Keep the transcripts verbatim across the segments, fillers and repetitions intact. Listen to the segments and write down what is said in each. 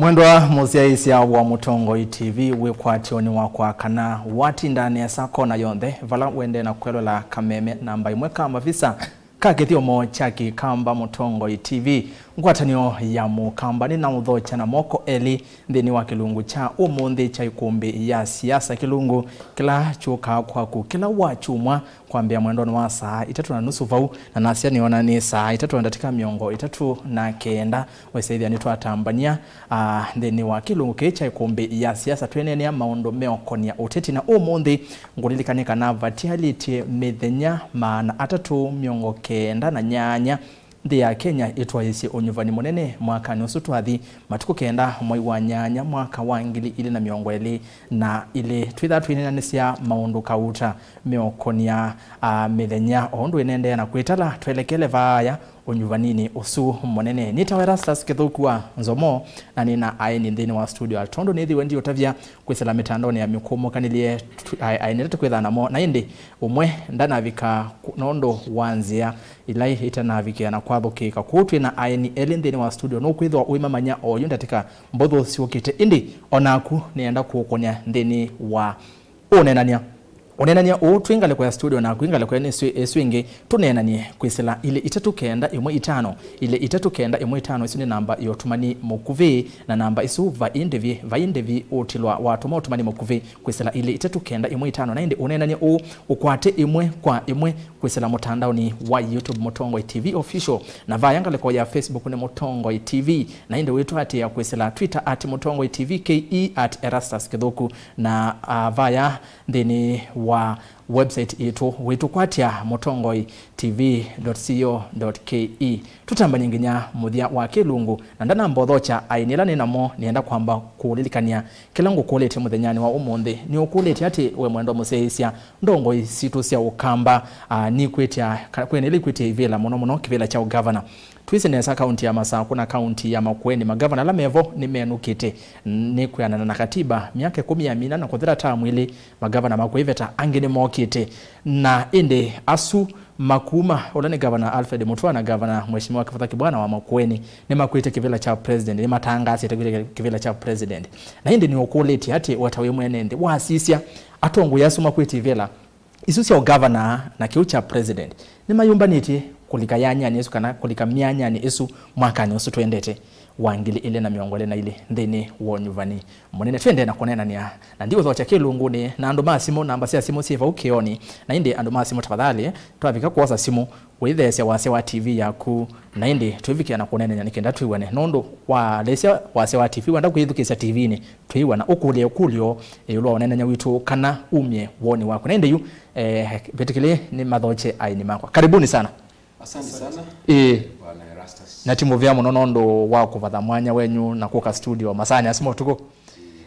Mwendwa mũsyaĩĩsya wa Mũtongoi T V, wĩkwatyonĩ wakwa kana watinda nesa kona yonthe vala wendee na kwĩlola kameme namba ĩmwe ka mavisa ka kĩthyomo kya Kĩkamba, Mũtongoi T V, ngwatanĩo ya Mũkamba, nĩnaũthokya na moko elĩ nthĩnĩ wa kĩlungu kya ũmũnthĩ kya ĩkũmbĩ ya siasa, kĩlungu kĩla kyũkaa kwaku kĩla Wakyumwa kwambĩa mwendonĩ wa saa itatũ na nusu vau, na nasya nĩona nĩ saa itatũ na ndatĩka mĩongo ĩtatũ na kenda. Wĩsĩthya nĩtwatambany'a, ah, nthĩnĩ wa kĩlungu kĩĩ kya ĩkũmbĩ ya siasa, twĩneenea maũndũ meũkonia ũteti, na ũmũnthĩ ngũlilikane kana vatialĩtye mĩthenya maana atatũ mĩongo kenda na nyanya nthĩ ya Kenya ĩtwaĩĩsye ũnyuvani mũnene mwakanĩ ũsu twathi, matukũ kenda mwai wa nyanya mwaka wa ngili ilĩ na mĩongo ĩlĩ na ilĩ. Twĩthaa twĩneenanĩsya maũndũ kauta meũkonia, ah, mĩthenya o ũndũ ĩnendeea na kwĩtala, twelekele vaaya ũnyuvaninĩ ũsu mũnene. Nĩtawa Erastus Kĩthũku wa Nzomo, na nĩ na aeni nthĩnĩ wa studio, tondũ nĩthĩwe ndiũtavya kwĩsĩla mĩtandaonĩ ya mĩkũmũkanĩlye tu-, a-, aeni ala tũkwĩthaa namo, na ĩndĩ ũmwe ndanavika ku-, nũndũ wa nzĩa ila itanavikĩa na kwathũkĩĩka. Kwoou twĩ na aeni elĩ nthĩnĩ wa studio, nũkwĩthĩwa ũimamanya oyu ndatĩka mbũthũ syũkĩte, ĩndĩ o naku nĩenda kũũkũnĩa nthĩnĩ wa ũneenany'a. Ũneenany'a ũũ twĩ ngalĩko ya studio naku ngalĩko ĩsu, ĩsu ĩngĩ, tũneenany'e kwĩsĩla ilĩ itatũ kenda ĩmwe itano, ilĩ itatũ kenda ĩmwe itano. Ĩsu nĩ namba ya ũtũmani mũkuvĩ, na namba ĩsu vai ndĩvi, vai ndĩvi ũtilwa watũma ũtũmani mũkuvĩ kwĩsĩla ilĩ itatũ kenda ĩmwe itano. Na ĩndĩ ũneenany'e ũũ, ũkwate ĩmwe kwa ĩmwe kwĩsĩla mũtandaonĩ wa YouTube Mũtongoi T V Official, na vaya ngalĩko ya Facebook nĩ Mũtongoi T V, na ĩndĩ wĩtũatĩĩa kwĩsĩla Twitter at Mũtongoi T V K E, at Erastus Kĩthũku, na, ah, vaya nthĩnĩ wa website yitũ wĩtũkwatya mũtongoi T V dot co dot K E. Tũtambany'e nginya mũthya wa kĩlungu, na ndanambothokya aeni ala nĩ namo, nĩenda kwamba kũũlilikany'a kĩla ngũkũlĩtye mũthenyanĩ wa ũmũnthĩ. Nĩũkũlĩtye atĩ we mwendwa mũsyaĩĩsya, ndongoi sitũ sya Ũkamba, ah, nikwĩtya, ka-, kwĩna ila ikwĩtya ivĩla, mũno mũno kĩvĩla kya ũgavana. Twĩsĩ nesa kaunti ya Masakũ na kaunti ya Makueni, magavana ala mevo nĩmenũkĩte, nĩ kwĩanana na katiba, myaka ĩkũmi yamina na kũthela tamu ilĩ, magavana ma kũiveta angĩ nĩmokĩte. Na ĩndĩ asu makuma, ũla nĩ Gavana Alfred Mutua na Gavana Mheshimiwa Kivutha Kibwana wa Makueni, nĩmakwĩte kĩvĩla kya president, nĩmatangaasĩte kwĩte kĩvĩla kya president. Na ĩndĩ nĩũkũlĩtye atĩ, we ta wĩ mwene nthĩ, wasisya atongoi asu makwĩte ivĩla isu sya ũgavana na kĩu kya president, nĩmayũmbanĩtye kũlika yanyanĩ ĩsu kana kũlika myanyanĩ ĩsu mwakanĩ ũsu twendete wa ngili ilĩ na mĩongo ĩlĩ na ilĩ nthĩnĩ wa ũnyuvani mũnene? Twendee na kũneenanĩa, na ndiũthokya kĩlungunĩ na andũ ma simũ, namba sya simũ syĩ vau kĩonĩ, na ĩndĩ andũ ma simũ, tafadhali, twavika kwosa simũ, wĩtheesya wasya wa T V yaku, na ĩndĩ twĩvikĩa na kũneenany'a nĩ kenda twĩw'ane, nũndũ waleesya wasya wa T V wenda kwĩthukĩĩsya T V-inĩ, twĩw'ana ũkũlya ĩkũlyo ĩũlũ wa ũneenany'a witũ kana umye woni waku. Na ĩndĩ yu, eh, vĩtĩkĩlĩ nĩmathokye aeni makwa. Karibuni sana. Asante sana, ĩĩ, Bwana Erastus. Na ti mũvea mũno nũndũ wa kũvatha mwanya wenyu na kũka studio masaanĩ asu ma ũtukũ.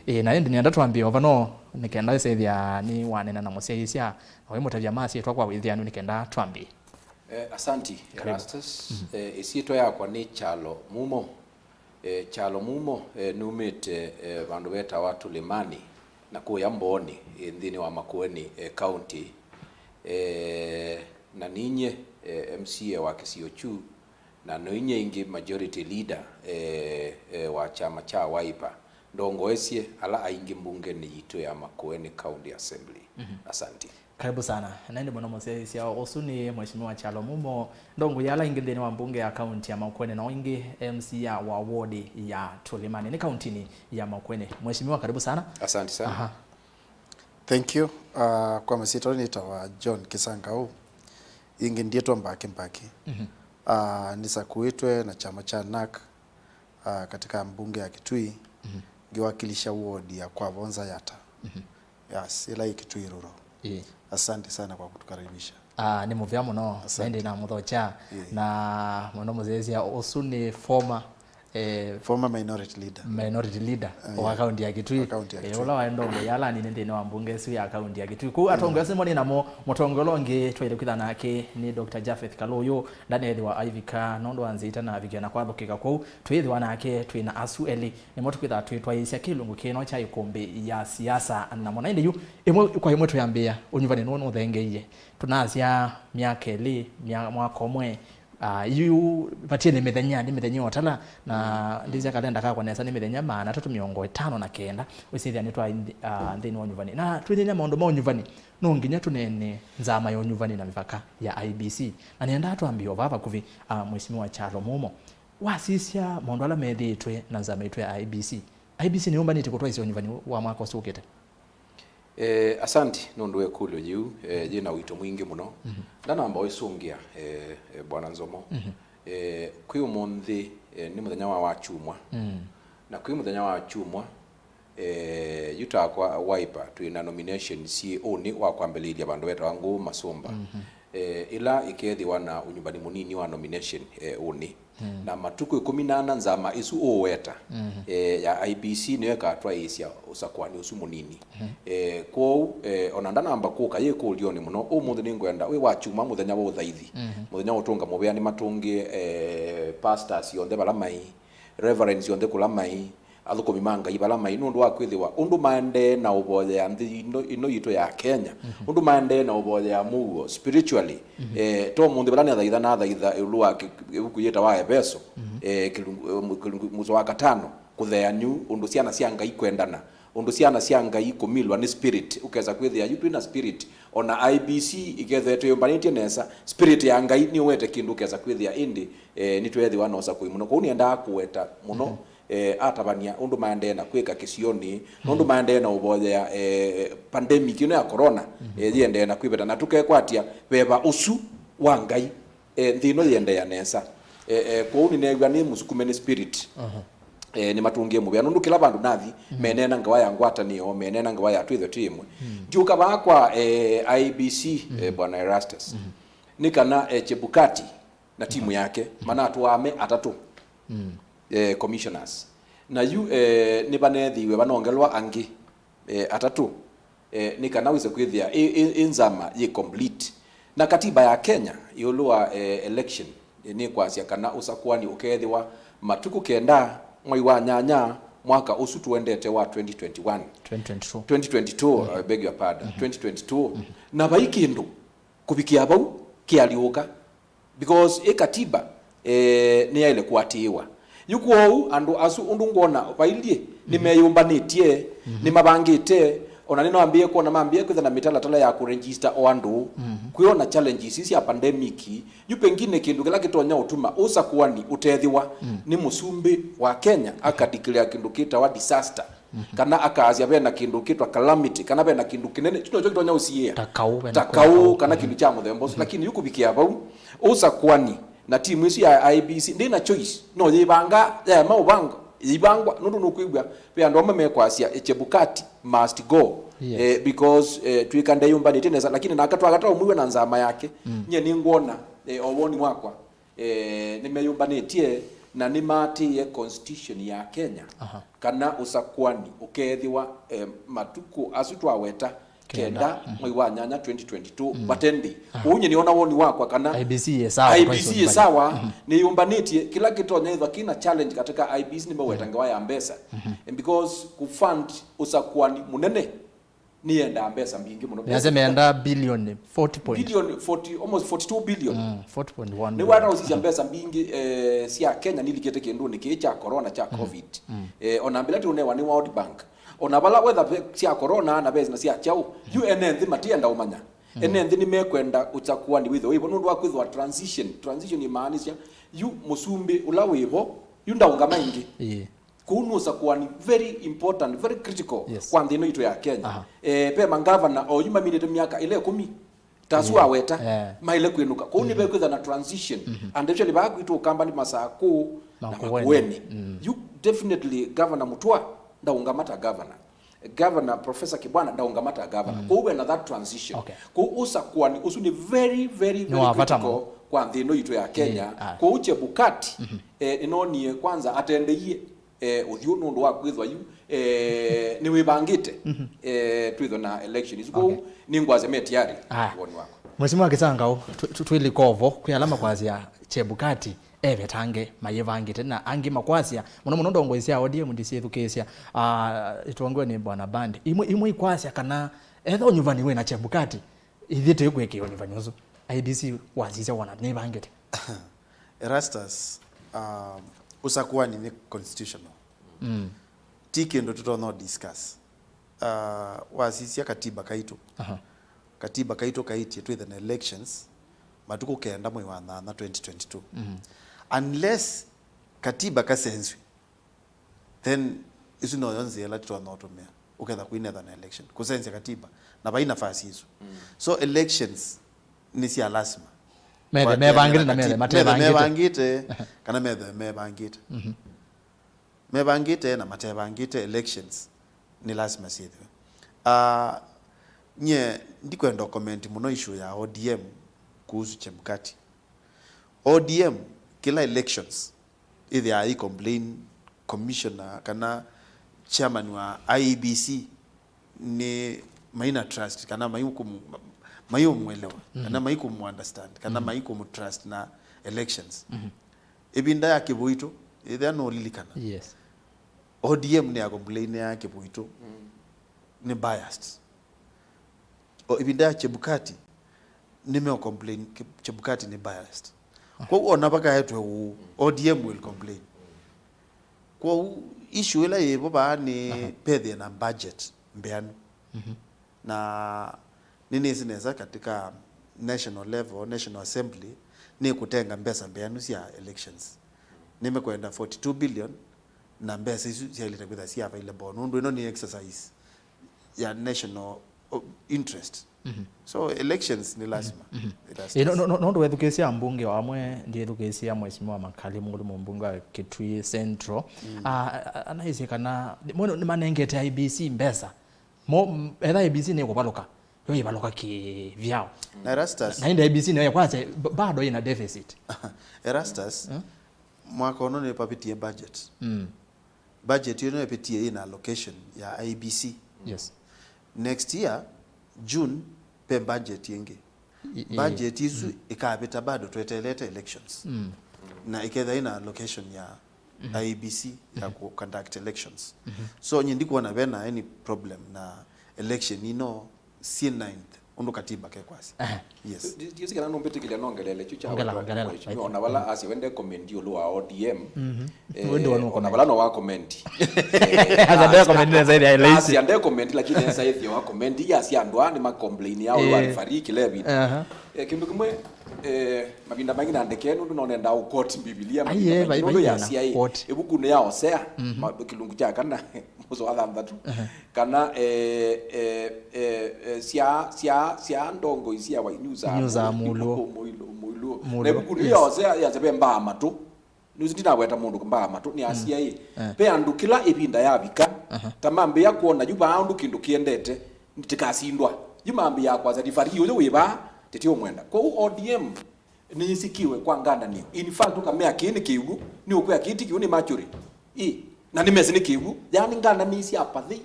Ĩĩ, na ĩndĩ nĩenda twambie o vano, nĩ kenda ĩsethĩa nĩ wanena na mũsyaĩĩsya, na wĩmũtavya masyĩtwa kwa wĩthĩanu nĩ kenda twambie. Eh, asanti, karibu. Erastus. Mhm. Eh, ĩsyĩtwa yakwa nĩ Kyalo Mumo. Eh, Kyalo Mumo, eh, numĩte, eh, vandũ vetawa Tũlĩmanĩ na kũya Mbooni, eh, nthĩnĩ wa Makueni, eh, County. Eh, na ninyie, eh, M C A wa kĩsio kyu, na noinyie ĩngĩ majority leader, eh, eh, wa kyama kya Wiper. Ndongoesye ala aingĩ mbungenĩ yitũ ya Makueni County Assembly. Mhm. Asanti. Karibu sana. Na ĩndĩ mũno mũsyaĩĩsya, ũsu nĩ Mheshimiwa Kyalo Mumo, ndongoi ya ala aingĩ nthĩnĩ wa mbunge ya kaunti ya Makueni, na o ĩngĩ M C A wa ward ya Tũlĩmanĩ, nĩ kauntinĩ ya Makueni. Mheshimiwa, karibu sana. Asante sana. Aha. Thank you. Uh, kwa masyĩtwa nĩtawa John Kisangau. Ĩngĩ ndiĩtwa Mbaki Mbaki. Mhm. Uh, nĩsakuĩtwe na kyama kya NARC, uh, katika mbunge ya Kitui, mhm, ngiwakilisha ward ya Kwavonza Yata. Mhm. Yes, ĩla ĩ Kitui Rural. Ĩĩ. Asante sana kwa kutukaribisha. Ah, nĩ mũvea mũno. Asante. Na ĩndĩ namũthokya. Ĩĩ. Na mũno mũsyaĩĩsya, ũsu nĩ former, eh, former minority leader. Minority leader, ah, wa, yeah, kaunti ya Kitui. Wa kaunti ya, eh, Kitui. Ũla waĩ ndongoi ya ala anini nthĩnĩ wa mbunge ĩsu ya kaunti ya Kitui. Kũu, mm, atongoesya nĩmo nĩ namo, mũtongoi ũla ũngĩ twaĩle kwĩtha nake nĩ Doctor Japhet Kalũyũ, ndanethĩwa aivika nũndũ wa nzĩa itanavikĩa na kwathũkĩka. Kwoou twĩĩthĩwa nake twĩ na asu elĩ, nĩmo tũkwĩthaa twĩtwaĩĩsya kĩlungu kĩno kya ĩkũmbĩ ya siasa namo. Na ĩndĩ yu, ĩmwe kwa ĩmwe twĩambĩĩa, ũnyuvani nũũ nũthengeie? Tũnasya myaka ĩlĩ, mya-, mwaka ũmwe, Ah, yu vatie nĩ mĩthenya, nĩ mĩthenya ĩotala, na ndĩsya kalenda kakwa nesa, nĩ mĩthenya maana atatũ mĩongo ĩtano na kenda, wĩsĩthĩa nĩ twa nthĩ-, ah, nthĩnĩ wa ũnyuvani. Na twĩthĩnya maũndũ ma ũnyuvani, no nginya tũneene nzama ya ũnyuvani na mĩvaka ya I E B C. Na nĩendaa twambie o vaa vakuvĩ, ah, Mheshimiwa Kyalo Mumo. Wasisya maũndũ ala methĩĩtwe na nzama ĩtũ ya I E B C, I E B C nĩyũmbanĩtye kũtwaĩsya ũnyuvani wa mwaka ũsu ũkĩte? Eh, asanti nũndũ wa ĩkũlyo yĩu, eh, yĩ na ũito mwingĩ mũno. Mhm. Ndanamba ũisũngĩa, eh, eh, Bwana Nzomo. Mhm. Eh, kwĩ ũmũnthĩ, eh, nĩ mũthenya wa wakyumwa. Mm. Na kwĩ mũthenya wa wakyumwa, eh, yu takwa Wiper twĩ na nomination syĩ ũnĩ wa kwambĩlĩĩlya vandũ vetawa Ngũũ Masũmba. Mhm. Eh, ĩla ĩkethĩwa na ũnyuvani mũnini wa nomination, eh, ũnĩ. Mm. Na matukũ ĩkũmi na ana nzama ĩsu ũũweta, mhm, eh, ya I E B C nĩyo ĩkatwaĩĩsya ũsakũani ũsu mũnini. Mhm. Eh, kwoou, eh, ona ndanamba kũka yĩ kũlyonĩ mũno, ũmũnthĩ nĩngwenda wĩ wakyumwa mũthenya wa ũthaithi, mhm, mũthenya wa ũtũnga mũvea nĩmatũngĩe, eh, pastors onthe vala mai, reverends onthe kũla mai, athũkũmi ma Ngai vala mai, nũndũ wa kwĩthĩwa ũndũ maendee na ũvoyea nthĩ ĩno, ĩno yitũ ya Kenya, mhm, ũndũ maendee na ũvoyea mũuo spiritually, mhm, eh, to mũnthĩ vala nĩathaitha, nathaitha ĩũlũ wa kĩ-, ĩvuku yĩtawa Eveso, mhm, eh, kĩlungu, eh, mu-, kĩlungu, mũso wa katano, kũtheanyu, ũndũ syana sya Ngai kwendana, ũndũ syana sya Ngai kũmilwa nĩ spirit, ũkesa kwĩthĩa yu twĩ na spirit, ona I E B C ĩkethĩwa ĩteyũmbanĩtye nesa, spirit ya Ngai nĩũwete kĩndũ ũkesa kwĩthĩa ĩndĩ, eh, nĩtweethĩwa na ũsakũi mũno. Kwoou nĩendaa kũweta mũno, mhm, eh, atavany'a ũndũ maendee na kwĩka kĩsionĩ, nũndũ, mhm, maendee na ũvoyea, eh, pandemic ĩno ya corona, mhm, eh, yĩendee na kwĩvĩta, na tũkekwatya veva ũsu wa Ngai, eh, nthĩ ĩno yĩendeea nesa. Eh, eh, kwoou nĩneew'a nĩ mũsukume nĩ spirit. Mhm. Eh, nĩmatũngĩe mũvea, nũndũ kĩla vandũ nathi, mhm, meneena ngewa ya ngwatanĩo, meneena ngewa ya twĩthwe twĩ ĩmwe. Mhm. Ndiũka vaa kwa, eh, I E B C, eh, mhm, Bwana Erastus. Mhm. Nĩ kana, eh, Chebukati na timu yake, mhm, manatũaa me atatũ, mm, eh, commissioners. Na yu, eh, nĩvaneethĩiwe vanongelwa angĩ, eh, atatũ, eh, nĩ kana wĩse kwĩthĩa ĩ, ĩ, ĩ nzama yĩ complete. Na katiba ya Kenya ĩũlũ wa, eh, election, eh, nĩkwasya kana ũsakũani ũkeethĩwa matukũ kenda mwai wa nyanya mwaka ũsu tũendete wa twenty twenty-one. Twenty twenty-two. Twenty twenty-two, mhm, I beg your pardon, mhm, twenty twenty-two. Mhm. Na vai kĩndũ kũvikĩa vau kĩalyũka. Because ĩ katiba, eh, nĩyaĩle kũatĩĩwa. Yu kwoou andũ asu ũndũ ngwona vailyĩ, mhm, nĩmeyũmbanĩtye, mhm, nĩmavangĩte, ona nĩnambĩĩe kwona mambĩĩe kwĩtha na mĩtalatala ya kũregister o andũ, mhm, kwĩona challenges isu sya pandemic. Yu pengine kĩndũ kĩla kĩtonya ũtuma ũsakũani ũtethĩwa, mm, nĩ mũsumbĩ wa Kenya akadeclare kĩndũ kĩtawa disaster. Mhm. Kana akaasya vena kĩndũ kĩtwa calamity, kana vena kĩndũ kĩnene, kyu nokyo kĩtonya ũsiĩĩa. Ta kaũ, vena ta kaũ, kaũ, kana, mhm, kĩndũ kya mũthemba ũsu. Mhm. Lakini yu kũvikĩa vau, ũsakũani na timu ĩsu ya I E B C ndĩ na choice, no yĩvanga, yaema ũvango, yĩivangwa, nũndũ nũkwĩw'a ve andũ amwe mekwasya, "Eh, Chebukati must go." Yes. Eh, because, eh, twĩka ndeyũmbanĩtye nesa, lakini nake twakata ũmwiwe na nzama yake. Mm. Nyie nĩngwona, eh, o woni wakwa, eh, nĩmeyũmbanĩtye na nĩmaatĩĩe constitution ya Kenya, aha, kana ũsakũani ũkeethĩwa, eh, matukũ asu twaweta kenda, kenda, mhm, mwai wa nyanya twenty twenty-two, mhm, vate nthĩ. Aha. Kwoou nyie nĩona woni wakwa kana I E B C yĩ sawa, I E B C yĩ sawa, mhm, nĩyũmbanĩtye kĩla kĩtonya ĩthwa kĩna challenge katika I E B C nĩmeweta, mhm, ngewa ya mbesa. Mhm. And because kũfund ũsakũani mũnene nĩyendaa mbesa mbingĩ mũno. Nĩasya meenda billion forty point. Billion forty, almost forty-two billion. Mm, forty point one billion. Nĩwata ũsisya mbesa mbingĩ, eh, sya Kenya nilikĩte kĩndũnĩ kĩĩ kya corona, kya, mm, covid. Mm. Eh, ona mbĩla tũnewa nĩ World Bank. Ona vala wetha ve sya corona na ve na sya kyaũ, yu ene nthĩ matienda ũmanya. Mm. Ene nthĩ nĩmekwenda ũsakũani wĩthwe wĩvo nũndũ wa kwĩthwa transition. Transition imaanisha yu mũsumbĩ ũla wĩvo, yu ndaũngama ĩngĩ. Ĩĩ. Kũu nĩ ũsakũani very important, very critical, yes, kwa nthĩ ĩno itũ ya Kenya. Aha. Eh, ve mangavana oyu maminĩte myaka ĩla ĩkũmi, ta asu, yeah, aweta, yeah, maĩle kwĩnũka. Kũu, mm-hmm, nĩvekwĩtha na transition. Mm-hmm. And actually, vaa kwitũ Ũkamba nĩ Masakũ na Makueni. Makueni. Mm. You definitely, Governor Mũtũa ndaũngama ta governor. Governor, Professor Kibwana ndaũngama ta governor. Mm. Kũu wena that transition. Okay. Kũu ũsakũani ũsu nĩ very, very, nĩ very wa vata critical mũno kwa nthĩ ĩno itũ ya Kenya. Yeah, ah. Kũu Chebukati, mm-hmm, eh, nĩnonie kwanza atendeie, eh, ũthyũ nũndũ wa kwĩthwa yu, eh, nĩwĩvangĩte, mm-hmm, eh, twĩthwe na election isu. Kũu, okay, nĩngwasya me tayari, ah, woni wakwa. Mheshimiwa Kisangau, tw-, tw-, twĩlika ovo, kwĩ ala makwasya Chebukati evetange mayĩvangĩte, na angĩ makwasya, mũno mũno ndongoi sya O D M ndisyĩthukĩĩsya, ah, ĩtongoe nĩ Bwana Bandi. Imwe, imwe ikwasya kana etha ũnyuvani wĩ na Chebukati, ithyĩ tũikwĩkĩa ũnyuvani ũsu. I E B C wasisya wona nĩvangĩte. Erastus, um, ũsakũani nĩ constitutional. Mm. Ti kĩndũ tũtonya discuss. Uh, wasisya katiba kaitũ. Aha. Katiba kaitũ kaitie twĩthe na elections matukũ kenda mwei wa nyanya twenty twenty-two. Mm. Unless katiba kasenswe, then isu noyo nzĩa ĩla tũtonya ũtũmĩa ũketha kwinetha na election, kũsensya katiba, na vai nafasi isu. Mm. So elections nĩ sya lasima. Methe mevangĩte na methe matevangĩte. Mevangĩte kana methe mevangĩte. Mhm. Mevangĩte na matevangĩte, elections nĩ lasima syĩthĩwe. Ah, nye ndikwenda comment mũno issue ya O D M kuhusu Chebukati. O D M kĩla elections ĩthĩaa i complain commissioner kana chairman wa I E B C nĩ maina trust kana maiũkũmũ-, maiũmwelewa kana maikũmũ understand kana maikũmũ trust na elections. Mhm. Ĩvinda ya Kĩvũitũ, ĩthĩa nũlilikana. Yes. O D M nĩ ya complain ya Kĩvũitũ nĩ biased. O ĩvinda ya Chebukati nĩmeo complain Ke-, Chebukati nĩ biased. Kwoou ona vakaetwe ũu, O D M will complain. Kwoou issue ĩla yĩvo vaa nĩ pethĩe na budget mbeanu. Mhm. Na nĩnĩsĩ nesa katika national level, National Assembly nĩkũtenga mbesa mbeanu sya elections. Nĩmekwenda forty-two billion, na mbesa isu syaĩlĩte kwĩtha si available nũndũ ĩno nĩ exercise ya national, o, interest. Mhm. So elections nĩ lasima. Mhm. Ĩ, no, no, no, nũndũ wethukĩĩsya ambunge o amwe, ndyĩthukĩĩsya Mheshimiwa Makali Mũngũtũ, mũmbunge wa Kitui Central. Mm. Ah, a-, a-, anaisye kana nĩ, mwe nĩmanengete I E B C mbesa. Mo, m-, etha I E B C nĩkũvalũka, yo ĩvalũka kĩvyao. Na Erastus. Na ĩndĩ I E B C nĩyo kwasya, b-, bado ĩna deficit. Erastus, eh? Mwaka ũno nĩpavitie budget. Mm. Budget ĩno ĩvitie ĩna allocation ya I E B C. Yes. Next year, June, ve budget ĩngĩ. I-, i-, budget isu, mm, ĩkavĩta bado tweteelete elections. Mm. Na ĩketha ĩna allocation ya, mhm, I E B C ya, mhm, ku conduct elections. Mhm. So, nye ndikuona vena any problem na election ino syĩ ninth, ũndũ katiba kekwasya. Ehe. Yes. Ndi-, ndiũsĩ kana nũmbĩtĩkĩlya nongelele kyu kya... Ongelela, wetwa ongelela. Mheshimiwa, ona vala asya wende comment ĩũlũ wa O D M. Mhm. Eh, wende wa no ona comment. Vala no wa comment. Eh, asa nde comment nesa ĩthĩa ĩlaisi. Asya nde comment, lakini esa ĩthĩa wa comment, ya asya andũ aa nĩ ma complain ya ũyũ, eh, alifariki Levi. Aha. Eh, kĩndũ kĩmwe, eh, mavinda maingĩ na ndeke nũndũ nonenda ũ quote Mbivilia. Ai, mavinda eh, maingĩ vai-, nũndũ vai-, yasya ĩ, quote. Ĩvukunĩ ya Osea, mhm, ma-, kĩlungu kya kana, mũso wa thanthatũ. Aha. Kana, eh, eh, eh, eh, sya, sya, sya ndongoi sya wa-, inyusaa mũlũ. Mũlũ. Mũilũ, mũilũ. Mũlũ. Na ĩvukunĩ, yes, ya Osea yasya ve mbaa matũ. Nĩwĩsĩ ndinaweta mũndũ mbaa matũ, nĩasya ĩ, eh, ve andũ kĩla ĩvinda yavika, aha, ta mambĩĩa kwona yu vaa ũndũ kĩndũ kĩendete, tĩkasindwa. Yu mambĩĩa kwasya, "Referee ũyũ wĩ vaa, tĩtiũmwenda." Kwoou O D M nĩyĩsikiwe kwa ngandanĩo. In fact, ũkamea kĩĩ nĩ kĩw'ũ, nĩ ũkwĩa kĩĩ ti kĩw'ũ, nĩ mercury. Ĩ, na nĩmesĩ nĩ kĩw'ũ. Yaani ngandanĩsye apathi,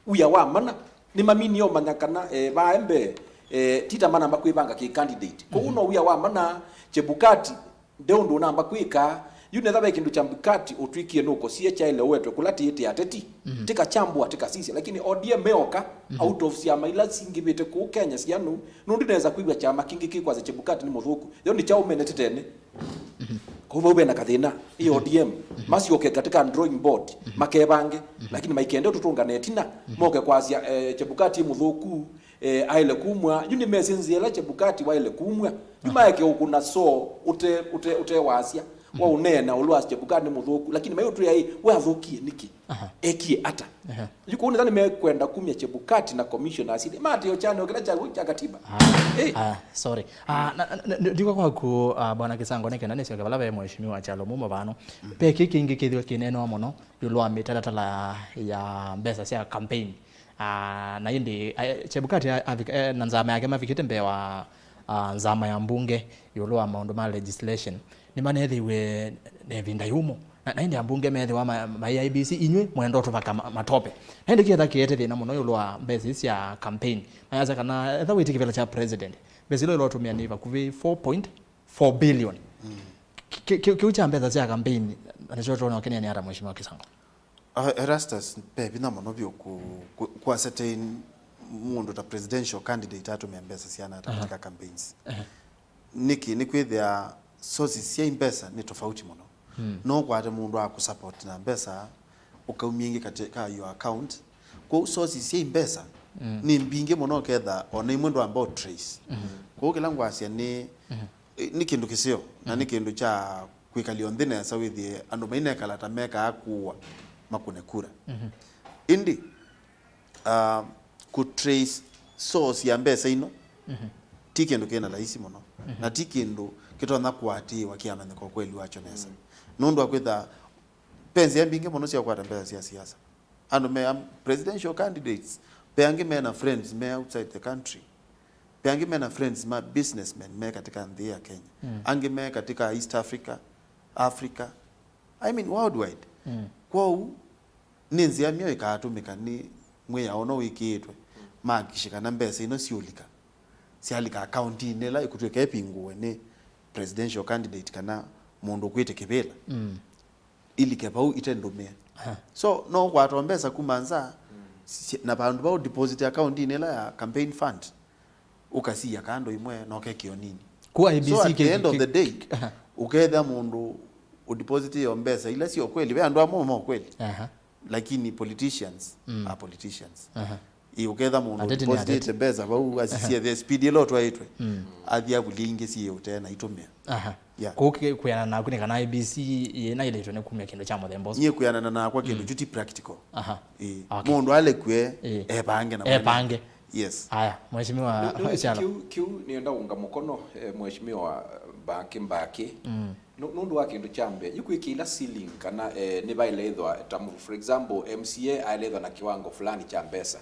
wia wa mana, nĩmaminie ũmanya kana, eh, vaa mbee, eh, ti ta manamba kwĩvanga kĩ candidate. Kwoou, mhm, no wia wa mana, Chebukati, nde ũndũ ũnamba kwĩka. Yu netha ve kĩndũ Chebukati ũtwĩkie nũkosie kyaĩle ũwetwe kũla tĩĩtĩ ateti. Mhm. Tĩkachambua, tĩkasisya. Lakini O D M meoka, mhm, out of syama ila singĩvĩte kũu Kenya sya nũu, nũndũ nesa kwĩw'a kyama kĩngĩ kĩkwasya Chebukati nĩ mũthũku. Yo nĩ kyaũ mene tene? Mhm. Kwoou vau vena kathĩna. Ĩ, mhm, O D M, mhm, masyoke katika drawing board, mhm, makevange, mhm, lakini maikende ũtũtũngane ĩtina, mhm, moke kwasya, eh, Chebukati ĩ mũthũku, eh, aĩle kumw'a. Yu nĩmesĩ nzĩa ĩla Chebukati waĩle kumw'a. Yu, aha, maeke ũkũna soo ũte, ũte, ũte wasya. Mhm. Wa ũneena ũlũ wa Chebukati nĩ mũthũku, lakini maiũtwĩa ĩ, we athũkie nĩkĩ? Aha. Ekie ata? Aha. Yu kũu nĩtha nĩmekwenda kumya Chebukati na commissioners ile. Mateo kyaneo kĩla kya, kya katiba. Ah, eh, ah, sorry. Ah, na, na, na, ndiko kwaku, ah, Bwana Kisango, nĩ kenda nĩsyoke vala ve Mheshimiwa Kyalo Mumo vano. Mhm. Ve kĩ kĩngĩ kĩthĩwa kĩneenewa mũno ĩũlũ wa mĩtalatala ya mbesa sya campaign. Ah, na ĩndĩ, ah, Chebukati a-, avika, eh, na nzama yake mavikĩte mbee wa, ah, nzama ya mbunge ĩũlũ wa maũndũ ma legislation. Nĩmanethĩiwe na ĩvinda yũmũ. Na, na ĩndĩ ambunge methĩwa ma-, ma I E B C, inyw'ĩ mwenda ũtũvaka ma-, matope. Na ĩndĩ kĩetha kĩete thĩna mũno ĩũlũ wa mbesa isu sya campaign. Mayasya kana etha wĩtĩ kĩvĩla kya president, mbesa ila ila ũtũmĩa nĩ vakuvĩ four point four billion. Mm. Kĩ-, kĩ-, kĩu kya mbesa sya campaign, na nĩkyo tũtonya ũkĩneenea ata, Mheshimiwa Kisango? Ah, Erastus, ve vinya mũno vyũ ku-, ku-, ku ascertain mũndũ ta presidential candidate atũmĩa mbesa siana ata, aha, katika campaigns. Aha. Nĩkĩ? Nĩkwĩthĩa sources sya mbesa nĩ tofauti mũno. Mm. No ũkwate mũndũ akũsupport na mbesa, ũkaumia ĩngĩ katika your account. Kwoou sources sya mbesa mm. nĩ mbingĩ mũno ũketha ona imwe ndwamba ũ trace. Mm. Kwoou kĩla ngwasya nĩ, mm. nĩ kĩndũ kĩseo na nĩ kĩndũ kya kwĩkalio nthĩ nesa wĩthĩe andũ mainekala ta mekaa kũũa makũne kura. Mm-hmm. Ĩndĩ uh, kũ trace source ya mbesa ino mm-hmm. ti kĩndũ kĩna laisi mũno mm-hmm. na ti kĩndũ kĩtonya kũatĩĩwa kĩamanyĩka ũkweli wakyo nesa. Mm. Nũndũ wa kwĩtha ve nzĩa mbingĩ mũno sya kũkwata mbesa sya siasa. Andũ me am- presidential candidates, ve angĩ mena friends me outside the country, ve angĩ mena friends ma businessmen me katika nthĩ ya Kenya, mm. angĩ me katika East Africa, Africa, I mean worldwide. Mm. Kwoou nĩ nzĩa myo ĩkaatũmĩka nĩ mwĩao ũno wĩkĩĩtwe mahakikishe kana mbesa ino siũlika syalika akauntinĩ ĩla ĩkũtw'ĩka ĩpingũe nĩ presidential candidate kana mũndũ ũkwĩte kĩvĩla. Mm. Ilike vau ite ndũmĩe. Aha. So no ũkwata mbesa kuma nza si- na vandũ vau deposit akauntinĩ ĩla ya campaign fund, ũkasiya kando imwe na ũkekĩa nini. Ku IBC So at the end of the day, aha. ũkethĩa mũndũ ũdeposit yo mbesa ila sio kweli, ve andũ amwe ma kweli. Aha. Lakini politicians mm. are politicians. Aha. Ĩ, ũketha mũndũ Ateti nĩ ũdepositĩte ateti. Mbesa vau asisye the speed ĩla ũtwaĩtwe. Mm. Athi avulie ingĩ siĩ ũtee na itũmĩa. Aha. Yeah. Kũu kĩ- kwĩana naku nĩ kana IBC yĩna ĩlĩtwe nĩ kumya kĩndũ kya mũthemba ũsu. Niĩ kwĩanana nakwa kĩndũ kyu ti practical. Aha. Ĩ, Okay. mũndũ alekwe Ĩ. epange na mwene. Epange. Yes. Aya, mheshimiwa Nĩ- nĩ- Kyalo. Kĩu kĩu nĩenda unga mũkono eh, mheshimiwa Mbaki Mbaki. Mm. Nũ- nũndũ wa kĩndũ kya mbee yu kwĩkĩa ila ceiling kana eh, nĩvaĩle ĩthwa ta mũ- for example MCA aĩle ĩthwa na kĩwango fulani kya mbesa.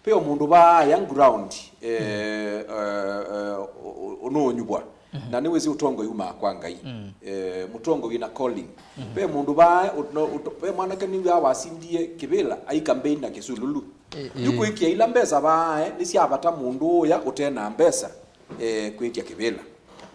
Peo mũndũ vaaya ground eh, eh, eh, ũ- ũ- ũnũũnyuvwa na nĩwĩsĩ ũtongoi umaa kwa Ngai. Eh, mũtongoi wĩna calling. Pe mũndũ vaa ut- no- ut- pe mwanake nĩw'aa wasindie kĩvĩla ai campaign na kĩsululu. Ĩ- yu ĩ. Kwĩkĩa ila mbesa vaae nĩ sya vata mũndũ ũya ũte na mbesa eh, kwĩtya kĩvĩla.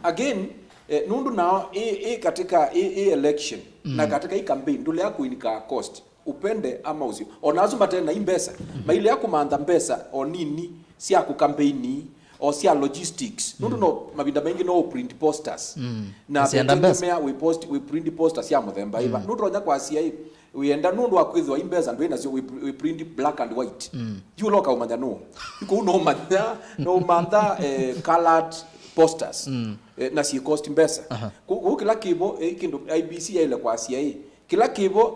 Again eh, nũndũ nao ĩ, ĩ katika ĩ, ĩ election na katika ĩ campaign ndũlea kuinika cost upende ama usio. Ona asu mate na imbesa mailea kũmantha mbesa o nini sya kũkampeini o sya logistics nũndũ no mavinda maingĩ no print posters na Sienda mbesa. Mea we post we print posters sya mũthemba iva nũtonya kwasia ĩ wĩenda nũndũ wa kwĩthĩwa imbesa ndwĩ nasyo we, we print black and white. Yu ũla ũkaũmanya nũũ? Yu kũu noũmanya noũmantha eh, colored posters eh, na syĩ cost mbesa. Kũ- kũu kĩla kĩvo eh, kĩndũ IBC yaĩle kwasia ĩ kĩla kĩvo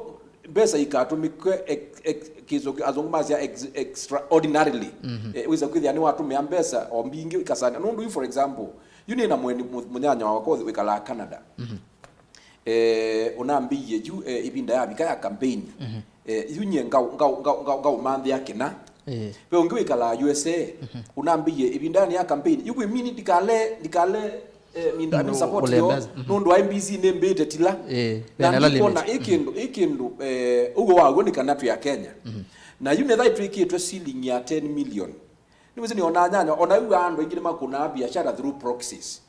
mbesa ikatũmĩkwe ex- ex- kĩso- azungu masya ex- extraordinarily. Eh, wĩsa kwĩthĩa nĩwatũmĩa mbesa o mbingĩ ikasana nũndũ yu for example yu nĩ na mweni mu- mũnyanya wakwa wĩkalaa Canada. Eh, ũnambĩie yu eh, ĩvinda yavika ya campaign eh, yu nyie ngau- ngau- ngau- ngau- ngaũmanthĩa kĩna. Eh. Ve ũngĩ wĩkalaa U S A ũnambĩie ĩvindanĩ ya campaign yu kwĩ mini ndikale ndikale eh, minda Nũ- nĩsapoti yo ũlembeza. Nũndũ wa IBC nĩmbĩte tila. Eh, na nena la ndikona limit. Ĩ kĩndũ ĩ kĩndũ eh, ũguo waw'o nĩ kana twĩ a Kenya. Na yu netha ĩtwĩkĩtwe ceiling ya ten million. Nĩwĩsĩ nĩonaa nyanya ona yu andũ aingĩ nĩmakũnaa biashara through proxies.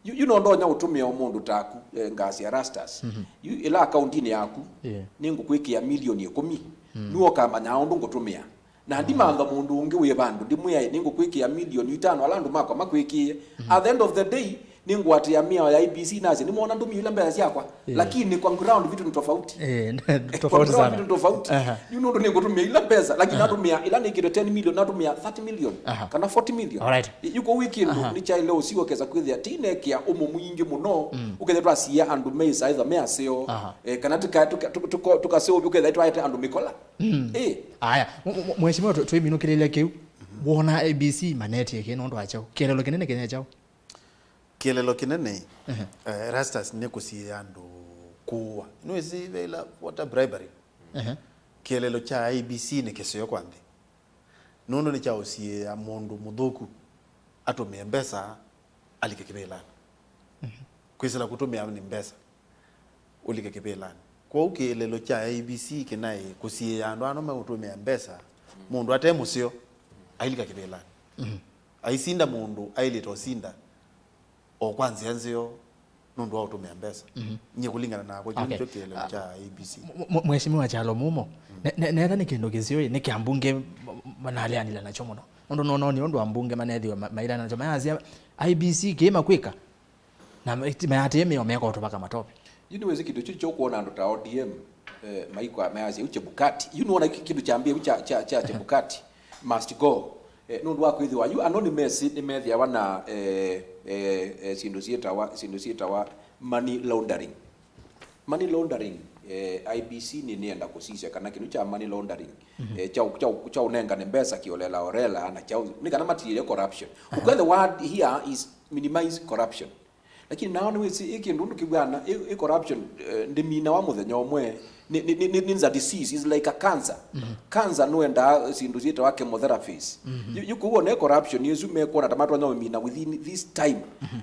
Yu yu no ndonya ũtũmĩa o mũndũ taku eh, ngasi ya Rastas yu ĩla akauntinĩ yaku Yeah. Nĩngũkwĩkĩa milioni ĩkũmi. Nĩwe ũkamanyaa ũndũ ngũtũmĩa na ndimantha mũndũ ũngĩ wĩ vandũ ndĩmwĩae nĩngũkwĩkĩa milioni itano ala andũ makwa makwĩkĩĩe. At the end of the day nĩngũatĩĩa mĩao ya IBC nasya nĩmwona ndũmie ila mbesa syakwa. Lakini kwa ground vitu ni tofauti. Eh, kwa tofauti ground sana. Vitu ni tofauti. Aha. Yu nũndũ nĩngũtũmĩa ila mbesa lakini natũmĩa ila nĩkĩte ten million natũmĩa thirty million Aha. Kana forty million. Alright. Yu kũu ĩ kĩndũ Aha. Nĩkyaĩle ũsiw'o kesa kwĩthĩa tinekĩa ũmũ mwingĩ mũno ũkethĩa twasiĩa andũ meĩsa either me aseo Aha. Eh, kana tuka- tuka- tuka- tuka- tukaseũvya ũkethĩa twaete andũ mĩkola. Eh. Aya, mwe- mwe- mheshimiwa tũ- twĩminũkĩlĩlya kĩu wona IBC manetie kĩ nũndũ wa kyaũ kĩelelo kĩnene kĩnene kyaũ? Kĩelelo kĩnene Ehe. Eh, Rastas nĩ kũsiĩĩa andũ kũũa. Nĩwĩsĩ ve ila voter bribery. Ehe. Kĩelelo kya IBC nĩ kĩseo kwa nthĩ nũndũ nĩ kya ũsiĩĩa mũndũ mũthũku atũmĩe mbesa alike kĩvĩlanĩ. Kwĩsĩla kũtũmĩa nĩ mbesa ũlike kĩvĩlanĩ. Kwoou kĩelelo kya IBC kĩnaĩ kũsiĩĩa andũ ano meũtũmĩa mbesa mũndũ ate mũseo ailika kĩvĩlanĩ. Aisinda mũndũ aĩlĩte ũsinda o kwa nzĩa nzeo nũndũ wa ũtũmĩa mbesa. Nyie kũlingana nakwa kĩu Okay. Nĩkyo kĩelelo Ah, kya IBC. Mwe- mwe- Mheshimiwa Kyalo Mumo, ne- ne- netha nĩ kĩndũ kĩseo nĩ kĩa mbunge ma- ma- manaleanĩla nakyo mũno nũndũ nononi ũndũ wa mbunge manethiwe ma- mailana nakyo mayasya IBC kĩĩ makwĩka Na mayatĩe mĩao mekotũvaka matope. Yu nĩwĩsĩ kĩndũ kyu kyokwona andũ ta O D M, eh, maikwa mayasya, "Yu Chebukati." Yu nĩwona kĩndũ kyambie kyu kya, kya, kya Chebukati must go. Eh, nũndũ wa kwĩthĩwa yu andũ nĩmesĩ, nĩmethĩawa na, eh, eh, eh, syĩndũ syĩtawa, syĩndũ syĩtawa money laundering. Money laundering, eh, I B C nĩ, nĩenda kũsisya kana kĩndũ kya money laundering, eh, kya, kya, kya ũnengane mbesa kĩolela orela na kya, nĩ kana matiĩle corruption. Ũkwethe word here is minimize corruption. Lakini nao nĩwĩsĩ ĩ kĩndũ ũndũ kĩw'ana, ĩ, ĩ corruption, eh, ndĩminawa mũthenya ũmwe. Nĩ, nĩ, nĩ, nĩ, it's a disease, it's like a cancer. Cancer nĩwendaa syĩndũ syĩtawa chemotherapies. Yu, yu kũu one corruption ĩsu mekwona ta matwanya ũmina within this time.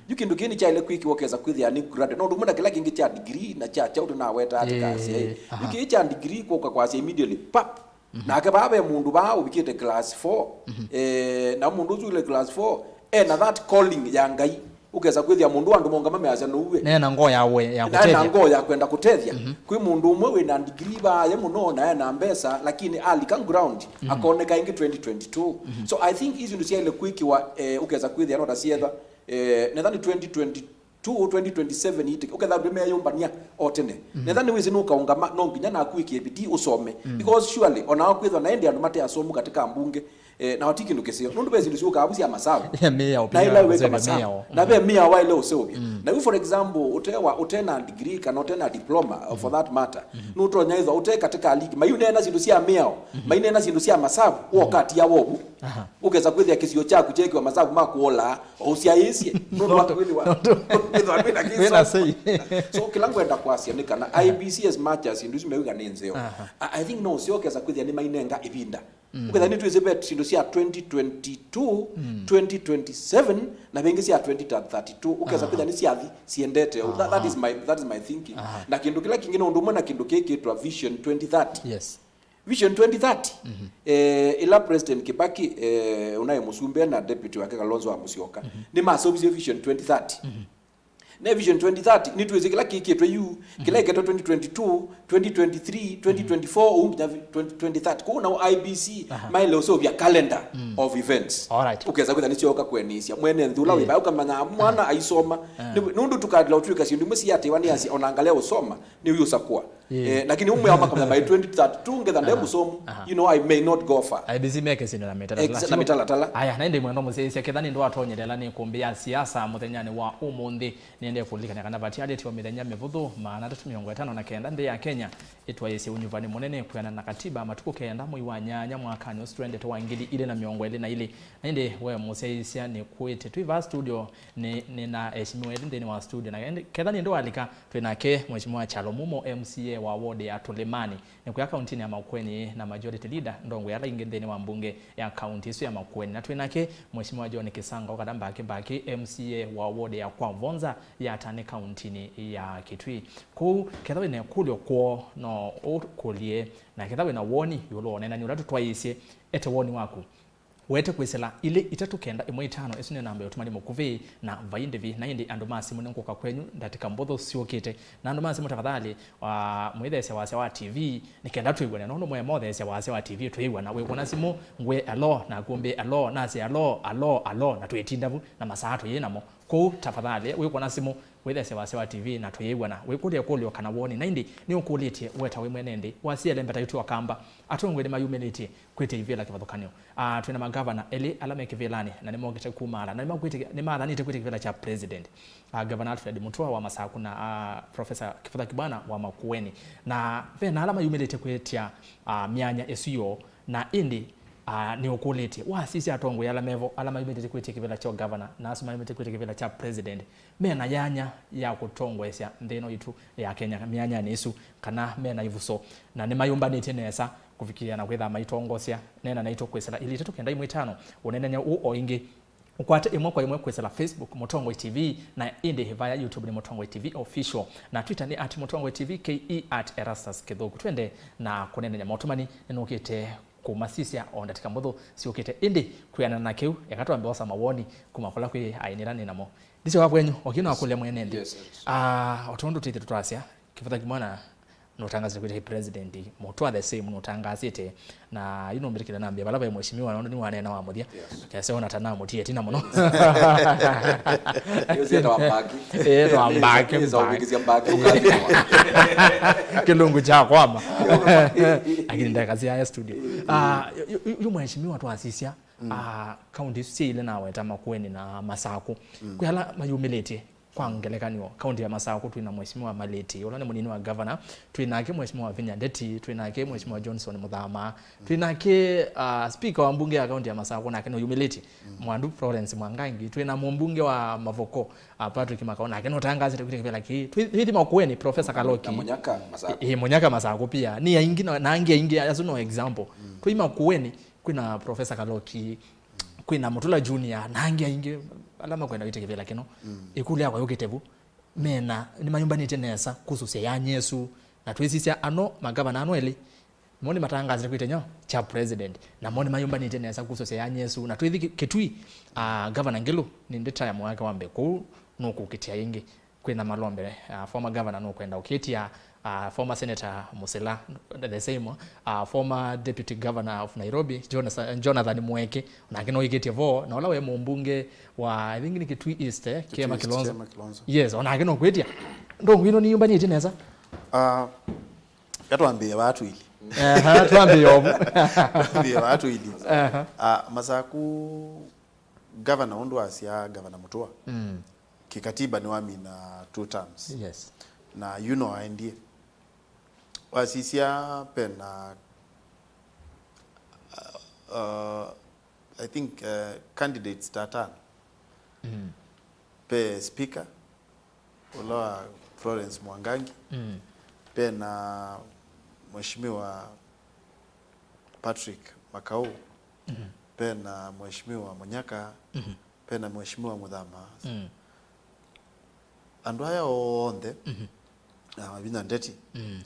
Yu kĩndũ kĩĩ nĩkyaĩle kwĩkĩwa ũkesa kwĩthĩa nĩ granted. No ũndũ ũmwe na kĩla kĩngĩ kya degree na kya kyaũ tũnaweta ati kasi, eh. Yu kĩĩ kya degree kũka kwasya immediately, pap. Nake vaa ve mũndũ vaa ũvikĩte class four. Eh, na mũndũ ũsu ũle class four, ena that calling ya Ngai. Ũkesa kwĩthĩa mũndũ andũ maũngama measya nũue. Nena ngoo ya we, ya na ena kũtethya. Ngoo ya kwenda kũtethya. Kwĩ mũndũ ũmwe wĩna degree vaaye mũno na ena mbesa, lakini alika ground, akoneka ĩngĩ twenty twenty-two. So I think isu nĩ syaĩle kwĩkĩwa, eh, ũkesa kwĩthĩa no ta syetha, eh, netha nĩ twenty twenty-two, twenty twenty-seven ĩtĩke. Ũketha andũ meyũmbania o tene. Netha nĩwĩsĩ nũkaũngama, no nginya naku wĩkĩe bidii ũsome. Because surely, ona kwĩthwa na ĩndĩ andũ mate asomu katika mbunge, eh, na ti kĩndũ kĩseo. Nũndũ ve syĩndũ syũkaa vu sya masavu. Ya mĩao, na ila wĩka masavu. Na ve mĩao waĩle ũseũvya. Na yu, for example, ũte wa, ũte na degree kana ũte na diploma, uh, for that matter, nũtonya ĩthwa ũte katika league. Mayũneena syĩndũ sya mĩao, maineena syĩndũ sya masavu, wokati ya wovu. Ũkesa kwĩthĩa kĩsio kyaku kyekiwa masavu ma kũolaa, o ũsyaĩĩsye. Nũndũ wa kwĩthĩwa, kwĩthĩwa wĩna kĩso. Wĩna sei. So, kĩla ngwenda kwasya nĩ kana I B C, as much as syĩndũ isu meuga nĩ nzeo, I, I think no ũseo ũkesa kwĩthĩa nĩ mainenga ĩvinda. Ũketha nĩtwĩsĩ ve syĩndũ sya twenty twenty-two, twenty twenty-seven, na vĩngĩ sya twenty thirty-two. Ũkesa kwĩthĩa nĩ syathi siendete. That, that is my, that is my thinking. Na kĩndũ kĩla kĩngĩ nĩ ũndũ ũmwe na kĩndũ kĩkĩtwa Vision twenty thirty. Yes. Vision twenty thirty, eh, ĩla President Kibaki, eh, ũnaĩ mũsumbĩ na deputy wake Kalonzo wa Musyoka, nĩmaseũvisye Vision twenty thirty. Ne Vision twenty thirty, nĩtwĩsĩ kĩla kĩkĩtwe yu, kĩla ĩketwe twenty twenty-two, twenty twenty-three, twenty twenty-four, ũu nginya twenty thirty. Kũu nao I B C maĩle ũseũvya calendar of events. All right. Ũkesa kwĩtha nĩsyoka kwenĩsya mwene nthĩ ũla wĩ vaya, ũkamanya mwana aisoma. Nĩ, nũndũ tũkatila ũtw'ĩka syĩndũ imwe siatĩwa nĩ asia, ona ngalea ũsoma, nĩ ũyũsakũa. Eh, lakini umwe amakamya by twenty thirty-two ngetha nde mũsomu, you know, I may not go far. I B C meke syĩndũ na mĩtalatala. Exa-, na mĩtalatala. Aya, na ĩndĩ mwendwa mũsyaĩĩsya, ketha nĩ ndwatonyerela nĩ ĩkũmbĩ ya siasa mũthenyanĩ wa ũmũnthĩ, nĩendee kũlilikana kana vatialĩtye o mĩthenya mĩvũthũ maana atatũ mĩongo ĩtano na kenda nthĩ ya Kenya ĩtwaĩĩsye ũnyuvani mũnene kwĩana na katiba matukũ kenda mwei wa nyanya mwakanĩ ũsu twendete wa ngili ilĩ na mĩongo ĩlĩ na ilĩ. Na ĩndĩ we mũsyaĩĩsya nĩkwĩte twĩ vaa studio, nĩ, nĩ na eheshimiwa elĩ nthĩnĩ wa studio, na ĩndĩ ketha nĩ ndwalika, twĩ nake Mheshimiwa Kyalo Mumo, M C A wa ward ya Tũlĩmanĩ, nĩ kũya kauntinĩ ya Makueni, na Majority Leader, ndongoi ala ingĩ nthĩnĩ wa mbunge ya kaunti ĩsu ya Makueni. Na twĩ nake Mheshimiwa John Kĩsanga, ũkata Mbaki Mbaki, M C A wa ward ya Kwa Vonza ya Tane kauntinĩ ya Kitui. Kũu, ketha wĩ na ĩkũlyo kwoo, no ũkũlye, na ketha wĩ na woni ĩũlũ wa ũneenany'a ũla tũtwaĩĩsye, ete woni waku. Wete kwĩsĩla ilĩ itatũ kenda ĩmwe ĩtano, ĩsu nĩ namba ya ũtũmani mũkuvĩ, na vai ndĩvi. Na ĩndĩ andũ ma simũ nĩngũka kwenyu ndatĩka mbũthũ syũkĩte. Na andũ ma simũ, tafadhali, ah, mwĩtheesya wasya wa T V, nĩ kenda twĩw'ane, nũndũ mwe motheesya wasya wa T V twĩw'ana. Wĩkwona simũ, ngwĩe alo, naku mbĩe alo, nasye alo, alo, alo, na twĩtinda vu, na masaa tũyĩ namo. Kwoou, tafadhali, wĩkwona simũ, wĩtheesya wasya wa T V na tũyĩw'ana. Wĩkũlya ĩkũlyo kana woni, na ĩndĩ nĩũkũlĩtye we ta wĩ mwene nthĩ, wasya ĩlembeta ĩtw'ĩ wa kamba, atongoi nĩmayumĩlĩtye kwĩtya ivĩla kĩvathũkany'o. Ah, twĩ na magavana elĩ ala me kĩvĩlanĩ, na nĩmokĩte kumaala, na nĩmakwĩtĩkĩa, nĩmathanĩte kwĩtya kĩvĩla kya president. Ah, Gavana Alfred Mutua wa Masaku na, ah, Professor Kivutha Kibwana wa Makueni. Na ve na ala mayumĩlĩtye kwĩtya, ah, myanya ĩsu yoo, na ĩndĩ, ah, nĩũkũlĩtye, wasisya atongoi ala mevo, ala mayumĩlĩtye kwĩtya kĩvĩla kya ũgavana, na asu mayumĩlĩtye kwĩtya kĩvĩla kya president, me na yanya ya kũtongoesya nthĩ ĩno yitũ ya Kenya myanyani ĩsu, kana me na ĩvuso, na nĩmayũmbanĩtye nesa kũvikĩĩa na kwĩtha maitongosya? Neena naitũ kwĩsĩla ilĩ itatũ kenda ĩmwe ĩtano, ũneenany'a ũũ o ĩngĩ ũkwate ĩmwe kwa ĩmwe kwĩsĩla Facebook, Mũtongoi T V, na ĩndĩ vaya YouTube nĩ Mũtongoi T V Official, na Twitter nĩ at Mũtongoi T V K E, at Erastus Kĩthũku. Twende na kũneenany'a motũmani nĩnũkĩte kũmasisya o ndatĩka mbũthũ syũkĩte, ĩndĩ kwĩanana na kĩu, eka twambe osa mawoni kuma kũla kwĩ aini ala nĩ namo. Ndisyo wa kwenyu, o kĩu no akũlya mwene nthĩ. Yes, yes. Ah, o tondũ twĩthĩtwe twasya, Kĩvutha Kibwana nũtangaasĩte kwĩtya president. Mũtũa the same nũtangaasĩte. Na yu nũmbĩtĩkĩle nambĩa vala vai mheshimiwa, nũndũ nĩwaneena wa mũthya. Yes. Kese ona ta namũtie ĩtina mũno. Ĩyo sietawa mbaki. Ĩĩ, etawa mbaki, ĩĩ, mbaki. Ũkĩkĩsya mbaki, ũkathimwa. Kĩlungu kya kwama. Lakini ndakasya ya studio. Ah, yu, yu, yu mheshimiwa twasisya, ah, kaunti isu syailĩ naweta, Makueni na Masakũ. Kwĩ ala mayumĩlĩtye. Kwa ngelekany'o, kaunti ya Masakũ twĩ na Mheshimiwa Malĩti, ũla nĩ mũnini wa governor, twĩ nake Mheshimiwa Wavinya Ndeti, twĩ nake Mheshimiwa Johnson Muthama, twĩ nake, ah, speaker wa mbunge ya kaunti ya Masakũ, nake nũyumĩlĩtye, Mwandu Florence Mwangangi, twĩ na mũmbunge wa Mavoko, ah, Patrick Makau, nake nũtangaasĩte kwĩtya kĩvĩla kĩĩ. Twĩ, twĩthi Makueni, Professor Kaloki. Na Munyaka Masakũ. Ĩ, Munyaka Masakũ pia. Nĩ aingĩ na, na angĩ aingĩ, asu no example. Twĩ Makueni, kwĩna Professor Kaloki, kwĩna Mutula Junior, na angĩ aingĩ ala makwenda kwĩtya kĩvĩla kĩno. Ĩkũlyo yakwa yũkĩte vu, mena, nĩmayũmbanĩtye nesa kũsũsya yanya ĩsu, na twĩsisya ano magavana ano elĩ, mo nĩmatangaasĩte kwĩtya nyo cha president, na mo nĩmayũmbanĩtye nesa kũsũsya yanya ĩsu, na twĩthi Ki-, Kitui, ah, Governor Ngilu, nĩ ndeto ya mwaka wa mbee kũu, nũkũkĩtya ĩngĩ. Kwĩna malombe, uh, former governor nũkwenda ũkĩtya, uh, former senator Musila, the same, uh, former deputy governor of Nairobi, Jonas-, Jonathan Mweke, onake nũĩkĩtye vo, na ũla we mũmbunge wa, I think nĩ Kitui East, eh, Kitui Kema East, Kilonzo. Kema Kilonzo. Yes, onake nũkwĩtya. Ndũngũ ĩno nĩyũmbanĩtye nesa. Ah, katwambĩe vaa twĩli. Aha, twambĩe ovu. Twambĩe vaa twĩli. Aha. Ah, Masaku Gavana ũndũ wasya, Gavana Mutua, mm, kikatiba nĩwamina two terms. Yes. Na yu no aendie. Wasisya pena, uh, I think, uh, candidates tatano. Mm. Pe speaker, ũla wa Florence Mwangangi, mm, pena Mheshimiwa Patrick Makau, mhm, pena Mheshimiwa Munyaka, mhm, pena Mheshimiwa Muthama. Mm. Andũ aya onthe, mhm, na Wavinya Ndeti, mm,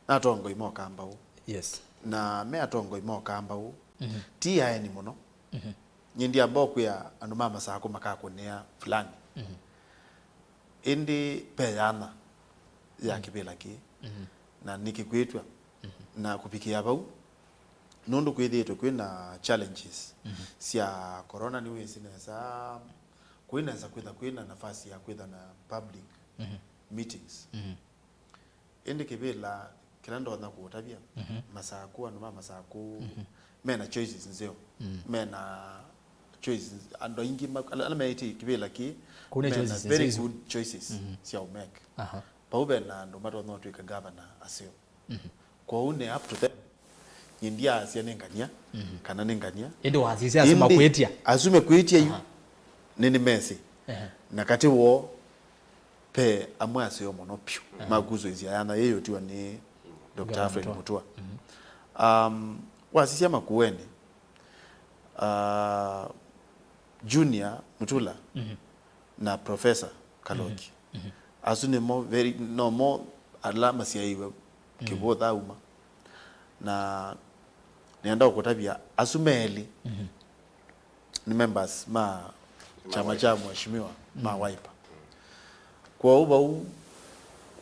na atongoi ma Ũkambau. Yes. Na me atongoi ma Ũkambau, mhm, ti aeni mũno. Mhm. Nyie ndiamba kwĩa andũ ma Masakũ makakũnĩa fulani. Mhm. Ĩndĩ ve yanya ya, mm, kĩvĩla kĩĩ, mhm, na nĩkĩkwĩtw'a, mhm, na kũvikĩa vau, nũndũ kwĩthĩĩtwe kwĩna challenges, mhm, sya corona, nĩwĩsĩ nesa, kwĩ nesa kwĩtha kwĩna nafasi ya kwĩtha na public, mhm, meetings. Mhm. Ĩndĩ kĩvĩla kĩla ndonya kũũtavya, mhm, Masaku, andũ ma Masaku, mhm, mena choices nzeo. Mm. Mena choices, andũ aingĩ ma-, ala, ala meĩtye kĩvĩla kĩĩ, kũu nĩ mena choices very nzeo. Good choices, mhm, sya ũmake. Aha. Vau vena andũ matonya ũtw'ĩka governor aseo. Mhm. Kwoou nĩ up to them. Nyie ndiasya nĩ ngania, mhm, kana nĩ ngania. Ĩndĩ wasisya asu, ĩndĩ makwĩtya. Asu mekwĩtya yu, aha, nĩ, nĩmesĩ. Ehe. Na katĩ woo, ve amwe aseo mũno vyũ, aha, makusũĩsya yanya yĩĩ yũtiwa nĩ Doctor Alfred Mutua. Mutua. Mhm. Um, wasisya Makueni, uh, Junior Mutula, mhm, na Professor Kaloki. Mhm. Mhm. Asu nĩmo very, nomo ala masyaĩwe, mhm, kĩvũtha uma. Na nĩenda ũkũtavya asu me elĩ, mhm, nĩ members ma kyama kya Mheshimiwa ma, mm, Wiper. Kwoou vau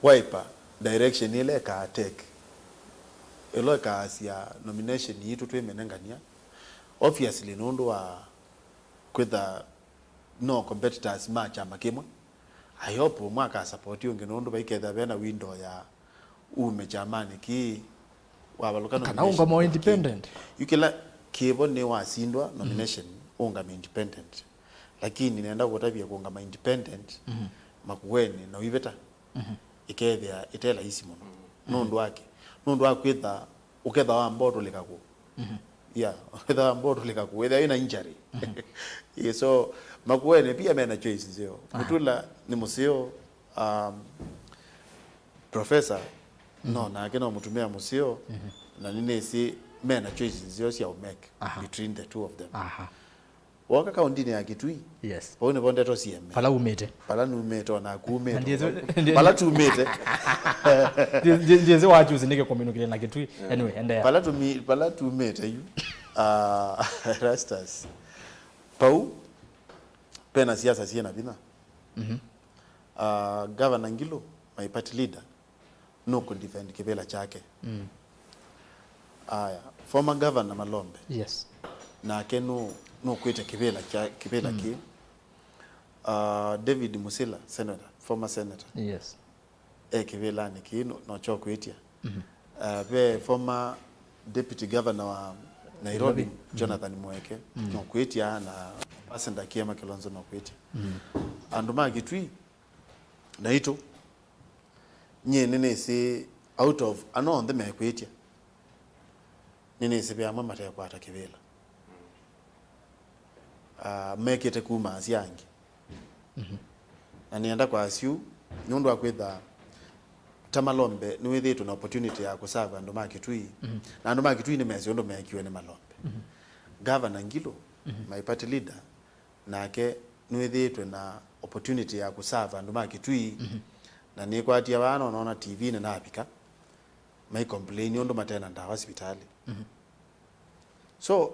Wiper direction ĩla ĩkaa take, ĩla ĩkaasya nomination yitũ twĩmĩnengania, obviously nũndũ wa kwĩtha no competitors ma kyama kĩmwe. I hope ũmwe akasapoti ũngĩ nũndũ vaikethĩa vena window ya ume kyamanĩ kĩĩ, wavalũka kana nomination ũngama kĩngĩ. Independent. Yu kĩla kĩvo nĩ wasindwa nomination, mm, ũngame independent. Lakini nenda kũtavya kũngama independent, mhm, Makueni na ũivĩta, mhm, ĩkethĩa ĩte laisi mũno. Mhm. Nũndũ wake, nũndũ wa kwĩtha, ũketha wamba ũtũlĩka kũ? Mhm. Yeah, ũketha wamba ũtũlĩka kũ? Wĩthĩa wĩna injury. Mhm. Yeah, so, Makueni pia mena choice nzeo. Aha. Mutula nĩ mũseo, um, professor, no, mhm, nake no mũtumĩa mũseo, mhm, na nĩnĩsĩ mena choices nzeo sya ũmake, aha, between the two of them. Aha. Woka kaũndĩnĩ ya Kitui, yes, vau nĩvo ndeto sieme. Vala umĩte. Vala numĩte, o naku umĩte. Ndiĩsĩ, vala tumĩte. Ndi-, ndi-, ndiĩsĩ wa choose nĩkĩ communicate na Kitui. Yeah. Anyway, endelea. Vala tumi-, vala tumĩte yu, ah, Erastus. Vau, pena siasa syĩna vinya. Mhm. Ah, Governor Ngilu, my party leader, nũkũ defend kĩvĩla kyake. Mm. Aya, former governor Malombe. Yes. Nake nũ-, nũkwĩtya kĩvĩla kya, kĩvĩla Mm. kĩu. Uh, David Musila, senator, former senator. Yes. E kĩvĩlanĩ kĩĩ no, no kyo kwĩtya. Mhm. Uh, ve former deputy governor wa Nairobi, Nairobi. Mhm. Jonathan Mweke, Mm. no kwĩtya, na ambassador Kiema Kilonzo no kwĩtya. Mhm. Andũ ma Kitui naitũ, nyie nĩnĩsĩ out of ano onthe mekwĩtya, nĩnĩsĩ ve amwe matekwata kĩvĩla. Ah, mekĩte kuma asyai angĩ. Mhm. Na nĩenda kwasya ũu, nũndũ wa kwĩtha ta Malombe nĩwĩthĩĩtwe na opportunity ya kũserve andũ ma Kitui. Mhm. Na andũ ma Kitui nĩmesĩ ũndũ meekiwe nĩ Malombe. Mhm. Governor Ngilu, Mhm. my party leader, nake nĩwĩthĩĩtwe na opportunity ya kũserve andũ ma Kitui. Mhm. Na nĩkwatie vaa no noona T V-inĩ navika, mai complain ũndũ matena ndawa sivitalĩ. Mhm. So,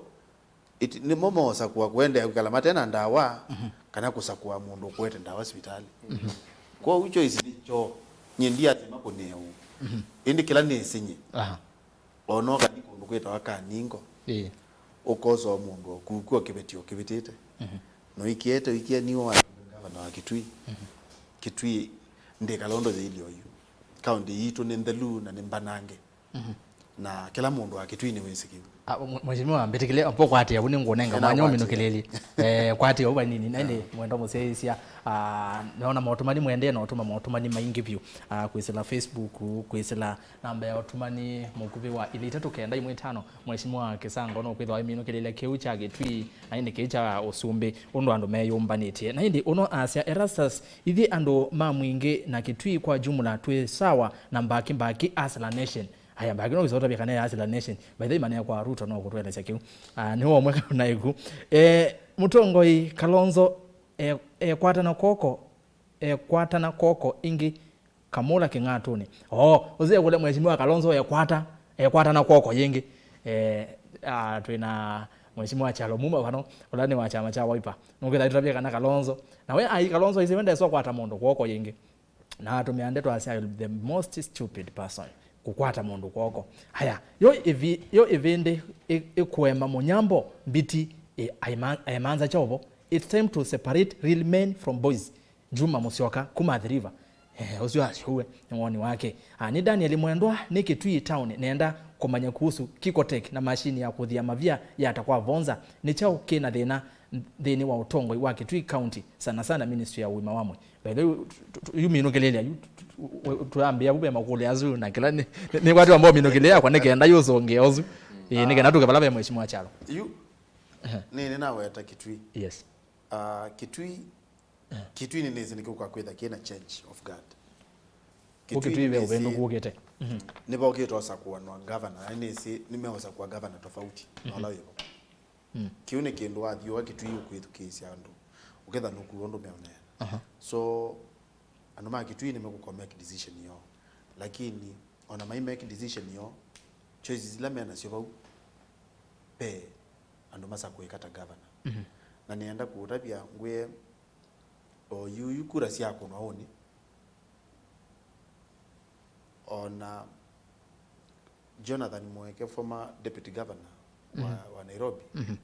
it, nĩmo mosakũa kũendeea kwĩkala mate na ndawa, Mhm. kana kũsakũa mũndũ ũkũete ndawa sivitalĩ. Mhm. Kwoou choice nĩ kyoo, nyie ndiasema kũnĩe ũu. Mhm. Ĩndĩ kĩla nĩsĩ nyie, Aha. o na ũkathi kũndũ kwĩtawa Kaningo, Ĩĩ. ũkosa o mũndũ o kuku o kĩveti o kĩvĩtĩte. Mhm. No ikiete, ikia niwe wa gavana wa Kitui. Mhm. Kitui ndĩkala ũndũ yĩilye oyu. Kaũntĩ yitũ nĩ nthelu na nĩ mbanange. Mhm. Na kĩla mũndũ wa Kitui nĩwĩsĩ kĩu. Ah, mwe-, Mheshimiwa, mbĩtĩkĩle, mpo kwatĩa, ũu nĩngũnenga mwanya ũminũkĩlĩlye. Eh, kwatĩa ũu vanini, na ĩndĩ mwendwa mũsyaĩĩsya, ah, nĩona motũmani mwendeee na ũtũma motũmani maingĩ vyũ, ah, kwĩsĩla Facebook, kwĩsĩla namba ya ũtũmani mũkuvĩ wa ilĩ itatũ kenda ĩmwe ĩtano, Mheshimiwa Kĩsanga, no kwĩthĩwa aiminũkĩlĩlya kĩu kya Kitui, na ĩndĩ kĩu kya ũsumbĩ, ũndũ andũ meyũmbanĩtye. Na ĩndĩ ũno asya Erastus, ithyĩ andũ ma Mwingĩ na Kitui kwa jumla twĩ sawa na Mbaki Mbaki Hustler Nation. Aya, Mbaki no kĩsota kana ya Hustler Nation. By the way, manea kwa Ruto no kũtwelesya kĩu. Ah, nĩ ũmwe kana ĩku. Eh, mũtongoi Kalonzo, eh, ekwatana kwoko, ekwatana kwoko ĩngĩ kamũla kĩng'atũnĩ. Oo, ũsĩ ekũlya Mheshimiwa Kalonzo ekwata, ekwatana kwoko yĩngĩ. Eh, ah, twĩ na Mheshimiwa Kyalo Muma vano, ũla nĩ wa kyama kya Wiper. Nũkwĩtha tũtavye kana Kalonzo. Na we ai Kalonzo aisĩ we ndesũkwata mũndũ kwoko yĩngĩ. Na atũmĩa ndeto asya, "You'll be the most stupid person kũkwata mũndũ kwoko." Aya, yo ĩvi-, yo ĩvĩndĩ ĩ-, ĩkũema mũnyambo mbiti ĩ-, aima-, aemanza kyaũvo. It's time to separate real men from boys. Juma Musyoka kuma Athi River. Eh, ũsu asyũwe nĩ woni wake. Ah, nĩ Daniel Mwendwa, nĩ Kitui Town, nenda kũmanya kuhusu Kikotech na mashini ya kũthia mavia ya Takwa Vonza. Nĩ kyaũ kĩ na thĩna nthĩnĩ wa ũtongoi wa Kitui County, sana sana Ministry ya Ũima wa Mwĩĩ? By the way, tu-, tu-, tu-, yu minũkĩlĩlya, yu tu-, tu-, tu-, tũambĩa vu ve makũlĩ asu na kĩla nĩ, nĩ, nĩ kwatĩwa mbao minũkĩlĩlya yakwa nĩ kenda yũsũngĩa ũsu. Ĩĩ, nĩ kenda tũke vala ve Mheshimiwa Kyalo. Yu, Ehe. Nĩ, nĩnaweta Kitui. Yes. Ah, Kitui, Ehe. Kitui nĩnĩsĩ nĩkĩũka kwĩtha kĩna change of guard. Kũ Kitui Kitui ve nĩnĩsĩ ũvĩndũ kũkĩte. Mhm. Nĩvaũkĩte ũsakũanwa governor, na nĩnĩsĩ nĩmeũsakũa governor tofauti na Mhm. ũla wĩvo. Mm. Kĩu nĩ kĩndũ wathiũa Kitui ũkwĩthukĩĩsya andũ, ũketha nũkua ũndũ meũneena. Aha. So, andũ ma Kitui nĩmekũka make decision yoo. Lakini, ona mai make decision yoo, choices ila menasyo vau, ve andũ masakũĩka ta governor. Mhm. Na nĩenda kũũtavya ngwĩe, o yu, yu kura syakũnwa ũnĩ, ona Jonathan Mweke, former deputy governor wa, Mhm. wa Nairobi, Mhm.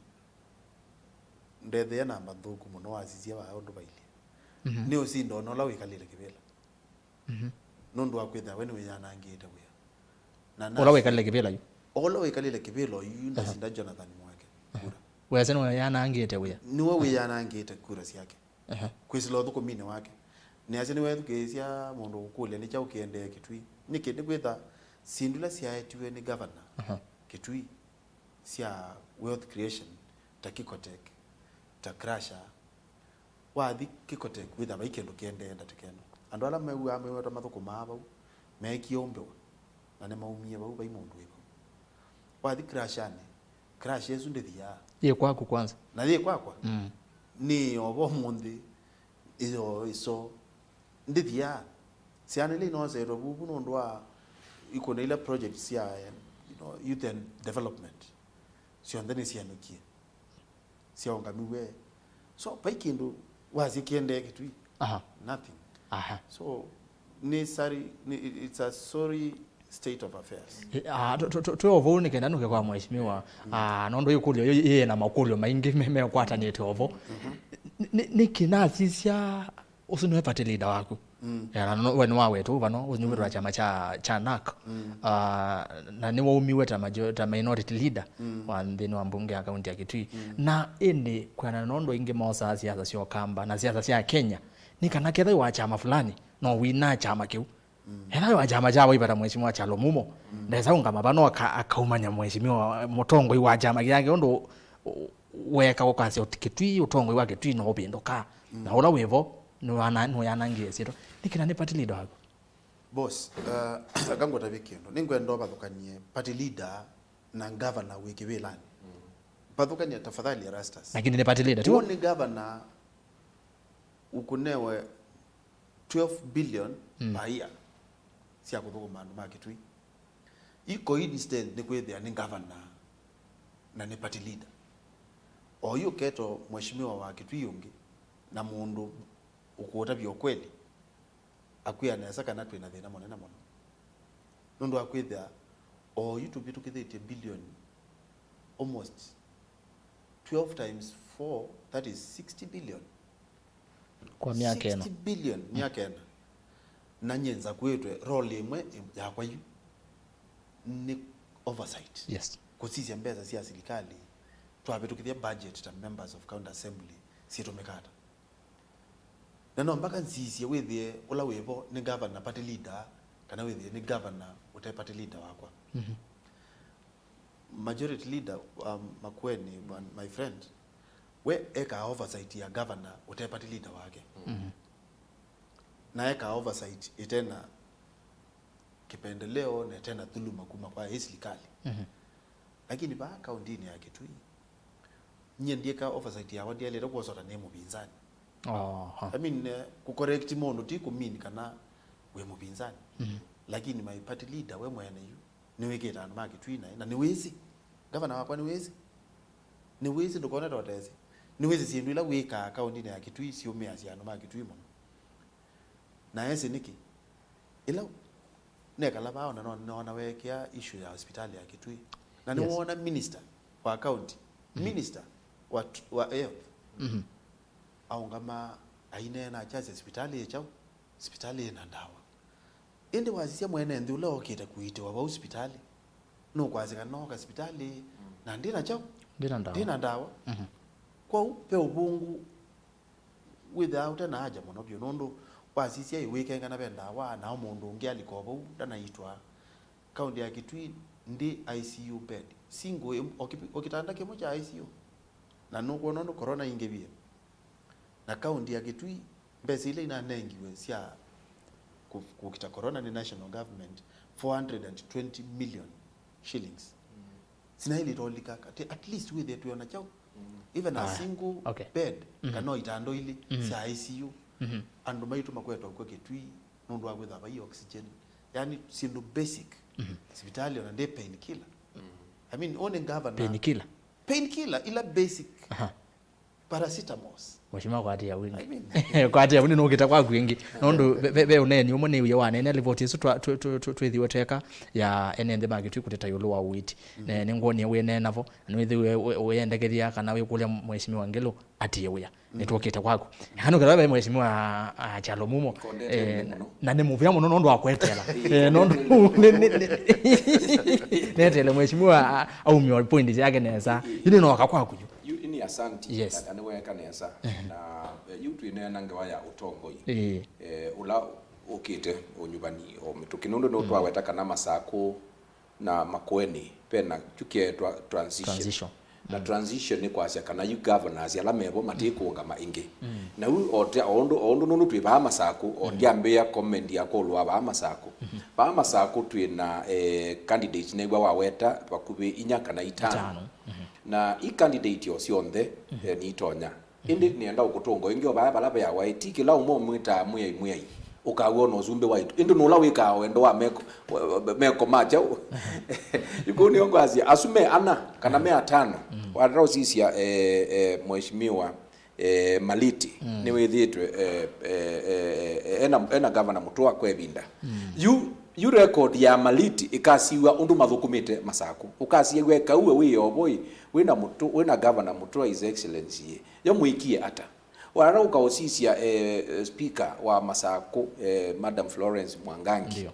ndethĩa namba nthũku mũno wasisya vaa ũndũ vailyĩ. Mhm. Nĩ ũsinda ona ũla wĩkalĩte kĩvĩla. Mhm. Nũndũ wa kwĩthĩa we nĩwĩyanangĩte wĩa. Na Ũla nasi- wĩkalĩle kĩvĩla yu? Ũla wĩkalĩle kĩvĩla yu Aha. ndasinda Jonathan Mweke Aha. kura. Wĩasya nĩwe yanangĩte wĩa? Nĩwe wĩyanangĩte kura syake. Aha. Kwĩsĩla ũthũkũminĩ wake. Nĩasya nĩwethukĩĩsya mũndũ ũkũlya nĩ kyaũ kĩendee Kitui. Nĩkĩ? Nĩkwĩtha syĩndũ ila syaetiwe nĩ governor Aha. Kitui sya wealth creation, ta Kikotech, ta Crusher. Wathi Kikotech, wĩtha vai kĩndũ kĩendee ndatĩka ĩno. Andũ ala mew'aa meweta mathũkũmaa vau, meekie ũmbĩwa, na nĩmaumie vau, vai mũndũ wĩ vau. Wathi Crusher-nĩ, Crusher ĩsu ndĩthiaa. Yĩ kwaku kwanza? Na yĩ kwakwa? Mm. Nĩ o vo ũmũnthĩ, ĩyo ĩso. Ndĩthiaa. Syana ila inosetwe vuvu nũndũ wa ikundi ila project sya, you know, youth and development, syonthe nĩsyenũkie, syaũngamiw'e. So, vai kĩndũ wasya kĩendee Kitui. Aha. Nothing. Aha. So, Nĩ sorry, nĩ, it- it's a sorry state of affairs. Ah, tu- tu- tu- twĩ o vau nĩ kenda nũke kwa mheshimiwa. Ah, nũndũ ĩkũlyo yĩ yĩ na makũlyo maingĩ me- mekwatanĩte o vo. Nĩ- nĩ- nĩkĩ nasisya ũsu nĩwe party leader waku? Ya, na no- we nĩ wa wetu vano, ũsu nĩwĩtwa kyama kya kya NARC. Ah, na nĩwaumiwe ta majo- ta minority leader wa nthĩnĩ wa mbunge ya kaunti ya Kitui. Na ĩndĩ kwĩanana na ũndũ aingĩ mosaa siasa sya Ũkamba na siasa sya Kenya, nĩ kana kethĩwa kyama fulani no wina kyama kĩu. Ethĩwa kyama kya Wiper ta mheshimiwa Kyalo Mumo, ndesa ũngama vano aka- akaumanya mheshimiwa mũtongoi wa kyama kĩake ũndũ u- weka ũkasya ũti- Kitui, ũtongoi wa Kitui no ũvĩndũka. Na ũla wĩvo nũyanangie syĩtwa. Nĩkĩ na nĩ party leader waku? Boss, uh, aka ngũtavye kĩndũ. Nĩngwenda ũvathũkanie party leader na governor wĩ kĩvĩlanĩ. Vathũkania tafadhali, Erastus. Lakini nĩ party leader, tiwo? Ũũ nĩ governor ũkũnewe twelve billion per year sya kũthũkũma andũ ma Kitui. I coincidence nĩ kwĩthĩa nĩ governor na nĩ party leader. Oyu ũketo mheshimiwa wa Kitui ũngĩ na mũndũ ũkũũtavya ũkweli, akwĩa nesa kana twĩ na thĩna mũnene mũno. Nũndũ wa kwĩthĩa oyu tũvĩtũkĩthĩtye bilioni almost twelve times four, that is sixty billion. Kwa myaka ĩno. Sixty billion myaka ĩna. Na nyie nzakuĩtwe role ĩmwe yakwa yu nĩ oversight. Yes. Kũsisya mbesa sya silikalĩ, twavĩtũkĩthya budget ta members of county assembly syĩtũmĩka ata. Na no mpaka nsisye wĩthĩe ũla wĩvo nĩ governor party leader kana wĩthĩe nĩ governor ũte party leader wakwa. Majority leader, um, Makueni, my friend, we ekaa oversight ya governor ũte party leader wake. Na ekaa oversight ĩtena kĩpendeleo na ĩtena thuluma kuma kwa ĩ silikalĩ. Lakini vaa kaũntĩnĩ ya Kitui, nyie ndyĩka oversight yakwa, ndyaĩlĩte kwosota nĩ mũvinzani. Aha. I mean, eh, kũcorrect mũndũ ti kũmean kana wĩ mũvinzani. Lakini my party leader we mwene yu nĩwĩkĩte andũ ma Kitui naĩ, na nĩwĩsĩ. Gavana wakwa nĩwĩsĩ. Nĩwĩsĩ, ndũkone totesĩ. Nĩwĩsĩ syĩndũ ila wĩkaa kaũntĩnĩ ya Kitui siũmĩasya andũ ma Kitui mũno. Na esĩ nĩkĩ? Ĩla nekala vaa ona no nĩnoona weekĩa issue ya hospitalĩ ya Kitui. Na nĩwoona minister wa county, minister wa, wa health, aũngama aineena akyasya sipitalĩ yĩ kyaũ? Sipitalĩ yĩ na ndawa. Ĩndĩ wasisya mwene nthĩ ũla okĩte kũitĩwa vau sipitalĩ, nũkwasya kana nooka sipitalĩ na ndĩ na kyaũ? Ndĩ na ndawa. Ndĩ na ndawa. Kwoou ve ũvũngũ wĩthĩawa ũte na haja mũno vyũ, nũndũ wasisya ĩ wĩkengana ve ndawa, nao mũndũ ũngĩ alika o vau ndanaitwa. Kaũntĩ ya Kitui ndĩ I C U bed. Single ĩm-, o kĩpi-, o kĩtanda kĩmwe kya I C U. Na nũkwona ũndũ corona ingĩvie. Na kaũntĩ ya Kitui, mbesa ila inanengiwe sya kũ-, kũkita corona nĩ national government, four hundred and twenty million shillings. Sinaĩlĩte ũlika katĩ, at least wĩthĩe twĩona kyaũ? Even a single bed, kana o itanda ilĩ sya I C U. Andũ maitũ makwetwa kw'o Kitui nũndũ wa kwĩthĩwa vai oxygen. Yani, syĩndũ basic. Sipitalĩ ona ndĩ painkiller. I mean, ũnĩ governor. Painkiller? Painkiller, ila basic. Paracetamol. Mheshimiwa, kwatia wini. I mean, kwatia wini nũkĩta kwaku ĩngĩ. Nũndũ ve, ve, ve ũneeni ũmwe nĩwie wanene livoti ĩsu twa- tũ- tũ- tũ- twĩthiwe tweka ya ene nthĩ ma Kitui kũteta ĩũlũ wa ũiiti. Na nĩngwonie wĩneena vo, na nĩwĩthĩwe wĩ- wĩyendekethya kana wĩkũlya Mheshimiwa Ngilu atie wĩa. Nĩtwũkĩte kwaku. Kana ũkĩla ve Mheshimiwa, ah, Kyalo Mumo. Kondete, eh, mũno. Na nĩ mũvea mũno nũndũ wa kwetela. Eh, nũndũ nĩ- nĩ- nĩ- netele Mheshimiwa, ah, aumia point yake nesa. Yu nĩnoka kwaku yu. Yu ini asanti. Yes. Na, na nĩweka nesa. Na, eh, yu twĩneena ngewa ya ũtongoi. Ĩĩ. Eh, ũla ũkĩte ũnyuvani o mĩtũkĩ. Nũndũ nĩ twaweta kana Masakũ na Makueni vena kyu kĩetwa transition. Transition. Na transition nĩ kwasya kana yu governors ala mevo matikũngama ĩngĩ. Na yu o ta- o ũndũ o ũndũ nũndũ twĩ vaa Masakũ, o ndyambĩĩa comment yakwa ũlũ wa vaa Masakũ. Vaa Masakũ twĩ na, eh, candidate nĩw'a waweta vakuvĩ inya kana itano. Itano. Na i candidate o syonthe, eh, nitonya. Ĩndĩ nĩenda ũkũtũnga ĩngĩ o vaya vala veawa, ĩ, ti kĩla ũmwe ũmwĩtaa Mwĩai, Mwĩai, ũkaw'ona ũsumbĩ waitũ. Ĩndĩ nũla wĩkaa wendo wa meko, meko ma kyaũ? Yu kũu nĩyo ngwasya, asu me ana, kana me atano. Watata ũsisya, eh, eh, Mheshimiwa, eh, Maliti, mm, nĩwĩthĩĩtwe, eh, eh, eh, eh, ena, ena Governor Mũtũa kwa ĩvinda. Mm. Yu, yu record ya Maliti ĩkasiw'a ũndũ mathũkũmĩte Masakũ. Ũkasiw'a ĩkauwe wĩ ovoi, wĩna Mũtũ-, wĩna Governor Mũtũa, His Excellency, yo mũikie ata? Warara ũkaũsisya, eh, eh, speaker wa Masakũ, eh, Madam Florence Mwangangi. Ndio.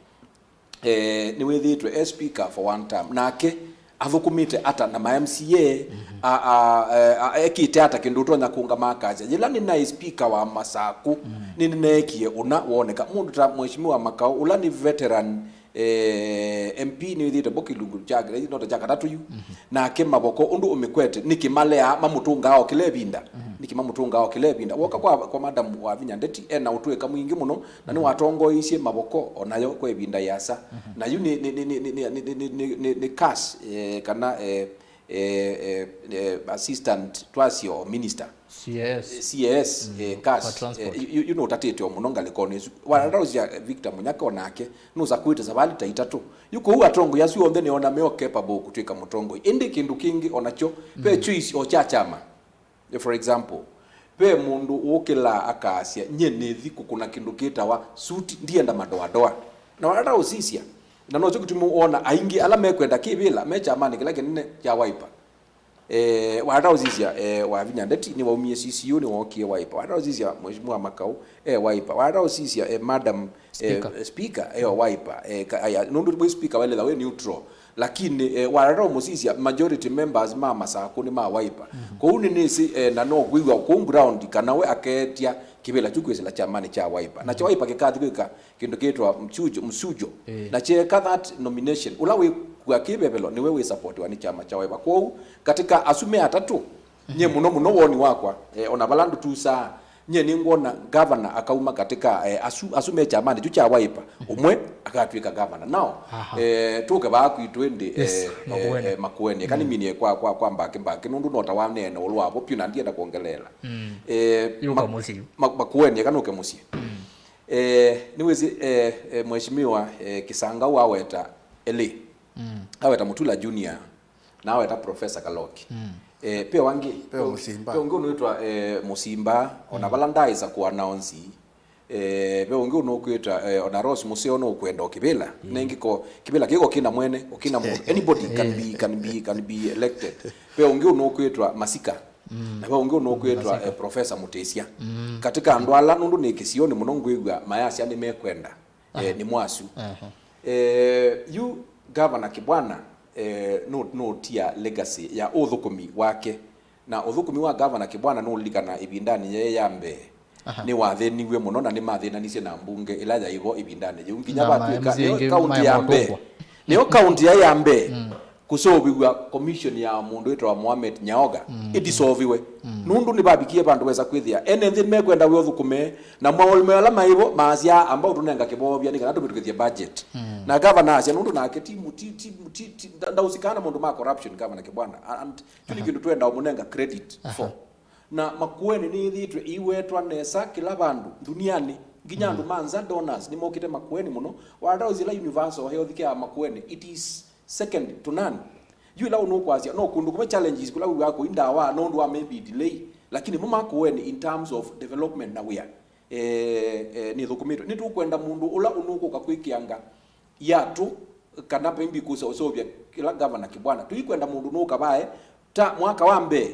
Eh, nĩwĩthĩĩtwe e speaker for one term. Nake athũkũmĩte ata na ma M C A, mhm, a, a, eh, a, ekĩte ata kĩndũ ũtonya kũngama akasya? Yĩla nĩnaĩ speaker wa Masakũ, mhm, nĩnĩneekie ũna woneka. Mũndũ ta Mheshimiwa Makau, ũla nĩ veteran, eh, M P, nĩwĩthĩĩtwe bo kĩlungu kya, nota kya katatũ yu. Mhm. Nake Mavoko, ũndũ ũmĩkwete, nĩkĩ malea mamũtũngaa o kĩla ĩvinda? Mhm. Nĩkĩ mamũtũngaa o kĩla ĩvinda? Woka kwa, kwa Madam Wavinya Ndeti, ena ũtũĩka mwingĩ mũno, na nĩwatongoeisye Mavoko onayo kwa ĩvinda yĩasa. Mhm. Na yu nĩ, nĩ, nĩ cash, eh, kana, eh, eh, eh, eh, assistant twasyo minister. C A S. Eh, C A S, mm, eh, cash, kwa transport. Eh, yu, yu, yu nũtatĩte o mũno ngalĩkonĩ ĩsu. Wararaũsya Victor Munyaka onake, nũsakuĩte savalĩ ta itatũ. Yu kũu atongoi asu onthe nĩona meo capable kũtw'ĩka mũtongoi. Ĩndĩ kĩndũ kĩngĩ onakyo, ve, mm, choice o kya kyama. For example, ve mũndũ wũkĩlaa akasya, "Nyie nĩthi kũkũna kĩndũ kĩtawa suti, ndienda madoadoa." Na warata ũsisya, na nokyo kĩtumi wona aingĩ ala mekwenda kĩvĩla me kyamanĩ kĩla kĩnene kya Wiper. Eh, warata ũsisya, eh, Wavinya Ndeti nĩwaumie C C U nĩwookie Wiper. Warata ũsisya Mheshimiwa Makau, eh, Wiper. Warata ũsisya, eh, Madam, eh, Speaker. Speaker, eh, Wiper. Eh, ka-, aya, nũndũ wĩ speaker welĩtha wĩ neutral. Lakini, eh, warara ũmũsisya, majority members ma Masakũ nĩ ma Wiper. Mhm. Kwoou nĩnĩsĩ, eh, na no kwĩw'a kũu ground kana we akeetya kĩvĩla kyu kwĩsĩla kyamanĩ kya Wiper. Na kya Wiper kĩkathi kwĩka kĩndũ kĩtwa mchujo, msujo. Eh. Na kyeeka that nomination, ũla wĩkua kĩvevelo nĩwe wĩsapotiwa nĩ kyama kya Wiper. Kwoou, katika asu me atatũ, nyie mũno mũno woni wakwa, eh, ona vala ndũtusaa, nyie nĩngwona governor akauma katika, eh, asu, asu me kyamanĩ kyu kya Wiper, ũmwe akatw'ĩka governor. Now, aha, eh, tũke vaa kwitũ ĩndĩ, yes, eh, Makueni. Eh, eh, Makueni. Eka, mm, nĩminie kwa, kwa, kwa mbakĩ mbakĩ, nũndũ no ta waneene ũlũ wavo pyũ na ndienda kwongeleela. Mm. Eh, yũka ma-, mũsyĩ yu. Ma-, Makueni, eka nũke mũsyĩ. Mm. Eh, nĩwĩsĩ, eh, eh, Mheshimiwa, eh, Kisangau aweta elĩ. Mm. Aweta Mutula Junior. Na aweta Professor Kaloki. Mm. Eh, pe wangĩ, pe, pe mũsimba, pe ũngĩ ũnwĩtwa, eh, mũsimba, ona, mm, vala ndaĩsa kũanaonsi. Eh, pe ũngĩ ũnũkwĩtwa, eh, ona Rose Museo nũkwenda o kĩvĩla. Mm. Nengĩ ko, kĩvĩla kĩko kĩna mwene, o kĩna mũndũ. Anybody can, eh, be, can be, can be elected. Pe ũngĩ ũnũkwĩtwa Masika. Mm. Na pe ũngĩ ũnũkwĩtwa, Masika, eh, Professor Mutisya. Mm. Katika andũ ala nũndũ nĩ kĩsionĩ mũno ngwĩw'a mayasya nĩmekwenda, eh, aha, nĩ mwasu. Aha. Eh, yu Governor Kibwana, eh, nũ-, nũtia legacy ya ũthũkũmi wake. Na ũthũkũmi wa Governor Kibwana nũlilikana ĩvindanĩ yee ya mbee. Aha. Nĩwathĩniw'e mũno na nĩmathĩnanisye na mbunge ĩla yaĩ vo ĩvindanĩ yĩu. Nginya na vatw'ĩka M C A nĩyo aingĩ kaunti ya mbee. Nĩyo kaunti ya, ya mbee. Mm. Kũseũvĩw'a commission ya mũndũ wĩtawa Mohamed Nyaoga, mm, ĩtiseũvĩwe. Mm. Nũndũ nĩvavikie vandũ wesa kwĩthĩa ene nthĩ nĩmekwenda wĩ ũthũkũme, na maũlũme ala maĩ vo maasya, "Amba ũtũnenga kĩvovya nĩ kana tũvĩtũkĩthye budget." Mm. Na gavana asya, nũndũ nake ti mu-, ti, ti, ti, ti, nda-, ndaũsikaa na maũndũ ma corruption, Gavana Kibwana. And kyu nĩ, aha, kĩndũ twenda ũmũnenga credit, aha, for. Na Makueni nĩyĩthĩĩtwe ĩiwetwa nesa kĩla vandũ ndunianĩ, nginya, mm, andũ ma nza, donors, nĩmokĩte Makueni mũno. Warata ũsisya ĩla universal health care ya Makueni, it is second to none. Yu ĩla ũnũkwasya, no kũndũ kũmwe challenges kũla wĩw'aa kũi ndawa nũndũ wa maybe delay, lakini mo Makueni in terms of development na wĩa, eh, eh, nĩthũkũmĩtwe. Nĩtũkwenda mũndũ ũla ũnũkũka kwĩkĩanga iatũ kana maybe kũseũvya kĩla Gavana Kibwana. Tũikwenda mũndũ ũnũka vae ta mwaka wa mbee,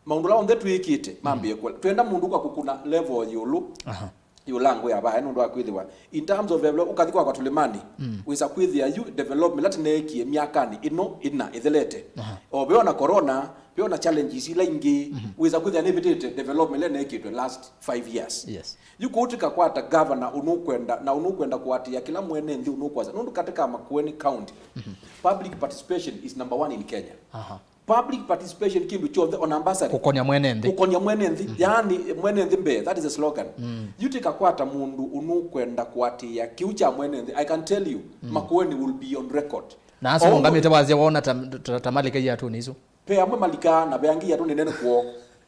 maũndũ ala onthe twĩkĩte mambĩe kũla. Twenda mũndũ kwa kũkũna level ĩũlũ, aha, ĩũlũ ngũ ya vae, nũndũ wa kwĩthĩwa in terms of develop-, ũkathi kwakwa tũlĩmanĩ, mm, wĩsa kwĩthĩa yu development ĩla tũneekie myakanĩ ĩno ĩna ĩthelete. Aha. O ve ona corona, ve ona challenges ila ingĩ, mhm, wĩsa kwĩthĩa nĩvĩtĩte development ĩla ĩneekĩtwe last five years. Yes. Yu kũu tũkakwata gavana ũnũkwenda, na ũnũkwenda kũatĩĩa kĩla mwene nthĩ ũnũkwasya. Nũndũ katika Makueni County, mhm, public participation is number one in Kenya. Aha. Public participation kĩndũ kyonthe, ona ambassador. Kũkonya mwene nthĩ. Kũkonya mwene nthĩ. Mhm. Yaani, mwene nthĩ mbee, that is a slogan. Mm. Yu tĩkakwata mũndũ ũnũkwenda kũatĩĩa kĩu kya mwene nthĩ. I can tell you, mm, Makueni will be on record. Na asu ũngamĩte wasya wona ta, ta, ta malike iatũnĩ isu. Ve amwe malikaa, na ve angĩ iatũ nĩ nene kwoo.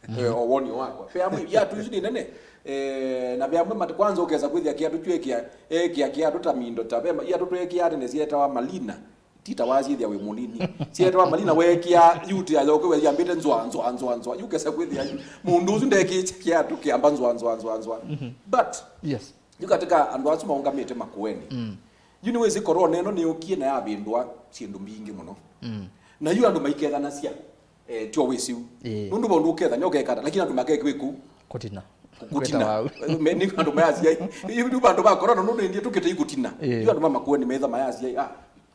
Mm. Eh, o woni wakwa. Ve amwe iatũ isu nĩ nene. Eh, na ve amwe mate kwanza ũkesa kwĩthĩa kĩatũ kyu ekĩa, ekĩa kĩatũ ta mindo ta. Ve ma-, iatũ twekĩaa tene syetawa malina. Tita wasyĩthĩa wĩ mũnini. Syetwa Malina weekĩa yuti ya yoke we yambĩte nzwa, nzwa, nzwa, nzwa. Yukesa kwĩthĩa yu. Mũndũ ũsu ndekĩte kĩatũ kĩamba nzwa, nzwa, nzwa, nzwa. But, yes, yu katika andũ asu maũngamĩte Makueni. Mm. Yu nĩwĩsĩ korona ĩno nĩyũkie na yavĩndũa syĩndũ mbingĩ mũno. Mm. Na yu andũ maikethanasya, eh, tyo wĩsĩ u. Ĩĩ. Nũndũ vandũ ũkethany'a ũkekata, lakini andũ makekiwĩ kũu. Kũtina. Kũtina. Kwĩta wau. Me-, nĩ andũ mayasya, yu, yu andũ ma korona, nũndũ ĩndĩ tũkĩte ikũtina. Ĩĩ. Yu andũ ma Makueni metha mayasya, ah,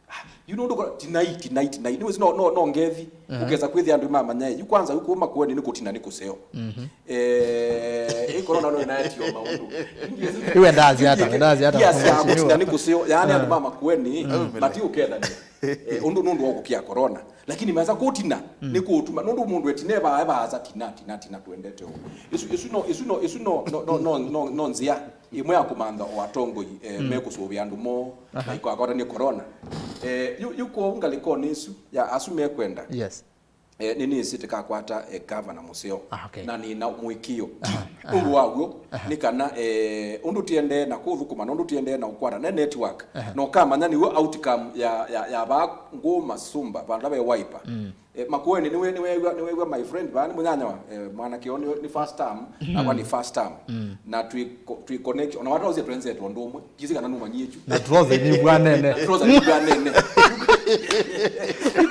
ah, yu nũndũ kora, tinai, tinai, tinai. Nĩwĩsĩ no, no, no ngethi. Mhm. Ũkesa kwĩthĩa andũ mamanya, yu kwanza, yu kũu Makueni nĩ kũtina, nĩ kũseo. Mhm. Eh, ĩ korona no ĩnaetio maũndũ. Iwe ndazi hata, ndazi hata. Yes, ya kũtina nĩ kũseo. Yaani andũ ma Makueni, mati ũkethania. Eh, ũndũ nũndũ wa kũkia korona. Lakini mesa kũtina, nĩ kũtuma. Nũndũ mũndũ etine vaa, vaasa tina, tina, tina, twendete ũu. Isu, isu no, isu no, isu no, no, no, no, no, no nzĩa ĩmwe ya kũmantha o atongoi, eh, mekũsũvĩa andũ moo, na ikwakotanie korona. Eh, yu, yu kwoou ngalĩkonĩ ĩsu ya asu mekwenda. Yes. Eh, nĩnĩsĩ tĩkakwata, eh, gavana mũseo. Ah, okay. Na nĩna mũĩkĩĩo. Aha, nũndũ wa w'o, nĩ kana, eh, ũndũ tiendee na kũthũkũma, na ũndũ tiendee na ũkwata, ne network, na ũkamanya nĩw'o outcome ya, ya, ya vaa ngũma sumba, vandũ ve Wiper. Mm. Eh, Makueni, nĩwe, nĩweew'a, nĩweew'a my friend, vaa nĩ mũnyanyawa, eh, mwanake ũyũ nĩ, nĩ first term, nakwa nĩ first term. Mm. Na twĩ co-, twĩ connection, ona wataũsya twenzetwe ũndũ ũmwe. Kĩsĩ kana nũmanyie kyu. Na trouser nĩ vwanene. Na trouser nĩ vwanene.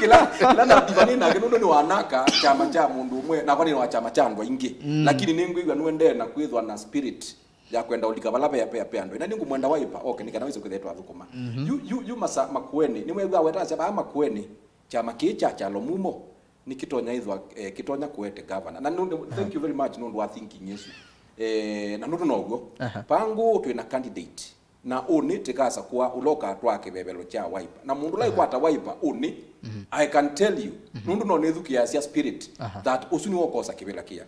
Kĩla, kĩla na diva nĩ nake nũndũ nĩ wanaka kyama kya mũndũ ũmwe, nakwa nĩ wa kyama kya andũ aingĩ. Mm. Lakini nĩngwĩw'a nũendee na kwĩthwa na spirit ya kwenda ũlika vala pe, pe, pe andũ. Na nĩngũmwenda Wiper, okay, nĩ kana wĩse kwĩthĩa twathũkũma. Mhm. Yu, yu, yu masa Makueni, nĩwew'a wetasya vaa Makueni, kyama kĩĩ kya kyalo mumo, nĩkĩtonya ĩthwa, eh, kĩtonya kũete governor. Na nũndũ, thank you very much nũndũ wa thinking ĩsu. Eh, na nũndũ now'o. Aha. Pangũ twĩ na candidate. Na ũnĩ tĩkasakũa ũla ũkatwaa kĩvevelo kya Wiper. Na mũndũ ũla ĩkwata Wiper ũnĩ, I can tell you, nũndũ no nĩthukĩasya spirit that ũsu nĩwe ũkosa kĩvĩla kĩa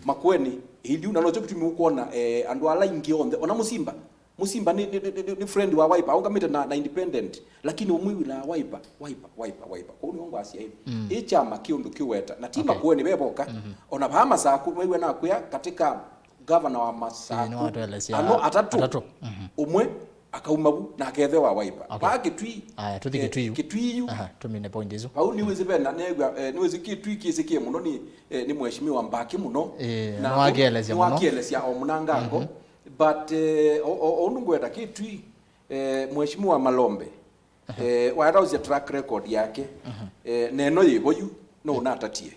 Makueni. Ĩthiu na nokyo kĩtumi ũkwona, eh, andũ ala aingĩ onthe, ona Mũsimba. Mũsimba nĩ, nĩ, nĩ, nĩ, nĩ friend wa Wiper, aũngamĩte na, na independent. Lakini ũmwĩw'ĩlaa Wiper, Wiper, Wiper, Wiper. Kwoou nĩw'o ngwasya ĩ. Mm. Ĩ kyama kĩ ũndũ kĩweta. Na ti Makueni ve voka. Mhm. Ona vaa Masaku, nĩwaiw'a nakwĩa katika gavana wa Masaku, ĩĩ, nĩwatũelesya ano atatũ. Atatũ. Mhm. Ũmwe akauma vu na akethĩwa wa Wiper. Okay. Vaa Kĩtui. Aya, tũthi, eh, Kĩtui yu. Kĩtui yu. Aha, tũmine point isu. Vau nĩwĩsĩ vena, nĩw'a, eh, nĩwĩsĩ Kĩtui kĩsĩkĩe mũno nĩ, eh, nĩ mheshimiwa Mbaki mũno. Eh, na nĩwakĩelesya mũno. Nĩwakĩelesya o mũnangango. Mhm. But, eh, o, o, o ũndũ ngwenda Kĩtui, eh, mheshimiwa Malombe, eh, wataũsya track record yake, eh, neno yĩvo yu, no ũnatatie.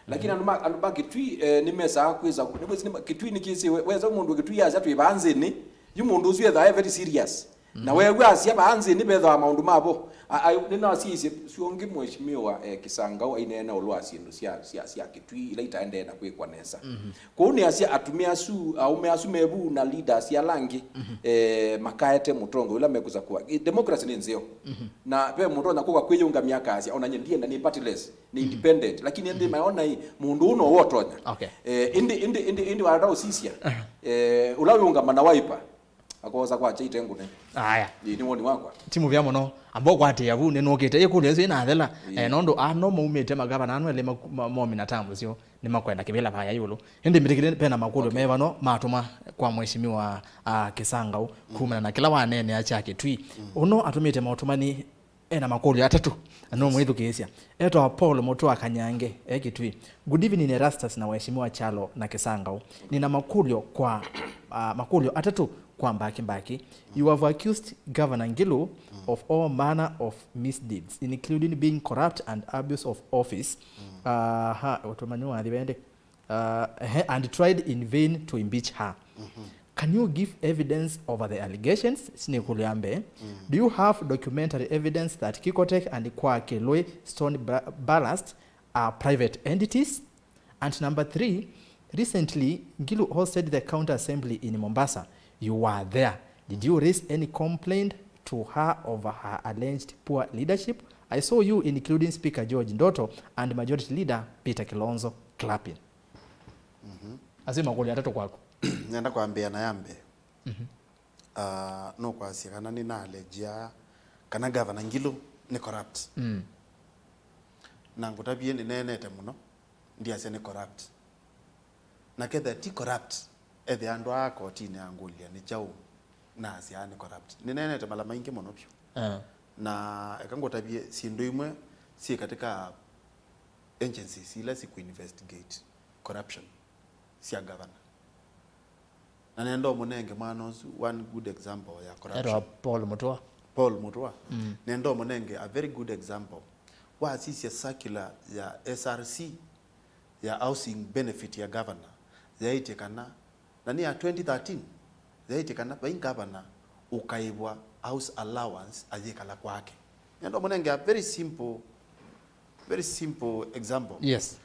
Lakini andũ ma, andũ ma Kĩtui, eh, nĩmesaa kwĩsa, nĩwĩsĩ nĩ ma, Kĩtui nĩkĩsĩ, we, wesa mũndũ Kĩtui asya twĩ vaa nzĩnĩ, yu mũndũ ũsu ethaa e very serious. Na weew'a asya vaa nzĩnĩ vethaa maũndũ mavo. A, a, nĩnasyaisye syongi mheshimiwa, eh, Kĩsangau aineena ũlũ wa syĩndũ sya, sya, sya Kĩtui ila itaendee na kwĩkwa nesa. Kwoou nĩasya atumĩa asu, aũme asu me vu na leaders ala angĩ, eh, makaete mũtongoi ũla mekwĩsa kũa. Eh, democracy nĩ nzeo. Na ve mũndũ onya kũka kwĩyĩũngamya akasya, "Ona nyie ndienda, nĩ partyless, nĩ independent." Lakini ĩndĩ mayona ĩ, mũndũ ũũ no wotonya. Okay. Eh, ĩndĩ, ĩndĩ, ĩndĩ, ĩndĩ wata ũsisya, eh, ũla wĩũngama na Wiper, akosa kwakya ite ngũne. Aya. Ĩĩ, nĩ woni wakwa. Ti mũvea mũno. Amba ũkwatĩĩa vu, nĩnũkĩte. Ĩkũlyo ĩsu ĩnathela. Ĩĩ. Eh, nondũ ano maumĩte magavana ano elĩ maku-, ma-, momina tambo syoo, nĩmakwenda kĩvĩla vaya ĩũlũ. Ĩndĩ mbĩtĩkĩle pena makũlyo, okay, mevano matũma kwa mheshimiwa, ah, Kĩsangau, kumana na kĩla waneenea kya Kĩtui. Mm. Ũno atũmĩte maũtũmani ena makũlyo atatũ, na nũmwĩthukĩĩsya. Etawa Paul Mũtũa Kanyange, e Kĩtui. Good evening, Erastus na waheshimiwa Kyalo na Kĩsangau. Nina makũlyo kwa, ah, makũlyo atatũ kwa Mbaki Mbaki. You have accused Governor Ngilu of all manner of misdeeds, including being corrupt and abuse of office. Aha, ũtũmani wathi wende. Uh, ehe, and tried in vain to impeach her. Can you give evidence over the allegations? Sinĩkũlyo ya mbee. Do you have documentary evidence that Kikotech and Kwa Kilui Stone Ba-, Ballast are private entities? And number three, recently, Ngilu hosted the county assembly in Mombasa. You were there. Did you raise any complaint to her over her alleged poor leadership? I saw you, including Speaker George Ndoto and Majority Leader Peter Kilonzo, clapping. Mhm. Asu nĩ makũlyo atatũ kwaku. Nenda kwambĩa na ya mbee. Mhm. Ah, nũkwasya kana nĩnallegea kana Governor Ngilu nĩ corrupt. Mm. Na ngũtavie nĩneenete mũno, ndiasya nĩ corrupt. Na kethĩa ti corrupt, ethĩa andũ aa kotinĩ angũlya nĩ kyaũ nasyaa nĩ corrupt. Nĩneenete mala maingĩ mũno vyũ. Ah. Na eka ngũtavye syĩndũ imwe syĩ katika agencies ila siku investigate corruption sya governor. Na nenda ũmũnenge mwana ũsu one good example ya corruption. Etwa Paul Mutua. Paul Mutua. Mm. Nenda ũmũnenge a very good example. Wasisya circular ya S R C ya housing benefit ya governor, yaĩtye kana, na nĩ ya twenty thirteen, yaĩtye kana vai governor ũkaĩvwa house allowance ayĩkala kwake. Nenda ũmũnenge a very simple, very simple example. Yes.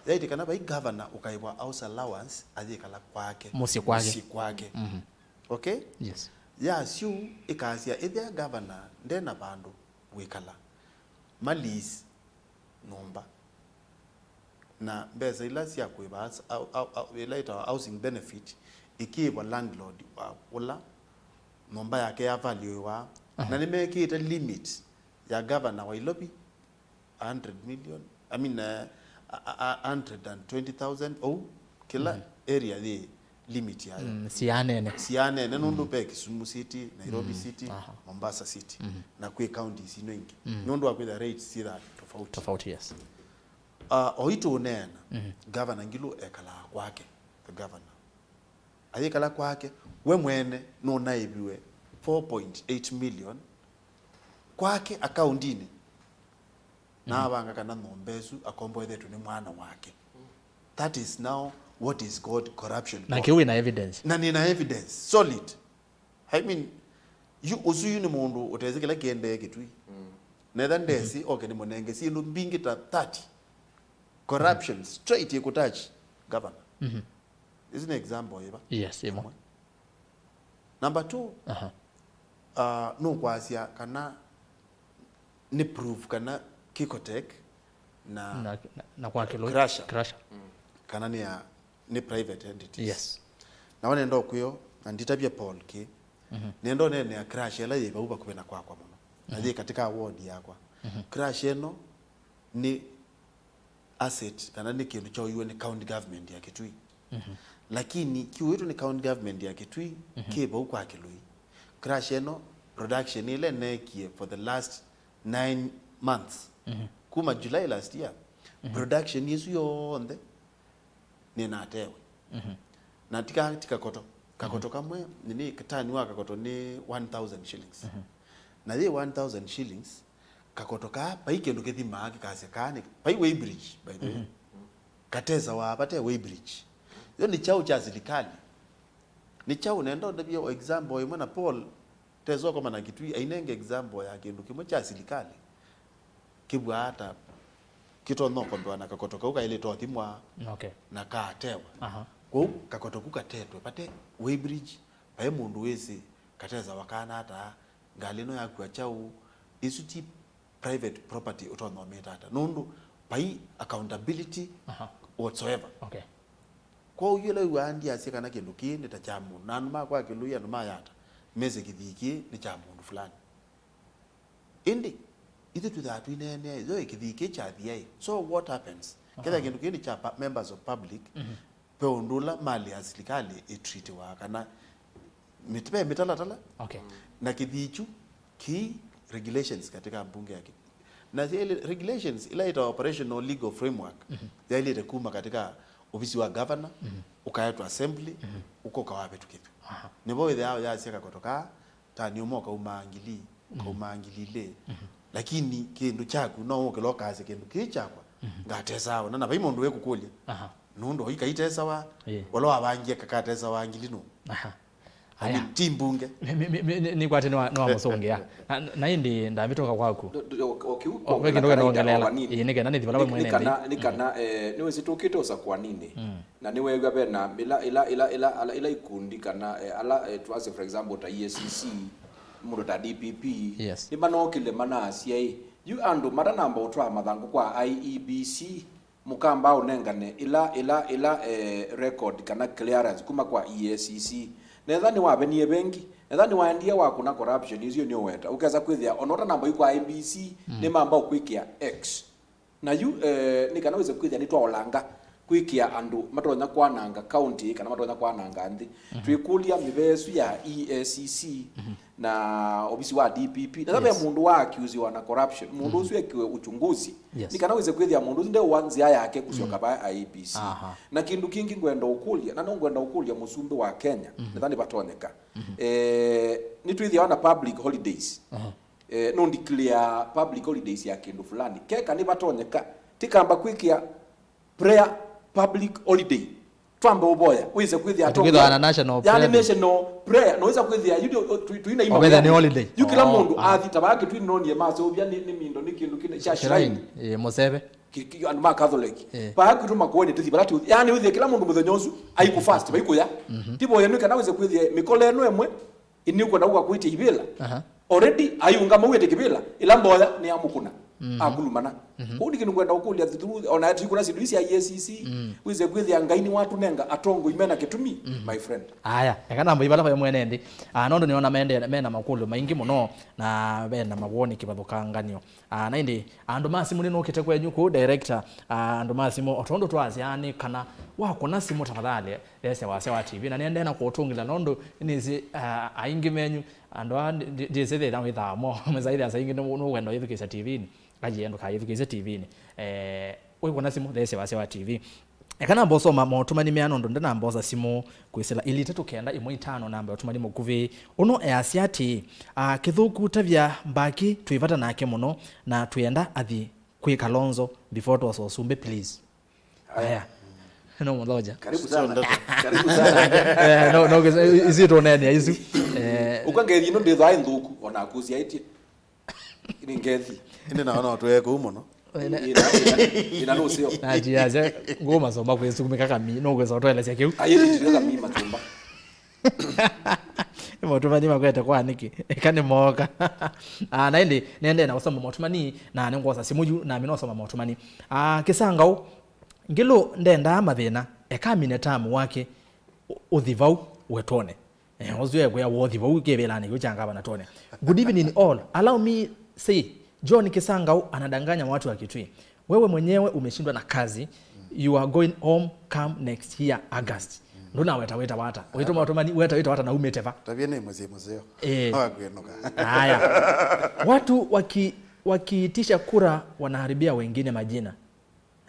Yaĩtye kana vai governor ũkaĩvwa house allowance ayĩkala kwake. Mũsyĩ kwake. Mũsyĩ kwake. Mhm. Okay? Yes. Ya syu ĩkasya ĩthĩa governor ndena vandũ wĩkala, ma lease nyũmba, na mbesa ila sya kũĩva as-, au-, au-, au-, ĩla ĩtawa housing benefit ĩkĩĩvwa landlord wa ũla nyũmba yake yavalũĩwa. Aha. Na nĩmekĩĩte limit ya governor wa Nairobi, a hundred million, I mean, uh, a, a, a hundred and twenty thousand, ou kĩla area yĩ limit yayo. Mm, sianene. Sianene, nũndũ ve Kisumu City, Nairobi City, aha, Mombasa City, na kwĩ counties ino ingĩ. Mm. Nũndũ wa kwĩtha rates syĩtha tofauti. Tofauti, yes. Uh, oitũ ũneena, governor Ngilu ekalaa kwake, the governor. Ayĩkala kwake, we mwene nũnaĩviwe four point eight million kwake akaundinĩ. Na avanga kana nyũmba ĩsu akomboethetwe nĩ mwana wake. That is now what is called corruption. Na kĩu ĩna evidence. Na nĩna evidence solid. I mean, yu, ũsu yu nĩ mũndũ ũtesĩ kĩla kĩendee Kĩtui. Mm. Netha ndesĩ, okay, nĩ mũnenge syĩndũ mbingĩ ta thirty. Corruption straight ĩkũtouch governor. Mhm. Ĩsu nĩ example ĩva? Yes, ĩmwe. Number two, aha, uh, nũkwasya kana nĩ proof kana Kikotech na, na, na, na kwa Kilui, Crusher, Crusher, kana nĩ ya, nĩ private entities. Yes. Na wanenda ũkwĩo, na nditavya Paul kĩ, nenda ũneenea Crusher ĩla yĩ vau vakuvĩ na kwakwa mũno. Na yĩ katika ward yakwa. Crusher ĩno nĩ asset kana nĩ kĩndũ kyoiwe nĩ county government ya Kitui. Mhm. Lakini kĩuĩtwe nĩ county government ya Kitui, mhm, kĩ vau kwa Kilui. Crusher ĩno, production ĩla ĩneekie for the last nine months, mhm, kuma July last year, mhm, production ĩsu yonthe nĩnatewe. Mhm. Na ti ka, ti kakoto. Kakoto, mhm, kamwe, nini, katani wa kakoto nĩ one thousand shillings. Mhm. Na yĩ one thousand shillings, kakoto kaa, vai kĩndũ kĩthimaa kĩkasya kaa nĩ, vai weighbridge, by the way. Mhm. Katesawa vate weighbridge. Yo nĩ kyaũ kya silikali. Nĩ kyaũ, nenda ũndavye o example ĩmwe na Paul, tesa ũkomana Kitui, ainenge example ya kĩndũ kĩmwe kya silikali. Kĩvwaa ata kĩtonya ũkombewa na kakoto kau kaĩlĩte ũthimwa, okay, na katewa. Aha. Kwoou kakoto ku katetwe vate weighbridge, vai mũndũ wĩsĩ katesawa kana ata, ngalĩ ĩno yakua kyaũ, ĩsu ti private property ũtonya ũmĩta ata, nũndũ vai accountability, aha, whatsoever. Okay. Kwoou yu ĩla wĩw'aa ndiasya kana kĩndũ kĩĩ nĩ ta kya mũndũ, na andũ ma kwa Kĩlũi, andũ ma Yatta, mesĩ kĩthii kĩĩ nĩ kya mũndũ fulani. Ĩndĩ, ithyĩ twĩthaa twĩneenea, yo ĩ kĩthii kĩĩ kyathia ĩ. So what happens? Kethĩa, aha, kĩndũ kĩĩ nĩ kya pa-, members of public, mhm, ve ũndũ ũla mali ya silikalĩ ĩtreatiwa kana mĩt-, ve mĩtalatala, okay, na kĩthii kyu kĩ regulations katika mbunge ya ki-, na yaĩlĩ-, regulations ila ĩtawa operational legal framework, mhm, yaĩlĩte kuma katika ofisi wa governor, mhm, ũkaetwa assembly, mhm, ũkoka wavĩtũkĩthw'a. Aha. Nĩvo wĩthĩawa yasya kakoto kaa, tani ũmwe ũkaumaa ngili, mhm, ũkaumaa ngili ilĩ. Mhm. Lakini kĩndũ kyaku no ũkĩla ũkasya kĩndũ kĩĩ kyakwa, mhm, ngatesawa. Na, na vai mũndũ wĩkũkũlya. Aha. Nũndũ oi kaitesawa, ĩĩ, ũla wavangie kakatesawa ngili nũ? Aha. I mean, aya, ti mbunge. Mi-, mi-, mi-, mi-, nĩ-, nĩkwatĩ nĩwa-, nĩwamũsũngĩa. Na, na ĩndĩ ndavĩtũka kwaku. Ndo-, ndo-, o-, o kĩu, o, ve kĩndũ kĩnongelela. Ĩĩ, nĩ kana nĩthi vala we mwene nthĩ. Nĩ kana, nĩ kana, eh, nĩwĩsĩ tũkĩte ũsakũaninĩ. Mm. Na nĩweew'a ve na ila, ila, ila, ila, ala, ila ikundi kana, eh, ala, eh, twasye, for example, ta E A C C, mũndũ ta D P P, yes, nĩmanokile manasya ĩ, yu andũ matanamba ũtwaa mathangũ kwa I E B C, mũkamba ũnengane ĩla, ĩla, ĩla, eh, record kana clearance kuma kwa E A C C. Netha nĩwavenie vengi, netha nĩwaendie wakũna corruption isu nĩũweta, ũkesa kwĩthĩa ona ũtanamba yu kwa I E B C, mm, nĩmamba ũkwĩkĩa X. Na yu, eh, nĩ kana wĩse kwĩthĩa nĩtwaolanga kwĩkĩa andũ matonya kwananga county kana matonya kwananga nthĩ. Twĩkũlya mĩvea ĩsu ya E A C C na ovisi wa D P P. Na ve mũndũ wa accusiwa na corruption, mũndũ ũsu ekiwe uchunguzi. Yes. Nĩ kana wĩse kwĩthĩa mũndũ ũsu ndeũwa nzĩa yake kũsyoka vaa I E B C. Aha. Na kĩndũ kĩngĩ ngwenda ũkũlya, na no ngwenda ũkũlya mũsumbĩ wa Kenya, nĩtha nĩvatonyeka. Eh, nĩtwĩthĩawa na public holidays. Eh, no declare public holidays ya kĩndũ fulani. Keka nĩvatonyeka, tikamba kwĩkĩa prayer public holiday. Twambe ũvoya, wĩse kwĩthĩa... Ati kwĩthĩwa na national prayer day. Yani national prayer, no wĩsa kwĩthĩa, yu ndio, tu-, tuina ino. Obetha ni holiday. Yu kila mũndũ athi ta vaa Kĩtui nĩnonie maseũvya nĩ, nĩ mindo, nĩ kĩndũ kĩna kya shrine. Shrine, eh, mũseve. Ki-, ki-, andũ ma Catholic. Eh. Vaa kwitũ Makueni tũthi vala tũthi. Yani wĩthĩa kila mũndũ mũthenya ũsu, aiku fast, vaikũya. Tivoya nĩ kana wĩse kwĩthĩa mĩkole ĩno ĩmwe, ĩnĩ ũkwenda gũka kwĩtya ivĩla. Aha. Already ayĩũngama wĩtya kĩvĩla, ĩla mboya nĩ ya mũkũna. Akulumana. Kũu nĩ kĩndũ ngwenda ũkũlya through, ona tikũna syĩndũ isi ya E A C C, wĩse kwĩthĩa Ngai nĩwatũnenga atongoi mena kĩtumi, my friend. Aya, eka namba ivala vae mwene nthĩ. Ah, nondũ nĩona mende, mena makũlyo maingĩ mũno, na mena mawoni kĩvathũkanganyo. Ah, na ĩndĩ, andũ ma simũ nĩnũkĩte kwenyu kũu, director, ah, andũ ma simũ, o tondũ twasya nĩ kana wakũna simũ tafadhali, theesya wasya wa T V, na nĩendee na kũũtũngĩla nondũ nĩsĩ, ah, aingĩ menyu, andũ aa ndi-, ndi-, ndĩsĩ thĩna wĩthaa mo, mesa ĩthĩa saa ingĩ nũ-, nũkwenda ũyĩthukĩĩsya T V-inĩ, aye ndũkayĩthukĩĩsye T V-inĩ. Eh, wĩkũna simũ, theesya wasya wa T V. Eka namba ũsoma motũmani mea nũndũ ndanamba osa simũ kwĩsĩla ilĩ itatũ kenda ĩmwe itano namba ya ũtũmani mũkuvĩ. Ũno easya atĩĩ, ah, kĩthũku tavya Mbaki twĩ vata nake mũno na twĩenda athi kwĩ Kalonzo before twosa ũsumbĩ, please. Aya. No mũthoja. Karibu sana. Karibu sana. Eh, no, no, isi tũneenea isu. Eh, ũka ngethi ĩno ndĩthwa ĩ nthũku, ona akusiaĩtye. Nĩ ngethi. Ĩndĩ nao no twee kũu mũno. Ĩna, ĩna, ĩna nũseo. Na ati aze, ngũmasoma kwĩsukumĩka kami, no kwĩsa ũtwelesya kĩu. Ayĩtĩtĩka kami matumba. Motũmani makwete kwa nĩkĩ? Eka nĩ moka. Ah, na ĩndĩ, nĩendee na kũsoma motũmani, na nĩngwosa simũ yu, na mina ũsoma motũmani. Ah, Kĩsangaũ, Ngĩlũ ndendaa mathĩna, eka amine tamu wake, ũ-, ũthi vau, wetwone. Eh, ũsu ekwĩa wothi vau kĩvĩlanĩ kĩu kya ngavana twone. Good evening all. Allow me say, John Kisangau anadanganya watu wa Kitui. Wewe mwenyewe umeshindwa na kazi. You are going home come next year August. Ndũnaweta wĩta wata. Wĩtũma ũtũmani weta wĩta wata na umĩte va? Tavia nĩ mũsyĩ mũseo. Eh. Wa kwĩnũka. Haya. Watu waki-, wakiitisha kura wanaharibia wengine majina.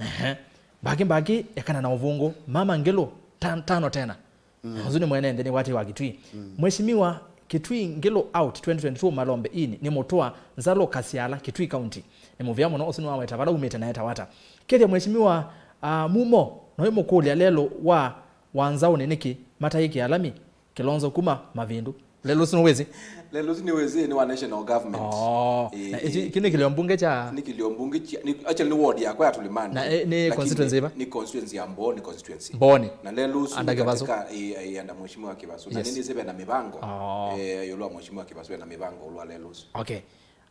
Ehe. Mbaki mbaki ekana na ũvũngũ. Mama Ngĩlũ, tan-, tano tena. Mm. Ũsu nĩ mwene nthĩ nĩ wati wa Kitui. Mm. Mheshimiwa Kitui Ngĩlũ out twenty twenty-two Malombe in nĩ mũtũa Nzalo Kasiala, Kitui County. Nĩ mũvea mũno ũsu nĩwaweta vala umĩte na eta wata. Kethya Mheshimiwa, ah, Mumo, no ĩmũkũlya lelũ wa, wa Nzaũnĩ nĩkĩ mataĩkĩa lami? Kilonzo kuma Mavindu. Lelũ ũsu nĩwĩsĩ? Lelũ ũsu nĩwĩsĩ nĩ wa national government. Oh. Ĩĩ, na ĩĩ. Kĩu nĩ kĩlio mbunge kya? Nĩ kĩlio mbunge kya, nĩ, actually nĩ ward yakwa ya Tulimani. Na, eh, nĩ constituency ĩva? Nĩ constituency ya Mbooni constituency. Mbooni. Na lelũ ũsu under Kĩvasu? Katika, ĩĩ, ĩĩ, under Mheshimiwa Kĩvasu. Na yes. Nĩ nĩsĩ vena mĩvango. Oh. Eh, ĩũlũ wa Mheshimiwa Kĩvasu ena mĩvango ĩũlũ wa lelũ ũsu. Okay.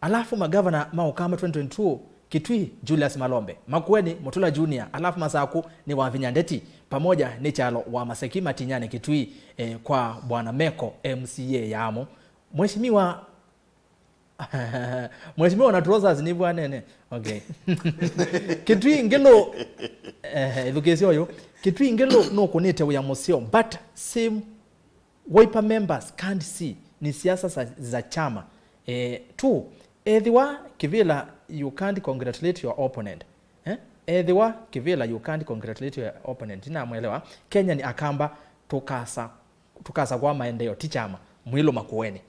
Alafu magavana ma Ũkamba twenty twenty-two, Kitui, Julius Malombe, Makueni, Mutula Junior, alafu Masaku nĩ Wavinya Ndeti, pamoja nĩ Kyalo wa Maseki Matinyani Kitui, eh, kwa Bwana Meko, M C A yamo. Mheshimiwa, Mheshimiwa na trousers nĩ bwanene. Okay. Kitui Ngĩlũ, eh, ithukĩĩsya ũyũ. Kitui Ngĩlũ nũkũnĩte wĩa mũseo, but same Wiper members can't see ni siasa za, za chama. Eh, two, ethĩwa kĩvĩla you can't congratulate your opponent. Eh? Ethĩwa kĩvĩla you can't congratulate your opponent. Ndinamwelewa. Kenya ni Akamba, tukasa, tukasa kwa maendeleo, ti chama. Mwĩlũ Makueni.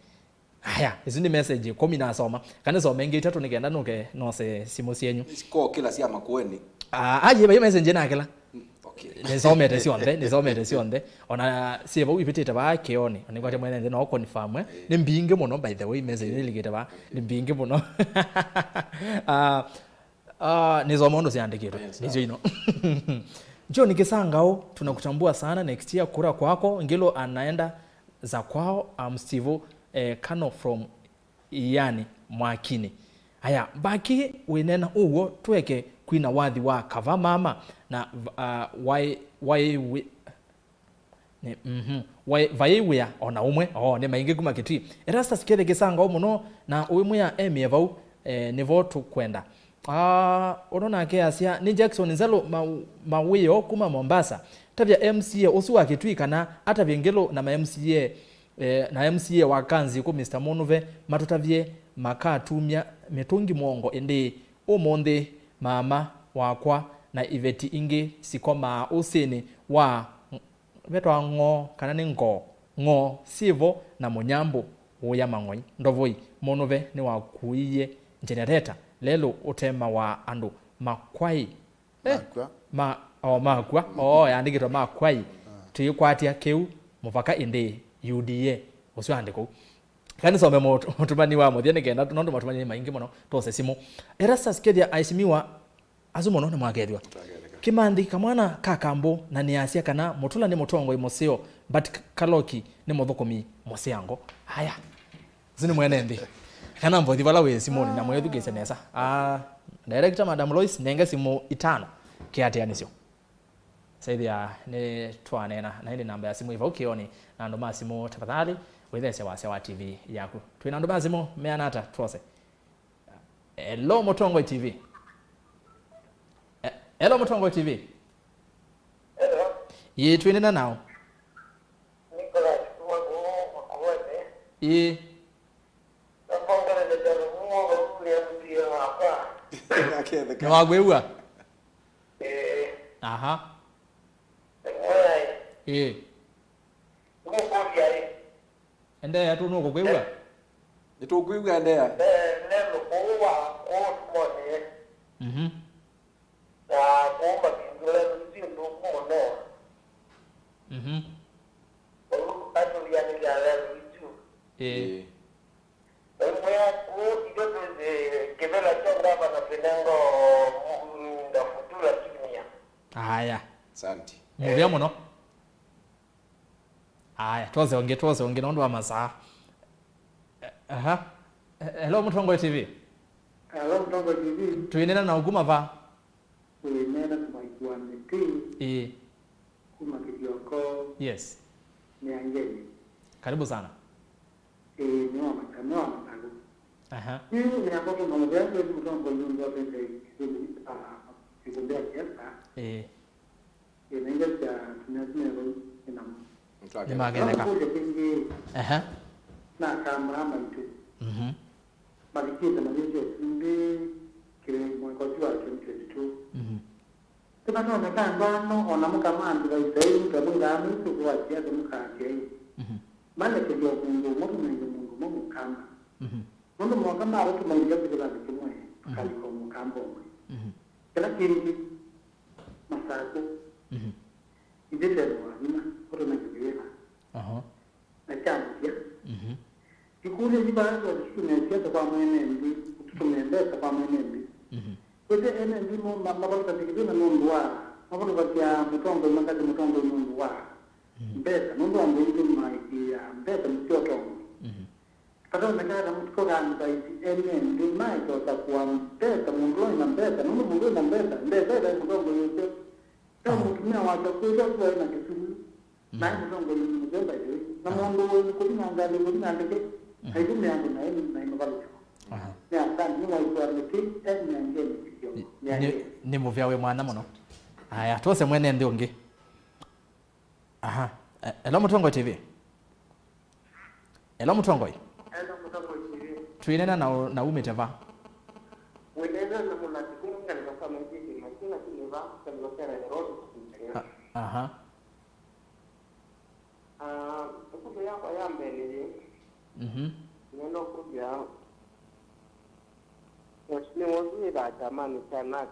Aya, isu ni message ikũmi nasoma. Kana some ingĩ itatũ nĩkenda nũke nose simũ syenyu. Ko kĩla sya Makueni. Ah, aye, vai message nakĩla. Okay. Nĩsomete syonthe, nĩsomete syonthe. Ona syĩ vau ivĩtĩte vaa kĩonĩ. Nĩkwate mwene nthĩ no confirm, eh? Nĩ mbingĩ mũno, by the way, message nĩlikĩte vaa. Nĩ mbingĩ mũno. Ah, ah, nĩsoma ũndũ syandĩkĩtwe. Yes, nĩsyo ino. John Kisangao, tunakutambua sana. Next year kura kwako. Ngĩlũ anaenda za kwao. I'm Steve, eh, Kano from Iani Mwakini. Aya, Mbaki wĩnena ũw'o, tũeke kwina wathi wa kava mama na, ah, waĩ, waĩ wĩ-, nĩ, mhm, waĩ, vaĩ wĩa ona ũmwe. Oo, nĩ maingĩ kuma Kitui. Erastus Kethe Kĩsangao mũno, na ũimwĩa emĩe vau, eh, nĩvo tũkwenda. Ah, ũno nake asya, nĩ Jackson Nzalo ma, Mawĩo kuma Mombasa. Tavya M C A ũsu wa Kitui kana atavye Ngelũ na ma M C A, eh, na M C A wa Kanzikũ, Mister Mũnuve, matũtavye makatumya mĩtũngi mũongo ĩndĩ. Ũmũnthĩ mama wakwa na iveti ingĩ sikomaa ũsĩnĩ wa vetwa ng'oo kana nĩ ngoo, ng'oo syĩ vo na mũnyambũ ũya mang'oi. Ndovoi, Mũnuve nĩwakuie njenereta, lelũ ũtema wa andũ makwai. Eh, Makw'a. Ma, o, makw'a. O, yandĩkĩtwe makwai. Tũikwatya kĩu mũvaka ĩndĩ U D A. Ũsu andĩ kũu. Kana nisome mũt-, mũtũmani wa mũthya nĩ kenda, nũndũ matũmani nĩ maingĩ mũno, tose simũ. Erastus Kethia, aisimiwa asu mũno nĩ mwakethwa. Kĩmanthi kamwana ka kambũ na nĩasya kana Mũtula nĩ mũtongoi mũseo, but K-, Kaloki nĩ mũthũkũmi mũseango. Aya. Ũsu nĩ mwene nthĩ. Kana mbothi vala wĩ simũnĩ na mwĩthukĩĩsya nesa. Ah, director, Madam Lois, nenge simũ itano kĩatĩanĩsyo. Saithia nĩ twaneena, na ĩndĩ namba ya simũ ĩ vau kĩonĩ, na andũ ma simũ, tafadhali, wĩthesya wasya wa T V yaku. Twĩ na andũ ma simũ, meana ata twose? Hello, Mũtongoi T V. Eh, hello, Mũtongoi T V. Hello. Yĩ, twĩnena nao. Nicholas kuma kũũ Makueni. Ĩĩ. Nakongelele kyalo muo vakuya mutio wakwa. Aketheka. Nĩwakwĩw'a? Ĩĩ. Aha. Nĩmwĩai. Ĩĩ. Nĩmũkũlya ĩ. Endeea tu, nũkũkwĩw'a. Nĩtũkwĩw'a, endeea. Eh, neno kũũ wa kũũ tũmonĩe. Mhm. Na kũu mavindũla nzĩ nthũku mũno. Mhm. Ũu atũvianĩlya lelũ itũ. Ĩĩ. Ĩĩ. Ũmwĩa kũu itũ twĩsĩ kĩvela kya ngavana Vinengo Munda Futula Junior. Aya. Asante. Mũvea mũno. Aya, twose ũngĩ, twose ũngĩ, nũndũ wa masaa. Eh, aha. Eh, hello, Mũtongoi T V. Hello, Mũtongoi T V. Twĩnena na ũkuma va? Wĩnena kuma Ikuanĩ Mĩtĩ. Ĩĩ. Kuma Kĩthioko. Yes. Mĩangeni. Karibu sana. Ĩĩ, nĩ wa Mata-, nĩ wa Masaku. Aha. Yu nĩ akwa kuma mũvea kwĩ Mũtongoi nũndũ wa pesa ikundi, ah, ikundi ya siasa. Ĩĩ. Ĩnengesya atumĩa asu me vau ĩnamo. Nĩmakeneka. Nĩmakeneka. Nakũlya kĩngĩ. Ehe. Na Akamba maitũ. Mhm. Mavikĩte mayĩsya ũsumbĩ kĩ mwaka ũsu wa twenty twenty-two. Mhm. Tũkatoneka andũ ano, ona mũkama andũ vaisai, mũtwe mũngaa mwĩsũkũ wa siasa mũkaasya ĩ. Mhm. Malekelya o mũndũ ũmwe tũmenge mũndũ ũmwe mũkama. Mhm. Nũndũ moka maũtũmailya kĩvĩlanĩ kĩmwe, mhm, akalika o mũkamba ũmwe. Mhm. Kĩla kĩngĩ, Masaku. Mhm. Ithyĩ twĩ na wavinya, ũtũmanyĩthye wĩva. Aha. Na kya mũthya, mhm, ĩkũlyo yĩvaatwa tũtũmĩe siasa kwa mwene nthĩ, tũtũmĩe mbesa kwa mwene nthĩ. Mhm. Kwĩsĩ ene nthĩ mo-, ma-, mavalũkasya kĩvĩla nũndũ wa, mavalũkasya mũtongoi makasya mũtongoi nũndũ wa, mhm, mbesa, nũndũ andũ aingĩ maĩkĩĩaa mbesa nĩsyo ũtongoi. Mhm. Katonyeka kana mũtuko ka advice ene nthĩ maĩtosa kũa mbesa, mũndũ ũla wĩ na mbesa, nũndũ mũndũ wĩ na mbesa, mbesa ĩla mũtongoi ũseo. Ve mũtumĩa wasya kwĩtwa tu aĩ na kĩsulu, naĩ mũtongoi mũseo by the way. Na mũndũ wĩ kũthi na ngalĩ, kũthi na ndeke, aitũmĩa andũ naĩ, naĩ mavalũkyo. Aha. Nĩ asani, nĩ waiswa mĩtĩ, ene ngeni kĩsio. Nĩ, nĩ, nĩ mũvea wĩ mwana mũno. Aya, twose mwene nthĩ ũngĩ. Aha. Eh, hello, Mũtongoi T V. Hello, Mũtongoi. Hello, Mũtongoi T V. Twĩnena na ũ-, na umĩte va? Wĩnena na Mũlati kuma ngalĩko sya Maitĩtĩ Makina Kinĩva, ngalĩko sya Nairobi. A-, aha. Ah, ĩkũlyo yakwa ya mbee nĩ yĩĩ. Mhm. Nĩenda kũlya, Mheshimiwa ũsu wĩthaa kyamanĩ kya NARC.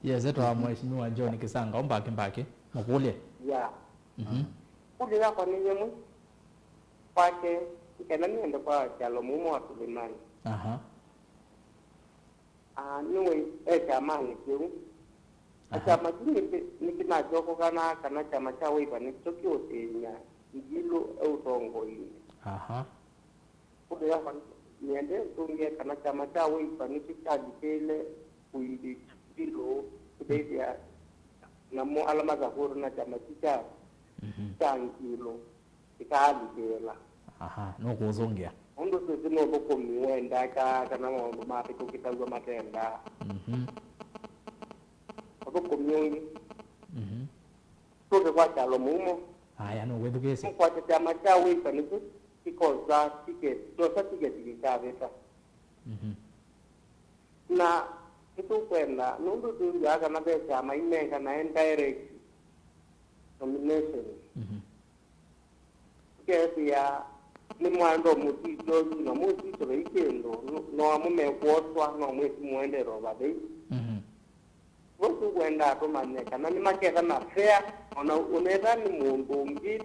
Yes, etwa Mheshimiwa John Kisanga, ũmbakĩ mbakĩ, mũkũlye. Yeah. Mhm. Kũlyo yakwa nĩ yĩmwe kwake, nĩ kana nĩende kwa kyalo mũmwe wa Suleimani. Aha. Ah, nĩwe e kyamanĩ kĩu. Na aha. Kyama kĩu nĩkĩ-, nĩkĩnakyokokanaa kana kyama kya Wiper nĩkyo kĩũsĩny'a Ngilu e ũtongoinĩ. Aha. Kũlyo yakwa nĩende ĩtũngĩe kana kyama kya Wiper nĩkyo kyalikĩile kũimpeach Ngilu kũtetheea namo ala masakũtwe na kyama kyu kya, mhm, kya Ngilu kĩkaalikĩĩla. Aha, nũkũũsũngĩa. Ũndũ sisi nĩ ũthũkũmi wendaa kaa kana maũndũ mavĩtũkĩthaw'a matendaa. Mhm. Ũthũkũmi ũngĩ. Mhm. Tũke kwa kyalo mũumo. Aya, nũkwĩthukĩĩsya. Nũkwate kyama kya Wiper nĩkyo kĩkosa tiketi, kyosa tiketi kĩkavĩta. Mhm. Na nĩtũkwenda, nũndũ twĩw'aa kana ve kyama inenganae direct nomination. Mhm. Ũkethĩa nĩ mwando mũsisyo yu na mũsisyo vei kĩndũ, no amwe mekwoswa, no mwĩsi mũendete ũvathei. Mhm. Vo tũkwendaa tũmanye kana nĩmakethana fair, ona ũnethĩa nĩ mũndũ ũngĩ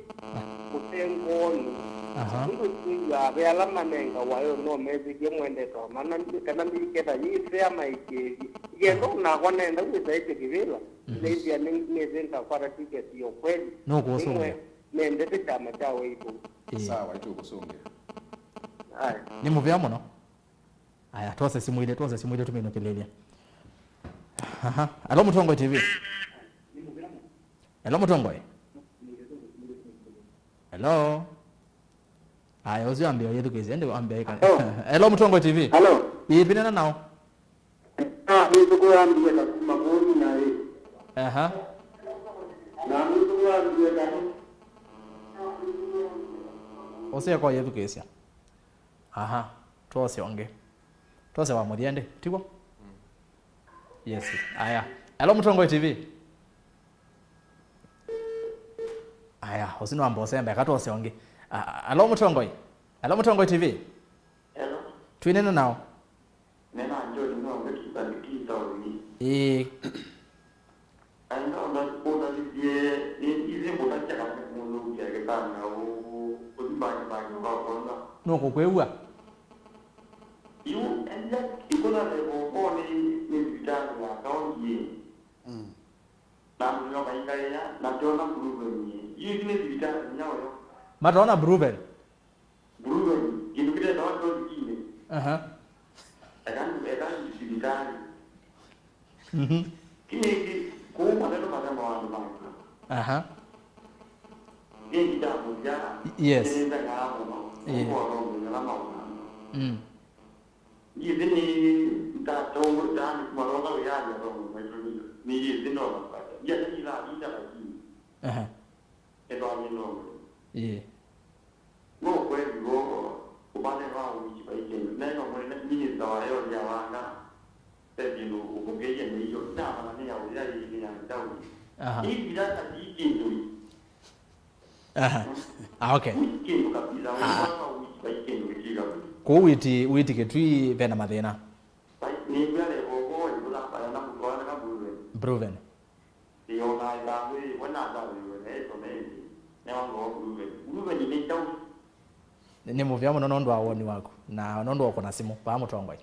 ũte ngoonĩ. Aha. Nũndũ twĩw'aa ve ala manengawa yo no methĩkie mwendete o mana, kana mbiketha yĩ fair maikĩĩthye. Yenda nakwa nenda wĩsaĩtye kĩvĩla, mhm, ndeithia nĩ, nĩthĩ ngakwata tiketi yo kweli. Nũkũũsũngĩa. Nĩmwe nendete kyama kya Wiper. Ĩĩ. Sawa, nĩtũkũsũngĩa. Aya. Nĩ mũvea mũno. Aya, twose simũ ilĩ, twose simũ ilĩ tũminũkĩlĩlye. Aha. Alo Mũtongoi T V. Alo Mũtongoi. Hello. Aya, ũsu ambĩa ũyĩthukĩĩsya, ĩndĩ ambĩa ĩka. Hello. Hello Mũtongoi T V. Hello. Ĩĩ, twĩneena nao. Ah, nĩtũkũyambia ta kuma kũu na ĩ. Aha. Na nĩtũkũyambia ta. Ũseko ũyĩthukĩĩsya. Aha, twose ũngĩ. Twose wa mũthya ĩndĩ, tiguo? Mm. Yes. Aya. Hello Mũtongoi T V. Aya, ũsu nĩ wa mbosemba, eka twose ũngĩ. A-, a-, hello Mũtongoi. Hello Mũtongoi T V. Hello. Twĩneena nao. Nena John Ng'ombe Kĩsandiki Ntaũni. Ĩĩ. Aenda ũndavithie, nĩ ithi ngũtakya kana mũndũ ũkĩa kĩtanga ũthimbangĩmbangĩ wa kwanza. Nũkũkwĩw'a? Yu enda ikũna level four nĩ, nĩ thibitalĩ ya kaunti ĩ. Mm. Na andũ nĩo maingaĩa, na tona Bruven ĩ. Yu ithi nĩ thibitalĩ nyaũyo. Matona Bruven? Bruven, kĩndũ kĩtetawa tonic. Aha. Eka, eka sivitalĩ. Mhm. Kĩngĩ, kũu matendo matema wa andũ makwa. Aha. Kĩngĩ kya mũthya, yes, kĩnĩnzengaa mũno, yeah, ũkũona mũthenya ũla maũna. Mm. Ndithi nĩ, ndatongwe, ndani kuma lola wĩanĩ atongo maitũ nĩ, nĩ yĩthi ndola kwata. Ndiana nĩlalinda lakini. Aha. Ĩtwalie ndola. Yeah. No kweli w'o, ũvale wa ũiiti vai kĩndũ. Neno mũnene minista wa yoli ya wanga, ve kĩndũ ũkũkĩie nĩ iyo. Ndamana nĩ ya ũya ĩĩ nĩ ya ndauni. Aha. Ĩĩ, ndaka ti kĩndũ. Aha. Ah, okay. Ti kĩndũ kabisa. Ah. Ũvale wa ũiiti vai kĩndũ kĩtiga. Kũu witi, witi Kĩtui vena mathĩna. Vai, nĩ vya level four, ĩkũla, vai, na kũtwala na Bruven. Bruven. Ĩĩ, o na ĩtambĩ, we na ĩtambĩ, we na ĩtone ĩngĩ. Ne wango wa Bruven. Bruven nĩ kyaũ? Nĩ, nĩ mũvea mũno nũndũ wa woni waku na nũndũ wa kũna simũ vaa Mũtongoi.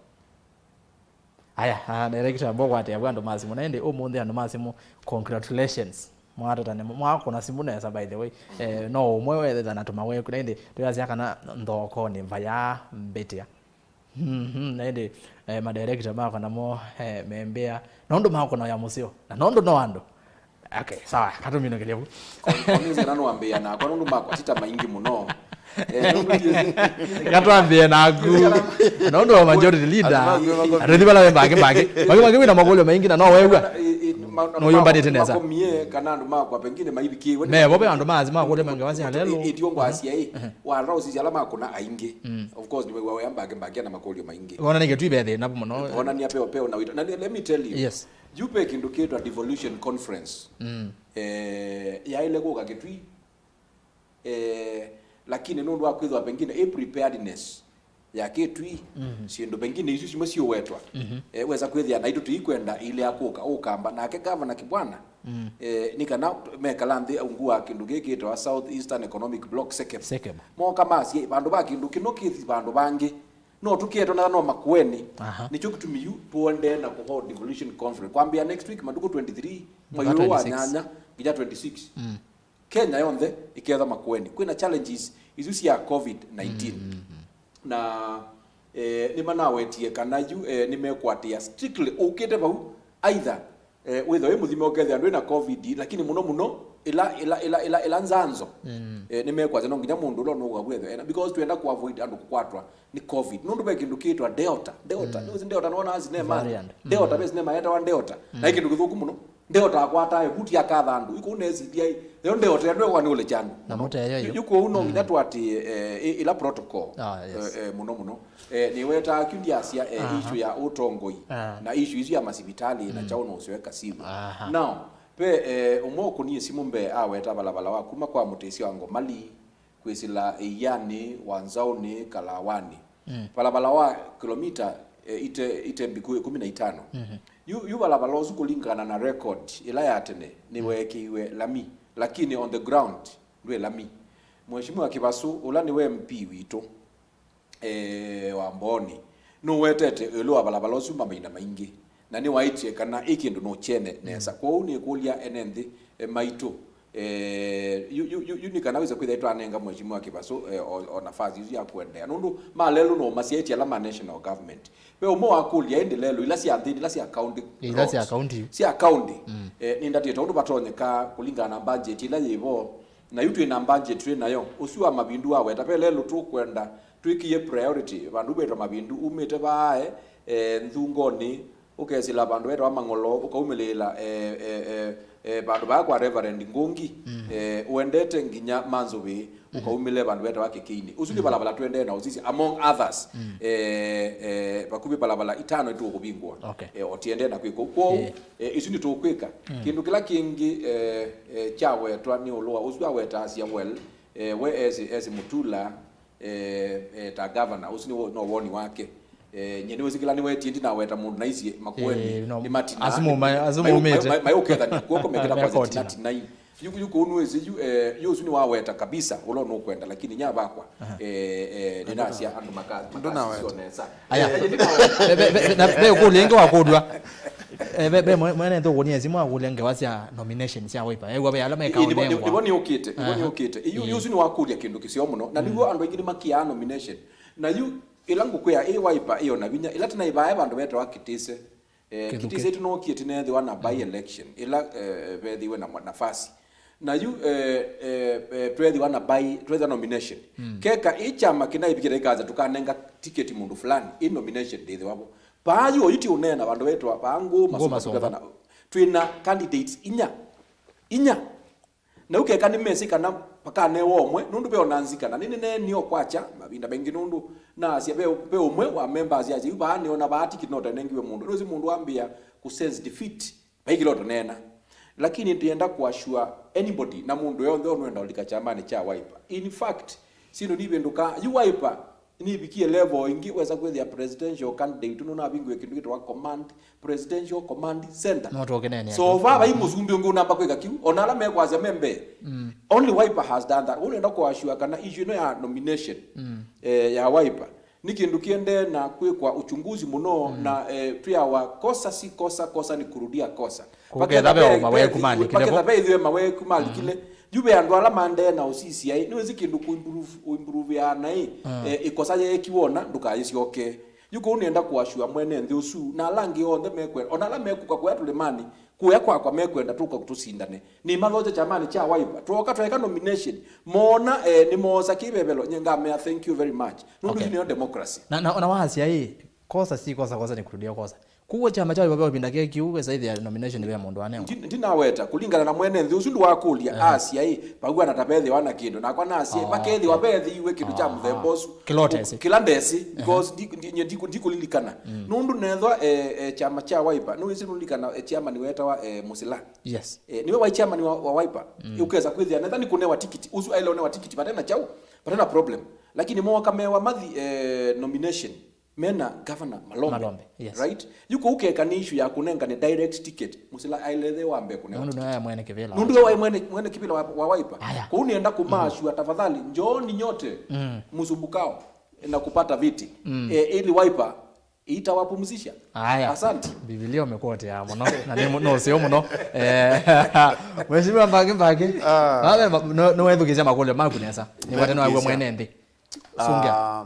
Aya, ah, director, mbokwatĩa vwa andũ ma simũ na ĩndĩ ũmũnthĩ andũ ma simũ, congratulations. Mwatatane, mwakũna simũ nesa, by the way. Eh, no ũmwe wetha na tũmaweku na ĩndĩ twĩasya kana nthookonĩ vaya mbĩtĩa. Mhm, na ĩndĩ, eh, madirector makwa namo, eh, membĩa. Nũndũ makwa no ya mũseo. Na nũndũ no andũ. Okay, sawa, katũminũkĩlye vu. Onĩsĩ kana nũambĩĩa nakwa, nũndũ makwa ti ta maingĩ mũno. Eh, nũndũ ti- Katwambĩe naku. Nũndũ wa majority leader. Andũ maku, maku. Atũthi vala we mbangĩ, mbangĩ. Mbangĩ, mbangĩ wĩna makũlyo maingĩ na no wew'a. Eh, eh, ma- Nũyũmbanĩte nesa. Makomie kana andũ makwa pengine maivikĩwe. Mevo ve andũ maazi makũlyo mangĩ wasya lelo. Ĩtio ngwasya ĩ. Mhm. Wala ũsisya ala makũna aingĩ. Mm. Of course, nĩwĩw'a wĩa mbake mbake na makũlyo maingĩ. Wonanie Kĩtui ve thĩna mũno. Wonania peo peo na wĩto. Na let me tell you. Yes. Yu ve kĩndũ kĩtwa devolution conference. Mm. Eh, yaĩle kũka Kĩtui. Eh, lakini nũndũ wa kwĩthwa pengine ĩ preparedness ya Kĩtui, mhm, syĩndũ pengine isu simwe siũwetwa. Mhm. Eh, wesa kwĩthĩa naitũ tũikwenda ile ya kũka, ũkamba nake Governor Kibwana. Mm. Eh, nĩ kana mekala nthĩ ungu wa kĩndũ kĩkĩtawa South Eastern Economic Bloc, SECEB. SECEB. Moka masye, vandũ va kĩndũ kĩno kĩthi vandũ vangĩ. No tũkĩetwa na no Makueni. Aha. Nĩkyo kĩtumi yu tũendee na kũhold devolution conference. Kwambĩa next week, matukũ twenty-three, mpaka mwai ũyũ wa twenty-six. Nyanya, nginya twenty-six. Mm. Kenya yonthe ĩketha Makueni. Kwĩna challenges isu sya covid nineteen. Mm, mm, mm. Na, eh, nĩmanawetie kana yu, eh, nĩmekwatĩa strictly ũkĩte vau, either, eh, wĩthwa wĩ mũthime ũkethĩa ndwĩ na covid, lakini mũno mũno ila ila ila ila ila nzanzo. Mm. Eh, nĩmekwasya no nginya mũndũ ũla nũkavwethwe ena, because twenda ku avoid andũ kũkwatwa nĩ covid, nũndũ ve kĩndũ kĩtwa delta. Delta, mm, nĩwĩsĩ delta nĩwonaa sinema? Variant. Delta, mm, ve sinema yetawa delta. Mm. Na ĩ kĩndũ kĩthũku mũno. Delta akwataa ĩvuti akatha andũ. Iko unesilia yo delta ĩno ĩwa nĩ ũle chando. Na mũteyo yu. Yu kũu no nginya, mm, twati, eh, i- ila protocol. Ah, yes. Eh, eh, mũno mũno. Eh, nĩwetaa kyu ndiasya, eh, aha, issue ya ũtongoi, ah, na issue isu ya masivitali na, mm, chao no ũsiweka simu. Aha. Now, ve, eh, ũmwe ũkũnie simu mbee aweta valava wa kuma kwa mũtĩsya wa Ngomali kwĩsĩla ĩianĩ wa Nzaũnĩ Kalawanĩ. Mm. Valava wa kilomita, eh, ite, ite mbiku ĩkũmi na itano. Mhm. Yu, yu valava ũsu kũlingana na record ĩla ya tene, mm, nĩweekĩiwe lami, lakini on the ground ndwĩ lami. Mheshimiwa Kĩvasũ, ũla nĩwe M P witũ, eh, wa Mbooni, nũwetete ĩũlũ wa valava ũsu mamaina maingĩ, na nĩwaĩtye kana ĩ kĩndũ nũkyene nesa. Mm. Kwoou nĩkũlya ene nthĩ, eh, maitũ, eh, yu, yu, yu, yu nĩ kana wĩse kwĩthĩa twanenga Mheshimiwa Kĩvasũ, eh, o, o nafasi isu ya kũendeea. Nũndũ ma lelũ no masyaĩtye ala ma national government. Ve ũmwe wakũlya, ĩndĩ lelũ ila sya nthĩnĩ, ila sya county, ila sya roads, county, sya county, mm, eh, nĩndatĩte ũndũ vatonyeka kũlingana na budget ĩla yĩvo, na yu twĩ na budget twĩ nayo. Ũsu wa mavindu waweta, ve lelũ tũkwenda twĩkĩe priority vandũ vetwa mavindu umĩte vaae, eh, Nthungonĩ, ũkesĩla vandũ vetawa Mang'olo, ũkaumĩlĩĩla, eh, eh, eh, eh, vandũ vaa kwa Reverend Ngũngi, mm, eh, ũendete nginya Manzũvĩ, mhm, ũkaumĩle vandũ vetawa Kĩkĩinĩ. Ũsu nĩ, mm, valava twendee na ũsisya, among others, mm, eh, eh, vakuvĩ valava itano itũkũvingũa. Okay. Eh, o tiendee na kwĩka ũu. Kwoou, eh, eh, isu nĩtũkwĩka. Mm. Kĩndũ kĩla kĩngĩ, eh, eh, kyawetwa nĩ ũlũ wa ũsu awetaasya, well, eh, we esi, esi Mutula, eh, eh, ta governor, ũsu nĩ wo-, no woni wake. Eh, nye nĩwĩsĩ kĩla nĩwetie ndinaweta mũndũ naisye Makueni, eh, no, nĩ matina, asu muma-, asu mayu-, maumĩte, mayu-, mayu-, mayũkethania kw'oko mekĩta kwa mekotini. Tinatinai. Yu, yu kũu nĩwĩsĩ, yu, eh, yu ũsu nĩwaweta kabisa ũla nũkwenda, lakini nya vakwa, aha, eh, eh, ndinasya andũ maka-, makasisyo nesa. Aya. Eh, ndinaweta. Ve, ve, ve, na ve ũkũlyo ĩngĩ wakũlw'a. Eh, ve, ve mwe-, mwene nthũkũnie simu akũlya ngewa sya nomination sya Wiper. Ew'a ve ala meka ũnengwa. Ĩĩ, nĩvo, nĩvo nĩũkĩte, nĩvo, aha, nĩũkĩte. Ĩyu, mm, yu ũsu nĩwakũlya kĩndũ kĩseo mũno. Na, mm, nĩw'o andũ aingĩ nĩmakĩaa nomination. Na yu, ĩla ngũkwĩa ĩ Wiper ĩyo na vinya, ĩla tena ĩvae vandũ vetawa Kitise. Eh, Kĩthukĩ. Kitise tũnookie tĩneethĩwa na by, mm, election, ĩla, eh, veethĩiwe na mwa-, nafasi. Na yu, eh, eh, eh, tweethĩwa na by, tweethĩwa nomination. Mm. Keka ĩ kyama kĩnaivikĩte ĩkaza tũkanenga tiketi mũndũ fulani, ĩ nomination ndĩthĩwa vo. Vaa yu oyu ti ũneena vandũ vetwa vaa Ngũ Masũmba. Ngũ Masũmba. Twĩ na candidates inya. Inya. Na ũkeka nĩmesĩ kana vakanewa ũmwe, nũndũ ve ona nzika, na nĩnĩneenie o kwakya, mavinda maingĩ nũndũ naasya ve, ve ũmwe wa members asya, "Yu vaa nĩona vaa tikiti no tanengiwe mũndũ." Nĩwĩsĩ mũndũ ambĩa kũ sense defeat, vai kĩla ũtaneena. Lakini ndienda kũ assure anybody, na mũndũ yonthe ũnwenda ũlika kyamanĩ kya Wiper. In fact, syĩndũ nivĩndũkaa, yu Wiper nĩvikie level ĩngĩ, wesa kwĩthĩa presidential candidate nũnavingũe kĩndũ kĩtawa command, presidential command center. No tũkĩneenea. So far vai mũsumbĩ ũngĩ ũnamba kwĩka kĩu, ona ala mekwasya me mbee. Mm. Only Wiper has done that. Ũnenda kũ assure kana issue ĩno ya nomination, mm, eh, ya Wiper nĩ kĩndũ kĩendee na kwĩkwa uchunguzi mũno, mm, na, eh, twĩawa kosa si kosa, kosa ni kurudia kosa. Kũketha ve maweku malikile vo. Vaketha ve ithyĩ maweku malikile. Mm. Yu ve andũ ala maendee na ũsisya ĩ, nĩwĩsĩ kĩndũ kũ improve, ũimproveaa naĩ, mm, eh, ĩkosa yeekiwa ũna ndũkayĩsyoke. Yu kũu nĩenda kũ assure mwene nthĩ ũsu, na ala angĩ onthe mekwenda, ona ala mekũka kũya tũlĩmanĩ, kũya kwakwa mekwenda tũka tũsindane. Nĩmathokya kyamanĩ kya Wiper. Twooka twaeka nomination, moona, eh, nĩmoosa kĩvevelo, nye ngamea, "Thank you very much." Nũndũ, okay, yu nĩyo democracy. Na, na, ona waasya ĩ, kosa si kosa, kosa ni kurudia kosa. Kwoou kyama kya Wiper ve ĩvinda kĩĩ kĩu, wesa ĩthĩa nomination ve mũndũ wanengwa. Ndi-, ndinaweta, kũlingana na mwene nthĩ ũsu ndwakũlya, aha, asya ĩ, vauana ta vethĩwa na kĩndũ. Nakwa nasya, oh, vakethĩwa, okay, vethĩiwe kĩndũ kya, oh, mũthemba ũsu. Kĩla ũtesĩ. Kĩla ndesĩ, aha, because ndi-, ndi-, nye ndiku-, ndikũlilikana. Mm. Nũndũ nethwa, eh, eh, kyama kya Wiper, nĩwĩsĩ nũlilikana, eh, chairman wetawa, eh, Mũsila. Yes. Eh, nĩwe waĩ chairman wa, wa Wiper. Mm. Ũkesa kwĩthĩa, netha nĩkũnewa tikiti. Ũsu aile ũnewa tikiti, vate na kyaũ, vate na problem. Lakini mooka mewa mathi, eh, nomination. Mena Governor Malombe. Malombe, yes. Right? Yu kũu keka nĩ issue ya kũnengane direct ticket. Mũsila ailethĩwa ambe kũnewa ticket. Nũndũ nĩwe mwene kĩvĩla. Nũndũ we waĩ mwene, mwene kĩvĩla wa, wa Wiper. Aya. Kũu nĩenda kũma assure, tafadhali, njooni nyote, mm, msumbukao na kupata viti. Mm. Eh, ili Wiper itawapumzisha. Aya. Asante. Biblia ũmĩkwotea mũno. Na nĩ mũ-, nĩ ũseo mũno. Eh, Mheshimiwa Mbaki Mbaki. Ah. Wawe ma-, no, no wethukĩsya makũlyo maku nesa. Nĩ vate no agwe mwene nthĩ. Sungĩa. Ah,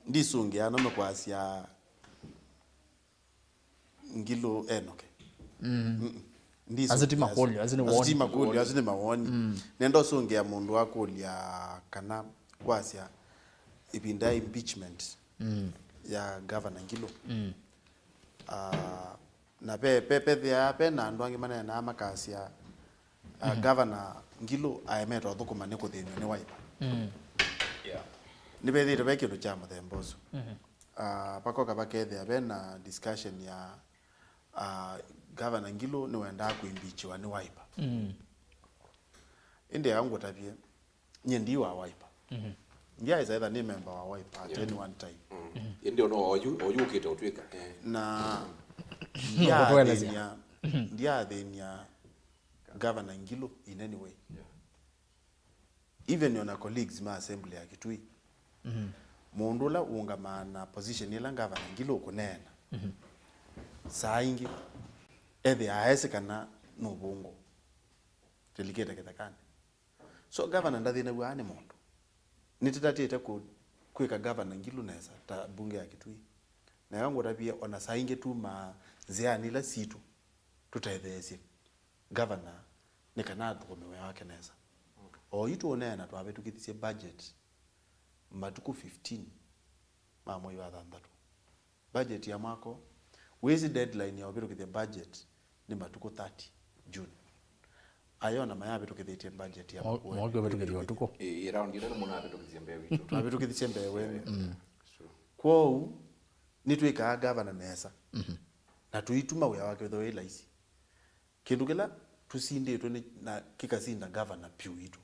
ndisungĩa, no mekwasya Ngilũ enoke. Mm. Mm-mm. Asu ti makũlyo, asu nĩ woni. Asu ti makũlyo, asu nĩ mawoni. Nenda ũsũngĩa mũndũ akũlya kana kwasya ĩvinda ya impeachment ya Governor Ngilu. Ah, na pe, pe, pethĩaa pe na andũ angĩ maneenaa makasya, ah, Governor Ngilu aemete ũthũkũma nĩ kũthĩnw'a nĩ Wiper. Yeah. Nĩvethĩĩtwe ve kĩndũ kya mũthemba ũsu. Ah, vakoka vakethĩa ve na discussion ya, ah, Governor Ngilu nĩwendaa kũimbichiwa nĩ Wiper. Ĩndĩ aa ngũtavye, nyie ndi wa Wiper. Ndiaĩsa etha nĩ member wa Wiper at any one time. Ĩndĩ ona oyu, oyu ũkĩte ũtwĩka. Eh. Na ndiathĩnia, ndiathĩnia Governor Ngilu in any way. Yeah. Even ona colleagues ma assembly ya Kitui. Mũndũ ũla ũũngamaa na position ĩla Governor Ngilu ũkũneena, saa ingĩ ethĩaa esĩ kana nũvũngũ. Tũlikĩte kĩthekanĩ. So, governor ndathĩnaw'a nĩ mũndũ. Nĩtũtatĩte kũ-, kwĩka governor Ngilu nesa ta mbunge ya Kitui. Na ĩla ngũtavie, ona saa ingĩ tumaa nzĩanĩ ila sitũ tũtetheesye governor nĩ kana athũkũme wĩa wake nesa. O yu tũũneena twavĩtũkĩthisye budget matukũ fifteen ma mwei wa thanthatũ. Budget ya mwaka ũũ, wĩsĩ deadline ya ũvĩtũkĩthya budget nĩ matukũ thirty June. Ayo ona mayavĩtũkĩthĩtye budget ya mwaka ũũ. Mwaũvĩtũkĩthya ũtukũ. Ĩ, ĩ, round ĩla nĩ mũnavĩtũkĩthya mbee witũ. Twavĩtũkĩthisye mbee wenyu. Mm. Kwoou, nĩtwĩkaa governor nesa. Na tũituma wĩa wake wĩthĩwe wĩ laisi. Kĩndũ kĩla tũsindĩtwe nĩ, na kĩkasinda governor piũ witũ,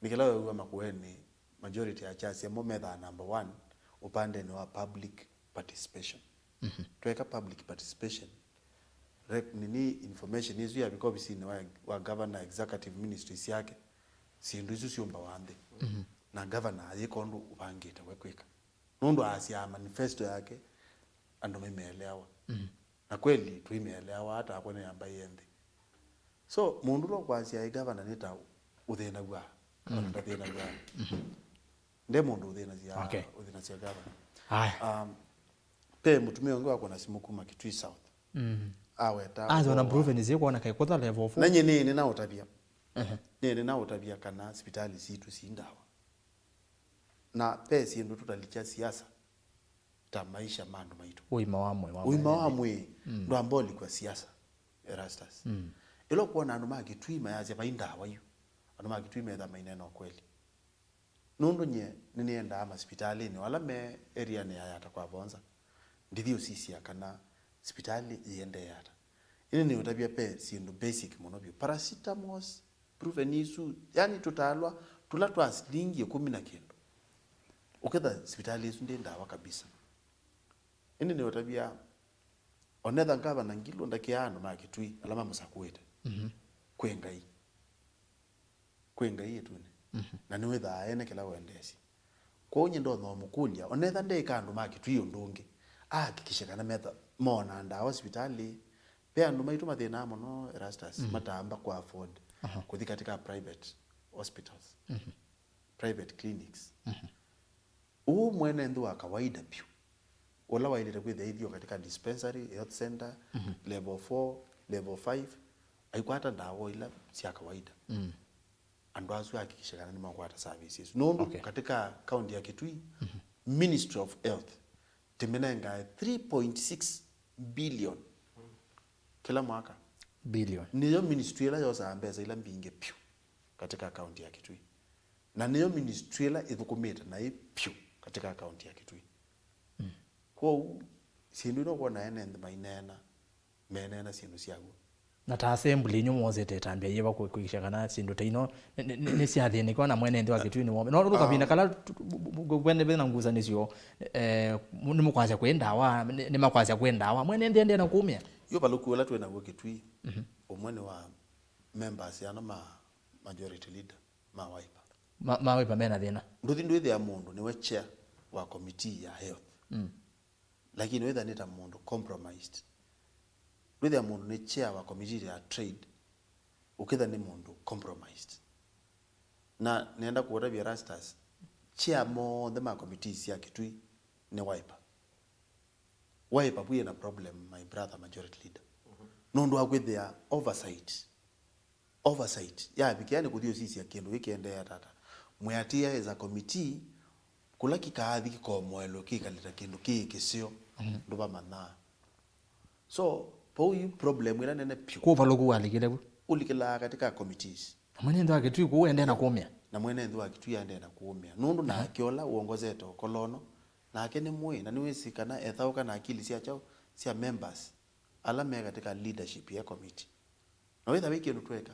nĩ kĩla weew'a Makueni majority ya chasi amo methaa number one ũpandenĩ wa public participation. Tweka public participation, rec-, nini information ĩsu yavika ovisinĩ wa, wa governor, executive ministries yake, syĩndũ isu syũmbawa nthĩ. Na governor ayĩka ũndũ ũvangĩte we kwĩka. Nũndũ aasyaa manifesto yake, andũ maimeeleawa. Na kweli tũimeeleawa, ata akwa nĩ ambai enthĩ. So, mũndũ ũla ũkwasya ĩ governor nĩ ta ũthĩnaw'a, ona ndathĩnaw'a. Nde mũndũ ũthĩnasya, okay, ũthĩnasya governor. Aya. Um, pe mũtumĩa ũngĩ wakwa na simũ kuma Kitui South. Aweta. Aza ona ũvoo wa proven zi kuona kai kutha level four. Na nyie nĩ, nĩ naũtavya. Nĩ, nĩ naũtavya kana sipitali sitũ si ndawa. Na ve syĩndũ tũtalikya siasa ta maisha ma andũ maitũ. Ũima wa mwĩĩ wa mwene nthĩ. Ũima wa mwĩĩ ndwamba ũlikwa siasa, Erastus. Ĩla ũkwona andũ ma Kitui mayasya vai ndawa yu, andũ ma Kitui metha maineena ũkweli. Nũndũ nyie nĩnĩendaa masipitalĩnĩ ala me area-nĩ ya Yatta kwa Vonza, ndithi ũsisya kana sipitalĩ yĩendee ata. Ĩndĩ nĩũtavya ve syĩndũ basic mũno vyũ. Paracetamol, Brufen isu, yani tũtalwa tũla twa silingi ĩkũmi na kĩndũ. Ũketha sipitalĩ ĩsu ndĩ ndawa kabisa. Ĩndĩ nĩũtavya, onetha ngavana Ngilu ndakĩaa andũ ma Kitui ala mamũsakũĩte. Kwĩ Ngai. Kwĩ Ngai ĩtunĩ. Na nĩwĩthaa ene kĩla wendeesye. Kwoou nyie ndonya ũmũkũlya, onetha ndeĩka andũ ma Kitui ũndũ ũngĩ, ahakikishe kana metha, mona ndawa sipitalĩ. Ve andũ maitũ mathĩnaa mũno, Erastus, matamba kũ afford kũthi katika private hospitals, private clinics. Ũũ mwene nthĩ wa kawaida vyũ, ũla waĩlĩte kwĩthĩa ithio katika dispensary, health center, level four, level five, aikwata ndawa ila sya kawaida. Andũ asu ahakikishe kana nĩmakwata services. Nũndũ, okay, katika kaunti ya Kitui, Ministry of Health tĩmĩnengae three point six billion kĩla mwaka. Billion. Nĩyo ministry ĩla yosaa mbesa ila mbingĩ vyũ katika kaunti ya Kitui. Na nĩyo ministry ĩla ĩthũkũmĩte naĩ vyũ katika kaunti ya Kitui. Kwoou, syĩndũ ino kwona ene nthĩ maineena, meneena syĩndũ syaw'o. Na ta assembly inyu mwosete ĩtambya yĩva kũ-, kũĩkĩsya kana syĩndũ ta ino nĩ, nĩ, nĩ, nĩsyathĩnĩkwa na mwene nthĩ wa Kitui nĩ wome? No, no kavinda kala tu-, tu-, bu-, bu-, bu-, kwene ve na ngusanĩsyo, eh, mu-, nĩmũkwasya kwĩ ndawa, nĩ, nĩmakwasya kwĩ ndawa, mwene nthĩ endee na kũmĩa? Yu ũvalũku ũla twĩ naw'o Kitui, ũmwe nĩ wa members ano ma majority leader ma Wiper. Ma, ma Wiper mena thĩna. Ndũthi ndwĩthĩa mũndũ nĩwe chair wa committee ya health. Lakini wĩtha nĩ ta mũndũ compromised. Wĩthĩa mũndũ nĩ chair wa committee ya trade, ũkĩtha nĩ mũndũ compromised. Na nenda kũũtavya Erastus, chair monthe ma committees sya Kitui nĩ Wiper. Wiper vu yĩna problem, my brother majority leader. Nũndũ wa kwĩthĩa oversight, oversight yavikĩa nĩ kũthi ũsisya kĩndũ kĩkĩendeea tata. Mwĩatĩĩa as a committee, kũla kĩkaathi kĩkomoelwe kĩkalĩta kĩndũ kĩĩ kĩseo, ndũvamanyaa. So vau yu problem ĩla nene pyũ. Kwa ũvalũku walikile vu. Ũlikĩlaa katika committees. Na mwene nthĩ wa Kĩtui kũu endee na kũũmĩa. Na mwene nthĩ wa Kĩtui aendee na kũũmĩa. Nũndũ nake ũla wongozete ũkolono, nake nĩ mũĩ, na nĩwĩsĩ kana ethaũka na akili sya kyaũ, sya members ala me katika leadership ya committee. Na wĩtha wĩ kĩndũ tweka.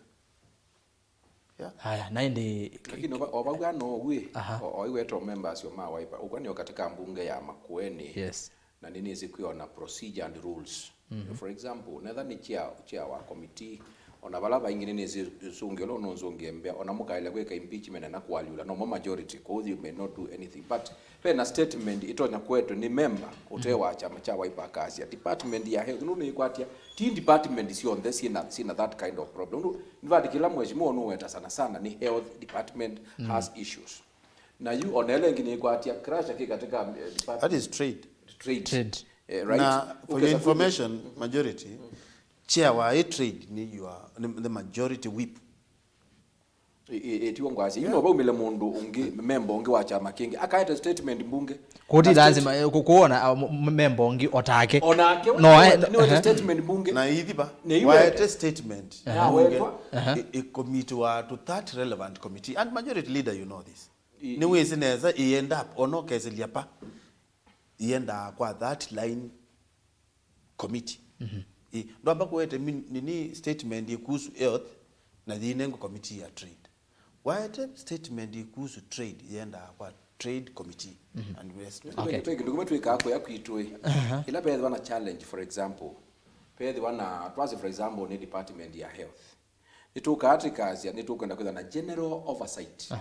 Yeah. Haya, na ĩndĩ. Lakini ova- ovau ano ũw'ĩ, aha, o- oiwetwa members o ma Wiper. Ũkw'a nĩo katika mbunge ya Makueni. Yes. Na nĩnĩsĩ kwĩ ona procedure and rules. For example, netha nĩ chair, chair wa committee, ona vala vaingĩ nĩnĩsĩ ũsũngĩo ũla ũnũnzũngĩe mbea, ona mũkaĩle kwĩka impeachment na kũalyũla, no mo majority, kwoou you may not do anything. But ve na statement ĩtonya kũetwe nĩ member ũte wa kyama kya Wiper akasya, department ya health, nũndũ nĩĩkwatya, ti department syonthe syĩna, syĩna that kind of problem. Nũndũ, in fact, kĩla mheshimiwa ũnũweta sana sana nĩ health department has issues. Na yu ona ĩla ĩngĩ nĩĩkwatya, crash kĩ katika, eh, department. That is trade. Trade. Trade. Eh, right? Na for your information, majority, chair wa ĩ trade nĩ your, nĩ the majority whip. Ĩ- ĩ- ĩtiwo ngwasya. Yu no vaumĩle mũndũ ũngĩ, member ũngĩ wa kyama kĩngĩ, akaete statement mbunge. Kũti na state- lazima, eh, kũ- kũona, ah, m- m- member ũngĩ o take. Onake we no, nĩwete- eh, nĩwete statement mbunge. Na ithiva, nĩ iwe- waete statement. Yawetwa. Ĩ- ĩkomitiwa to that relevant committee. And majority leader, you know this. Ĩ- nĩwĩsĩ nesa ĩ end up, ona ũkesĩlya pa, ĩendaa kwa that line committee. Ĩ, ndwamba kũete min- nini statement ĩkuhusu health na yĩinengwa committee ya trade. Waete statement ĩkuhusu trade, yendaa kwa trade committee and investment. Okay. Twĩ kĩndũ kĩmwe twĩkaa kũya kwitũ ĩ. Ĩla vethĩwa na challenge, for example, vethĩwa na, twasye for example, nĩ department ya health. Nĩtũkaa tũkasya, nĩtũkwenda kwĩthwa na general oversight.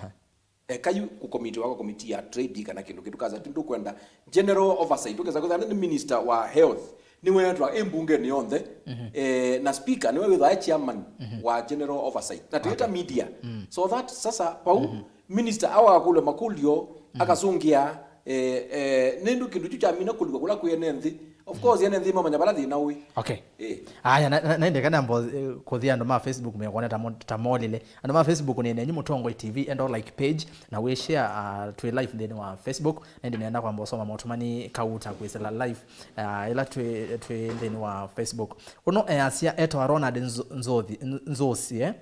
Eka yu kũkomitiwa kwa committee ya trade kana kĩndũ kĩtũ, kasa tũkwenda general oversight. Ũkesa kwĩthwa nĩ minister wa health, nĩweetwa ĩ mbungeni yonthe, eh, na speaker nĩwe wĩthwa e chairman wa general oversight. Na twĩta media. So that sasa pau minister awakũlwe makũlyo, akasũngĩa, eh, eh, nĩndũ kĩndũ kyu kyamina kũlika kũla kwĩ ene nthĩ. Of course, ene nthĩ mamanya vala thĩna ũĩ. Okay. Eh. Aya, na, na, na ĩndĩ kana mbo, eh, kũthi andũ ma Facebook mekwona ta mo- ta molile. Andũ ma Facebook nĩ nenyu Mũtongoi T V, enda like page na wĩ share, ah, twĩ live nthĩnĩ wa Facebook. Na ĩndĩ nenda kwamba ũsoma maũtũmani kauta kwĩsĩla live, ah, ĩla twĩ, twĩ nthĩnĩ wa Facebook. Ũno easya etawa Ronald Nzo- Nzothi- Nzosi, eh?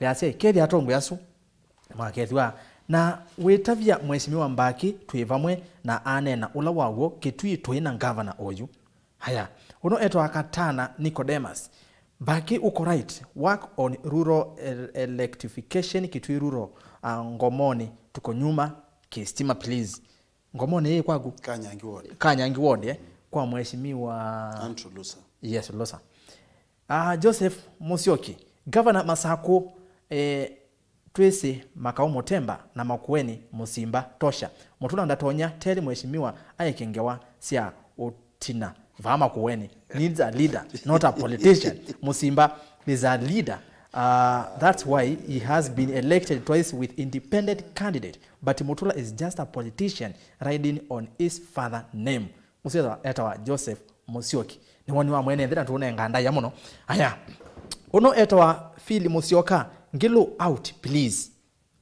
Easya, kethĩa atongoi asu makethĩwa na wĩtavya Mheshimiwa Mbaki twĩ vamwe na anena ũla wa w'o Kĩtui tũĩ na ngavana oyu. Haya, ũno etawa Katana Nicodemus. Mbaki uko right, work on rural el- electrification Kitui rural, uh, Ngomoni tuko nyuma kistima please. Ngomoni ĩ kwaku? Kanyangi ward. Kanyangi ward, eh? Kwa Mheshimiwa Andrew Lusa. Yes, Lusa. Ah, Joseph Musyoki, Governor Masaku, eh, twĩsĩ Makau Mũtemba na Makueni Mũsimba tosha. Mũtula ndatonya tell Mheshimiwa aeke ngewa sya ũtina vaa Makueni. Needs a leader, not a politician. Mũsimba is a leader. Uh, that's why he has been elected twice with independent candidate. But Mutula is just a politician riding on his father name. Ũsu etawa Joseph Musyoki. Nĩ woni wa mwene nthĩ na tũũnenga ndaĩa mũno. Aya. Ũno etawa Phil Musyoka. Ngilu out, please.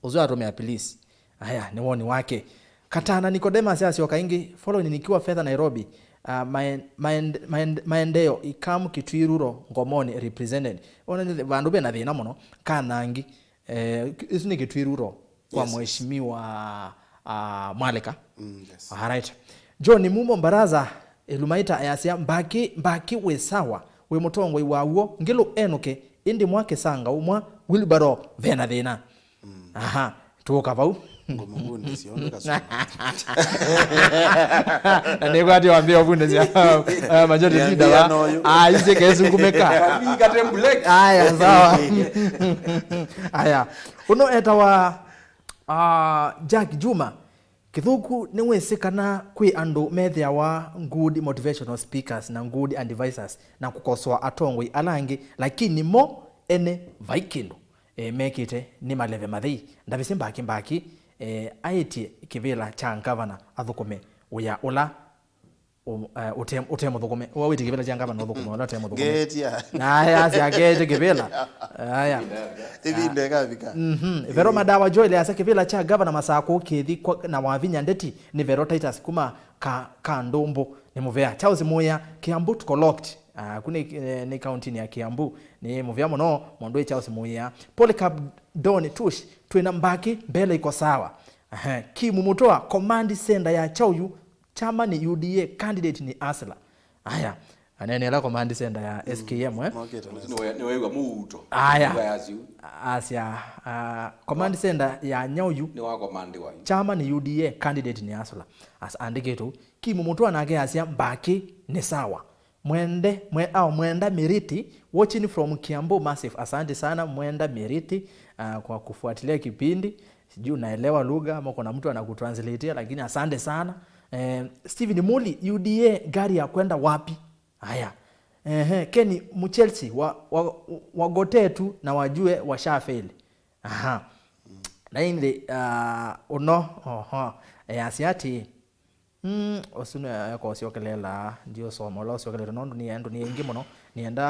Ũsu atũmĩa please. Aya, nĩ woni wake. Katana Nicodemus asyoka ĩngĩ. Following nikiwa fedha Nairobi. Uh, maen, maen, maen, maendeo ikamu Kitui rural Ngomoni represented. Ona nĩ vandũ vena thĩna mũno. Kanangi. Eh, isu nĩ Kitui rural kwa Mheshimiwa, ah, Mwaleka. Mm, yes. Alright. John Mumo Baraza, Elumaita ayasya, Mbaki, Mbaki wĩ sawa, wĩ mũtongoi wa w'o, Ngilu enũke, ĩndĩ mwa Kĩsanga ũmwa, wheelbarrow vena thĩna. Aha, tũũka vau. Ngũmũvundĩsya ũndũ kasũma. Na nĩkwatĩ wambĩa ũvundĩsya, eh, majority leader wa. Nĩambĩa noyo. Ah, isyĩ kesungu meka. Kavi kate mbuleki. Aya, sawa. Aya. Ũno etawa, ah, Jack Juma. Kĩthũku nĩwĩsĩ kana kwĩ andũ methĩawa good motivational speakers na good advisors na kũkosoa atongoi ala angĩ, lakini mo ene vai kĩndũ, e, mekĩte nĩ maleve mathei. Ndavĩsĩ Mbaki Mbaki, e, aĩtye kĩvĩla kya ngavana athũkũme wĩa ũla ũ-, eh, ũte, ũte mũthũkũme. Ũa wĩtĩ kĩvĩla kya ngavana ũthũkũme, wala ũte mũthũkũme. Ngetia. Na aya asya akete kĩvĩla. Aya. Ĩvinda ĩkavika. Mhm. Vero Madawa Joel asya kĩvĩla kya ngavana Masakũ kĩthi kwa, na Wavinya Ndeti nĩ Vero Titus kuma ka, ka ndũmbũ. Nĩ mũvea. Charles Muya, Kiambu tuko locked. Ah, ku nĩ, eh, nĩ kaunti ya Kiambu. Nĩ mũvea mũno, mũndũ wĩ Charles Muya. Polycarp Don Tush, twĩna Mbaki, mbele iko sawa. Aha. Kimu Mutoa, command center ya Chauyu, chama nĩ U D A, candidate nĩ Asla. Aya, anene ala command center ya S K M, eh? Mokĩte nesa. Nĩwe-, nĩwaigua muuto. Aya. Nĩwe aziu. Asya, ah, command center ya Nyauyu. Nĩwa command wa. Chama nĩ U D A, candidate nĩ Asla. As andĩkĩtwo. Kimu Mutua nake asya Mbaki nĩ sawa. Mwende, mwe, au Mwenda Miriti, watching from Kiambu, massive. Asante sana, Mwenda Miriti, ah, kwa kufuatilia kipindi. Sijui unaelewa lugha ama kuna mtu anakutranslatea, lakini asante sana. Eh, Steven Muli, U D A gari ya kwenda wapi? Haya. Ehe, Kenny Muchelsea, wa, wa, wagotetu na wajue washafeli. Aha. Na ĩndĩ, ah, ũno, oho, e, asya atĩ, mm, ũsu nĩ ekosyokelela, ndiũsoma ũla ũsyokelete, nũndũ nĩ andũ nĩ aingĩ mũno, nĩenda,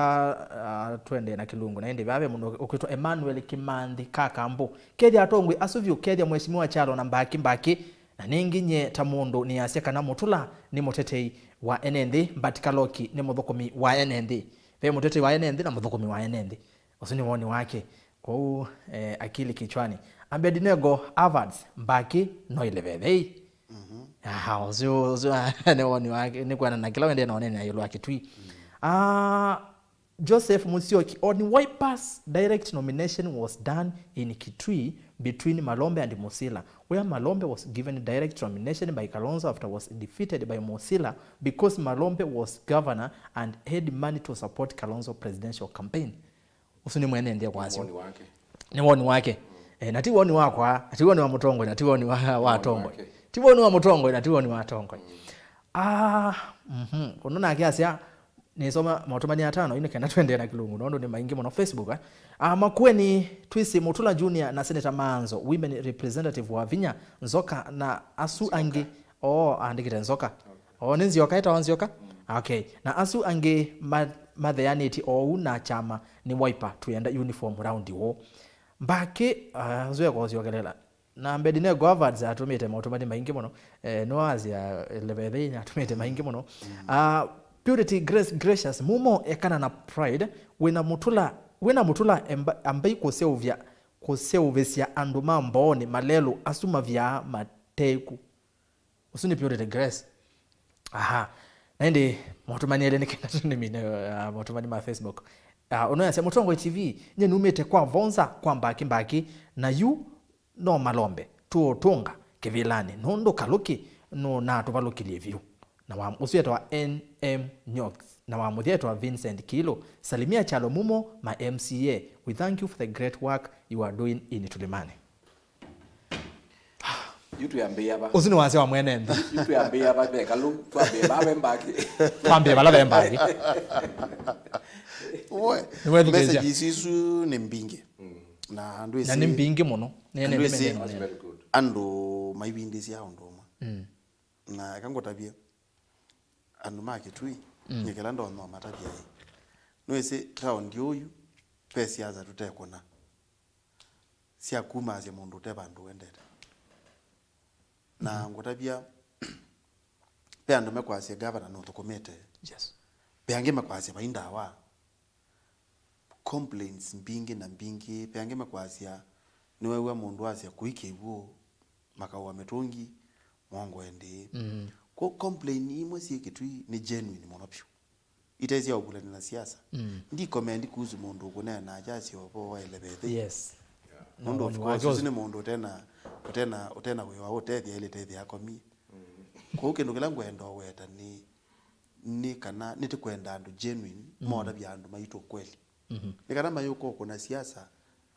ah, twende na kĩlungu. Na ĩndĩ vave mũndũ ũkwĩtwa Emmanuel Kimanthi Kakambu. Kethya atongoi asu vyũ, kethya Mheshimiwa Kyalo na Mbaki Mbaki, na nĩngĩ nye ta mũndũ nĩasya kana Mũtula nĩ mũtetei wa ene nthĩ, but Kaloki nĩ mũthũkũmi wa ene nthĩ. Ve mũtetei wa ene nthĩ na mũthũkũmi wa ene nthĩ. Ũsu nĩ woni wake. Kwoou, eh, akili kichwani. Abednego Awards, Mbaki no ilevethei. Mhm. Aha, ũsu, ũsu, nĩ woni wake, nĩ kwenda na kĩla wendee na ũnene na ĩũlũ wa Kitui. Mm. Ah, Joseph Musyoki, on Wiper's direct nomination was done in Kitui between Malombe and Musila, where Malombe was given direct nomination by Kalonzo after was defeated by Musila because Malombe was governor and had money to support Kalonzo presidential campaign. Ũsu nĩ mwene nthĩ kwasyo. Woni wake. Nĩ woni wake. Eh, na ti woni wakwa, na ti woni wa mũtongoi, na ti woni wa, wa atongoi. Wake. Ti woni wa mũtongoi, na ti woni wa atongoi. Mm. Ah, mhm. Ũno nake asya, nĩsoma maũtũmani atano, ĩndĩ kenda twendee na kĩlungu, nũndũ nĩ maingĩ mũno. Facebook, eh? Ah, Makueni, Twisi Mutula Junior na Senator Manzo, women representative wa Vinya, Nzoka na asu angĩ. Oo, andĩkĩte Nzoka. Oo, nĩ Nzioka, ĩtawa Nzioka? Mm. Okay. Na asu angĩ ma-, matheanĩtye oou na kyama nĩ Wiper, twĩenda uniform round ũũ. Mbaki, ah, nzue kũsyokelela. Na Abednego Awards atũmĩte maũtũmani maingĩ mũno. Eh, nĩwasya, eh, Levethe atũmĩte maingĩ mũno. Mm. Ah, Purity Grace Gracious, Mumo ekana na pride, wĩna Mũtula, wĩna Mũtula emba-, ambai kũseũvya, kũseũvĩsya andũ ma Mbooni malelũ asu mavyaa mateku. Ũsu nĩ Purity Grace. Aha. Na ĩndĩ maũtũmani elĩ nĩ kenda tũnĩmine, uh, maũtũmani ma Facebook. Uh, ũno yasya, Mũtongoi T V, nye numĩte kwa Vonza, kwa Mbaki Mbaki, na yu no Malombe tũũtũnga kĩvĩlanĩ, nũndũ Kalũki nũnatũvalũkĩlye vyũ. Na wa, ũsu etawa N M Nyox, na wa mũthya etawa Vincent Kilo. Salimia Kyalo Mumo, my M C A. We thank you for the great work you are doing in Tulimani. Yu twĩambĩĩa va? Ũsu nĩ wasya wa mwene nthĩ. Yu twĩambĩĩa va, ve Kalũ, twambĩĩa va ve Mbaki. Twambĩĩa vala ve Mbaki. Ũe, nĩwethukĩĩsya. Messages isu nĩ mbingĩ. Mm. Na andũ na nĩ ĩsĩ, mbingĩ mũno. Nĩ, nĩ, andũ nĩ, ĩsĩ, nĩ, nĩ, that's very good. Andũ maivindĩsya ũndũ ũmwe. Mm. Na eka ngũtavye, andũ ma Kitui, mm, nyekela ndonya matavya ĩ. Nĩwĩsĩ, taondi ũyu, ve siasa tũtekũna sya kumaasya mũndũ ũte vandũ wendete. Na, mhm, ngũtavya, ve andũ mekwasya gavana nũthũkũmĩte. Yes. Ve angĩ mekwasya vai ndawa. Complaints mbingĩ na mbingĩ. Ve angĩ mekwasya, nĩwew'a mũndũ asya kũi kĩw'ũ, makaũa mĩtũngi, mwongo endĩ. Mhm. Kwo complain imwe syĩ Kitui nĩ genuine mũno vyũ. Ite sya ũvulani na siasa. Mm. Ndi comment kuhusu mũndũ ũkũneena akyasya ũvoo wa Elevethei. Yes. Nũndũ, no, of course, ũsu nĩ mũndũ ũtena, ũtena, ũtena wĩa wa ũtethya, ĩlĩ tethya akomie. Mm. Kwoou kĩndũ kĩla ngwenda ũweta nĩ, nĩ kana nĩtũkwenda andũ genuine, mm, motavya andũ maitũ kweli. Mhm. Nĩ kana mayũka ũkũna siasa,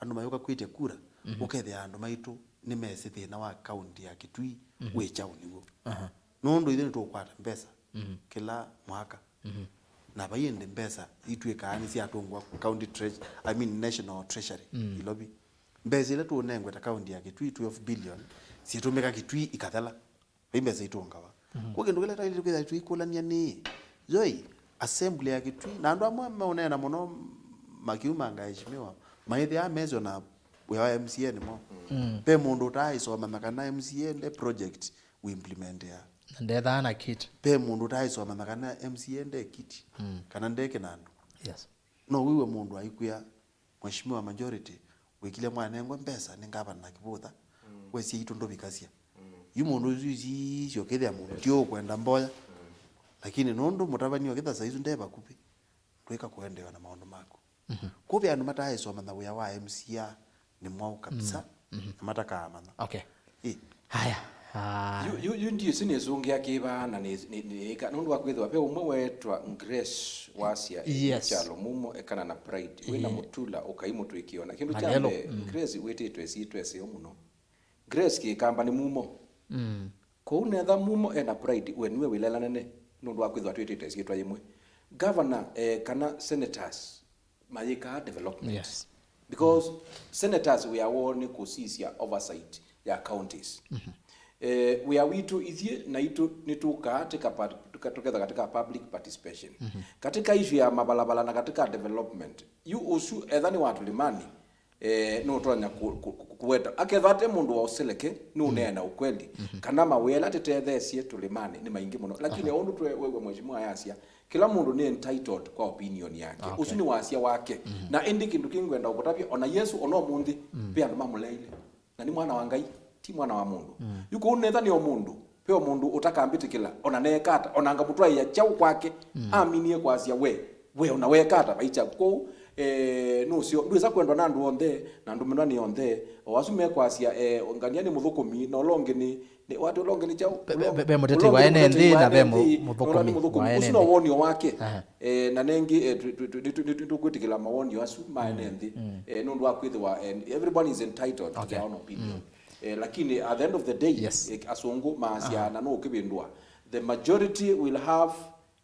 andũ mayũka kwĩtya kura, mhm, ũkethĩa andũ maitũ nĩmesĩ thĩna wa kaunti ya Kitui, mhm, wĩ kyaũ nĩw'o. Aha. Nũndũ ithyĩ nĩtũkwata mbesa, mhm, kĩla mwaka. Mhm. Na vai ĩndĩ mbesa itw'ĩkaa nĩsyatũngwa county treas-, I mean, national treasury, mm, Ilovi. Mbesa ila tũnengwe ta kaunti ya Kitui, twelve billion, syĩtũmĩka Kitui ikathela. Vai mbesa itũngawa. Kwa kĩndũ kĩla twaĩlĩte kwĩthĩa tũikũlany'a nĩ, yoi, assembly ya Kitui, na andũ amwe meũneena mũno makiumanga eshimiwa, maĩthĩaa mesyo na wĩa wa M C A nĩ mwaũ. Ve mũndũ ũtaaĩsomanya kana M C A nde project ũimplementea. Na ndethaa na kit. Ve mũndũ ũtaaĩsomanya kana M C A nde kit, kana nde kĩnandũ. Yes. No wĩw'e mũndũ aikwĩa, Mheshimiwa Majority, wĩkile mwanengwe mbesa nĩ ngavana Kĩvũtha, we syaitũ ndũvikasya. Yu mũndũ ũsu isisyo kĩthĩa mũndũ ti ũkwenda mboya. Lakini nũndũ mũtavany'a ũkĩtha saisu nde vakuvĩ, ndwĩka kũendeewa na maũndũ maku. Kũve andũ mataĩsomanya wĩa wa M C A nĩ mwaũ kabisa, na matakaamanya. Okay. Ĩ. Haya. Ah, yu, yu, yu ndiĩsĩ nĩsũngĩa kĩva na nĩ, nĩ, nĩ, nĩĩka, nũndũ wa kwĩthĩwa ve ũmwe weetwa Grace wasya, yes, kyalo mumo ekana na pride, wĩna mũtula ũkaimũtw'ĩkĩona. Kĩndũ kya mbee, Grace wĩtĩtwe syĩtwa ĩseo mũno. Grace Kĩkamba nĩ mumo. Kwoou netha mumo ena pride, we nĩwe wĩlela nene, nũndũ wa kwĩthĩwa twĩtĩte syĩtwa yĩmwe. Governor, eh, kana senators, mayĩkaa development. Yes. Because senators wĩa woo nĩ kũsisya oversight ya counties. Eh, wĩa witũ ithyĩ naitũ nĩtũkaa tĩka part-, tũka-, tũketha katika public participation. Katika issue ya mabalabala na katika development, yu ũsu etha nĩ wa tũlĩmanĩ, eh, nũtonya ku-, ku-, ku-, kũweta. Akethwa ate mũndũ wa ũseleke, nũneena ũkweli. Kana mawĩa ala tĩtetheesye tũlĩmanĩ nĩ maingĩ mũno. Lakini o ũndũ twe-, wewe mheshimiwa yasya, kĩla mũndũ nĩ entitled kwa opinion yake. Okay. Ũsu nĩ wasya wake. Na ĩndĩ kĩndũ kĩngwenda ũkũtavya, ona Yesu ona ũmũnthĩ, ve andũ mamũleile. Na nĩ mwana wa Ngai, ti mwana wa mũndũ. Yu kũu netha nĩ o mũndũ, ve o mũndũ ũtakambĩtĩkĩla, ona neeka ata, ona ngamũtwaĩa kyaũ kwake, aminie kwasya we, we ona weeka ata, vaikya kũu, eh, nũseo, ndwĩsa kwendwa na andũ onthe, na andũ menwa nĩ onthe, o asu mekwasya, eh, ngania nĩ mũthũkũmi, na ũla ũngĩ nĩ, nĩ, wati ũla ũngĩ nĩ kyaũ? Ve, ve, ve, ve mũteti wa ene nthĩ, na ve mũ-, mũthũkũmi wa ene nthĩ. Ũsu no woni wake. Aha. Eh, na nengĩ, eh, tu-, tu-, tu-, nĩtũ-, nĩtũ-, nĩtũkwĩtĩkĩla mawoni asu ma ene nthĩ. Eh, nũndũ wa kwĩthĩwa, eh, everyone is entitled to their own opinion. Eh, lakini at the end of the day, yes, eh, asũngũ maasya na no ũkĩvĩndũa. The majority will have,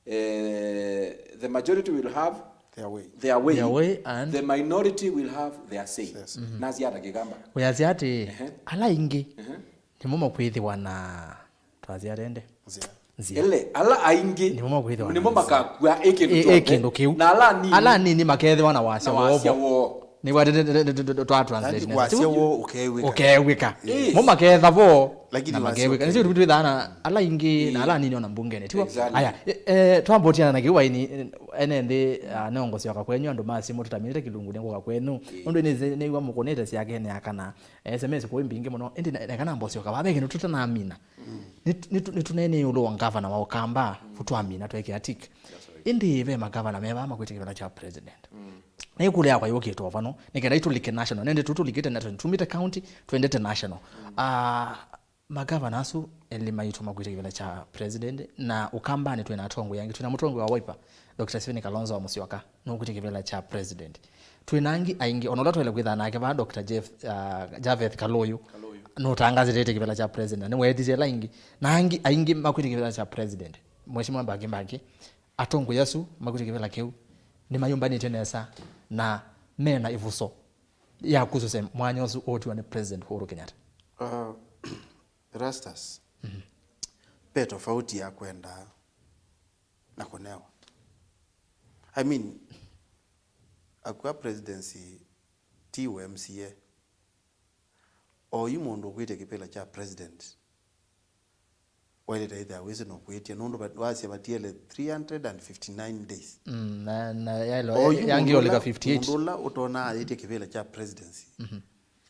eh, the majority will have their way. Their way. Their way and the minority will have their say. Yes. Nasya ata Kĩkamba? Wĩasya atĩ, ehe, ala aingĩ, ehe, nĩmo makwĩthĩwa na twasya tende. Nzĩa. Nzĩa. Ele, ala aingĩ nĩmo makwĩthĩwa nĩmo na nzĩa. Makakua ĩ kĩndũ ĩ, ĩ kyonthe. Kĩndũ kĩu. Na ala anini, ala anini makethĩwa na wasya na wasya woo. Nĩw'a twa translate yani, nesa. Wasya woo ũkew'ĩka. Ũkew'ĩka. Yes. Mo maketha vo. Lakini na wasya makew'ĩka. Nĩsyo ũkew'ĩka. Twĩthaa na ala aingĩ na ala anini ona mbungenĩ, tiwo? Exactly. Aya, e, e, twambotiana na kĩu waini, e, ene nthĩ, a, neongo syoka kwenyu, andũ ma simũ tũtaminĩte kĩlungu nĩ ngũka kwenyu. Nũndũ nĩ, nĩw'a mũkũnĩte syakene ya kana. S M S kũĩ mbingĩ mũno, ĩndĩ na, na kana mbosyoka vaa, ve kĩndũ tũtanamina. Nĩ, nĩ, nĩtũneenee ĩũlũ wa ngavana wa Ũkamba, ũtwamina twekĩa tick. That's right. Ĩndĩ ve magavana me vaa makwĩtĩkĩla kya president. Na ĩkũlyo yakwa yũkĩte o vano, nĩ kenda itũlike national. Nende tũtũlikĩte national, tumĩte county, twendete national. Ah, magavana asu elĩ maitũ makwĩtĩkĩla kya president, na Ũkambanĩ twĩna atongoi angĩ, twĩna mũtongoi wa Wiper, Doctor Stephen Kalonzo wa Musyoka. Nũkwĩtya kĩvĩla kya president. Twĩ na angĩ aingĩ, ona ũla twaĩle kwĩthaa nake vaa, Doctor Jeff, uh, Javeth Kalũyũ, Kalũyũ, nũtangazĩte kĩvĩla kya president, na nĩweetisye ĩla ingĩ. Na angĩ aingĩ makwĩtya kĩvĩla kya president. Mheshimiwa Mbaki Mbaki, atongoi asu makwĩtya kĩvĩla kĩu nĩmayũmbanĩtye nesa na mena ĩvuso ya kũsũsya mwanya ũsu ũũtiwa nĩ President Uhuru Kenyatta. Uh, Rastas, mhm, ve tofauti ya kwenda na kũnewa. I mean, akua presidency ti we M C A. O yu mũndũ ũkwĩtya kĩvĩla kya president, waĩlĩte ĩthĩa wĩsĩ no kwĩtya, nũndũ va-, wasya vatiele three hundred and fifty-nine days. Mm, na, na yaĩlo, o yu yangĩ mũndũ ũla, fifty-eight. Mũndũ ũla ũtonaa ayĩtya kĩvĩla kya presidency, mhm,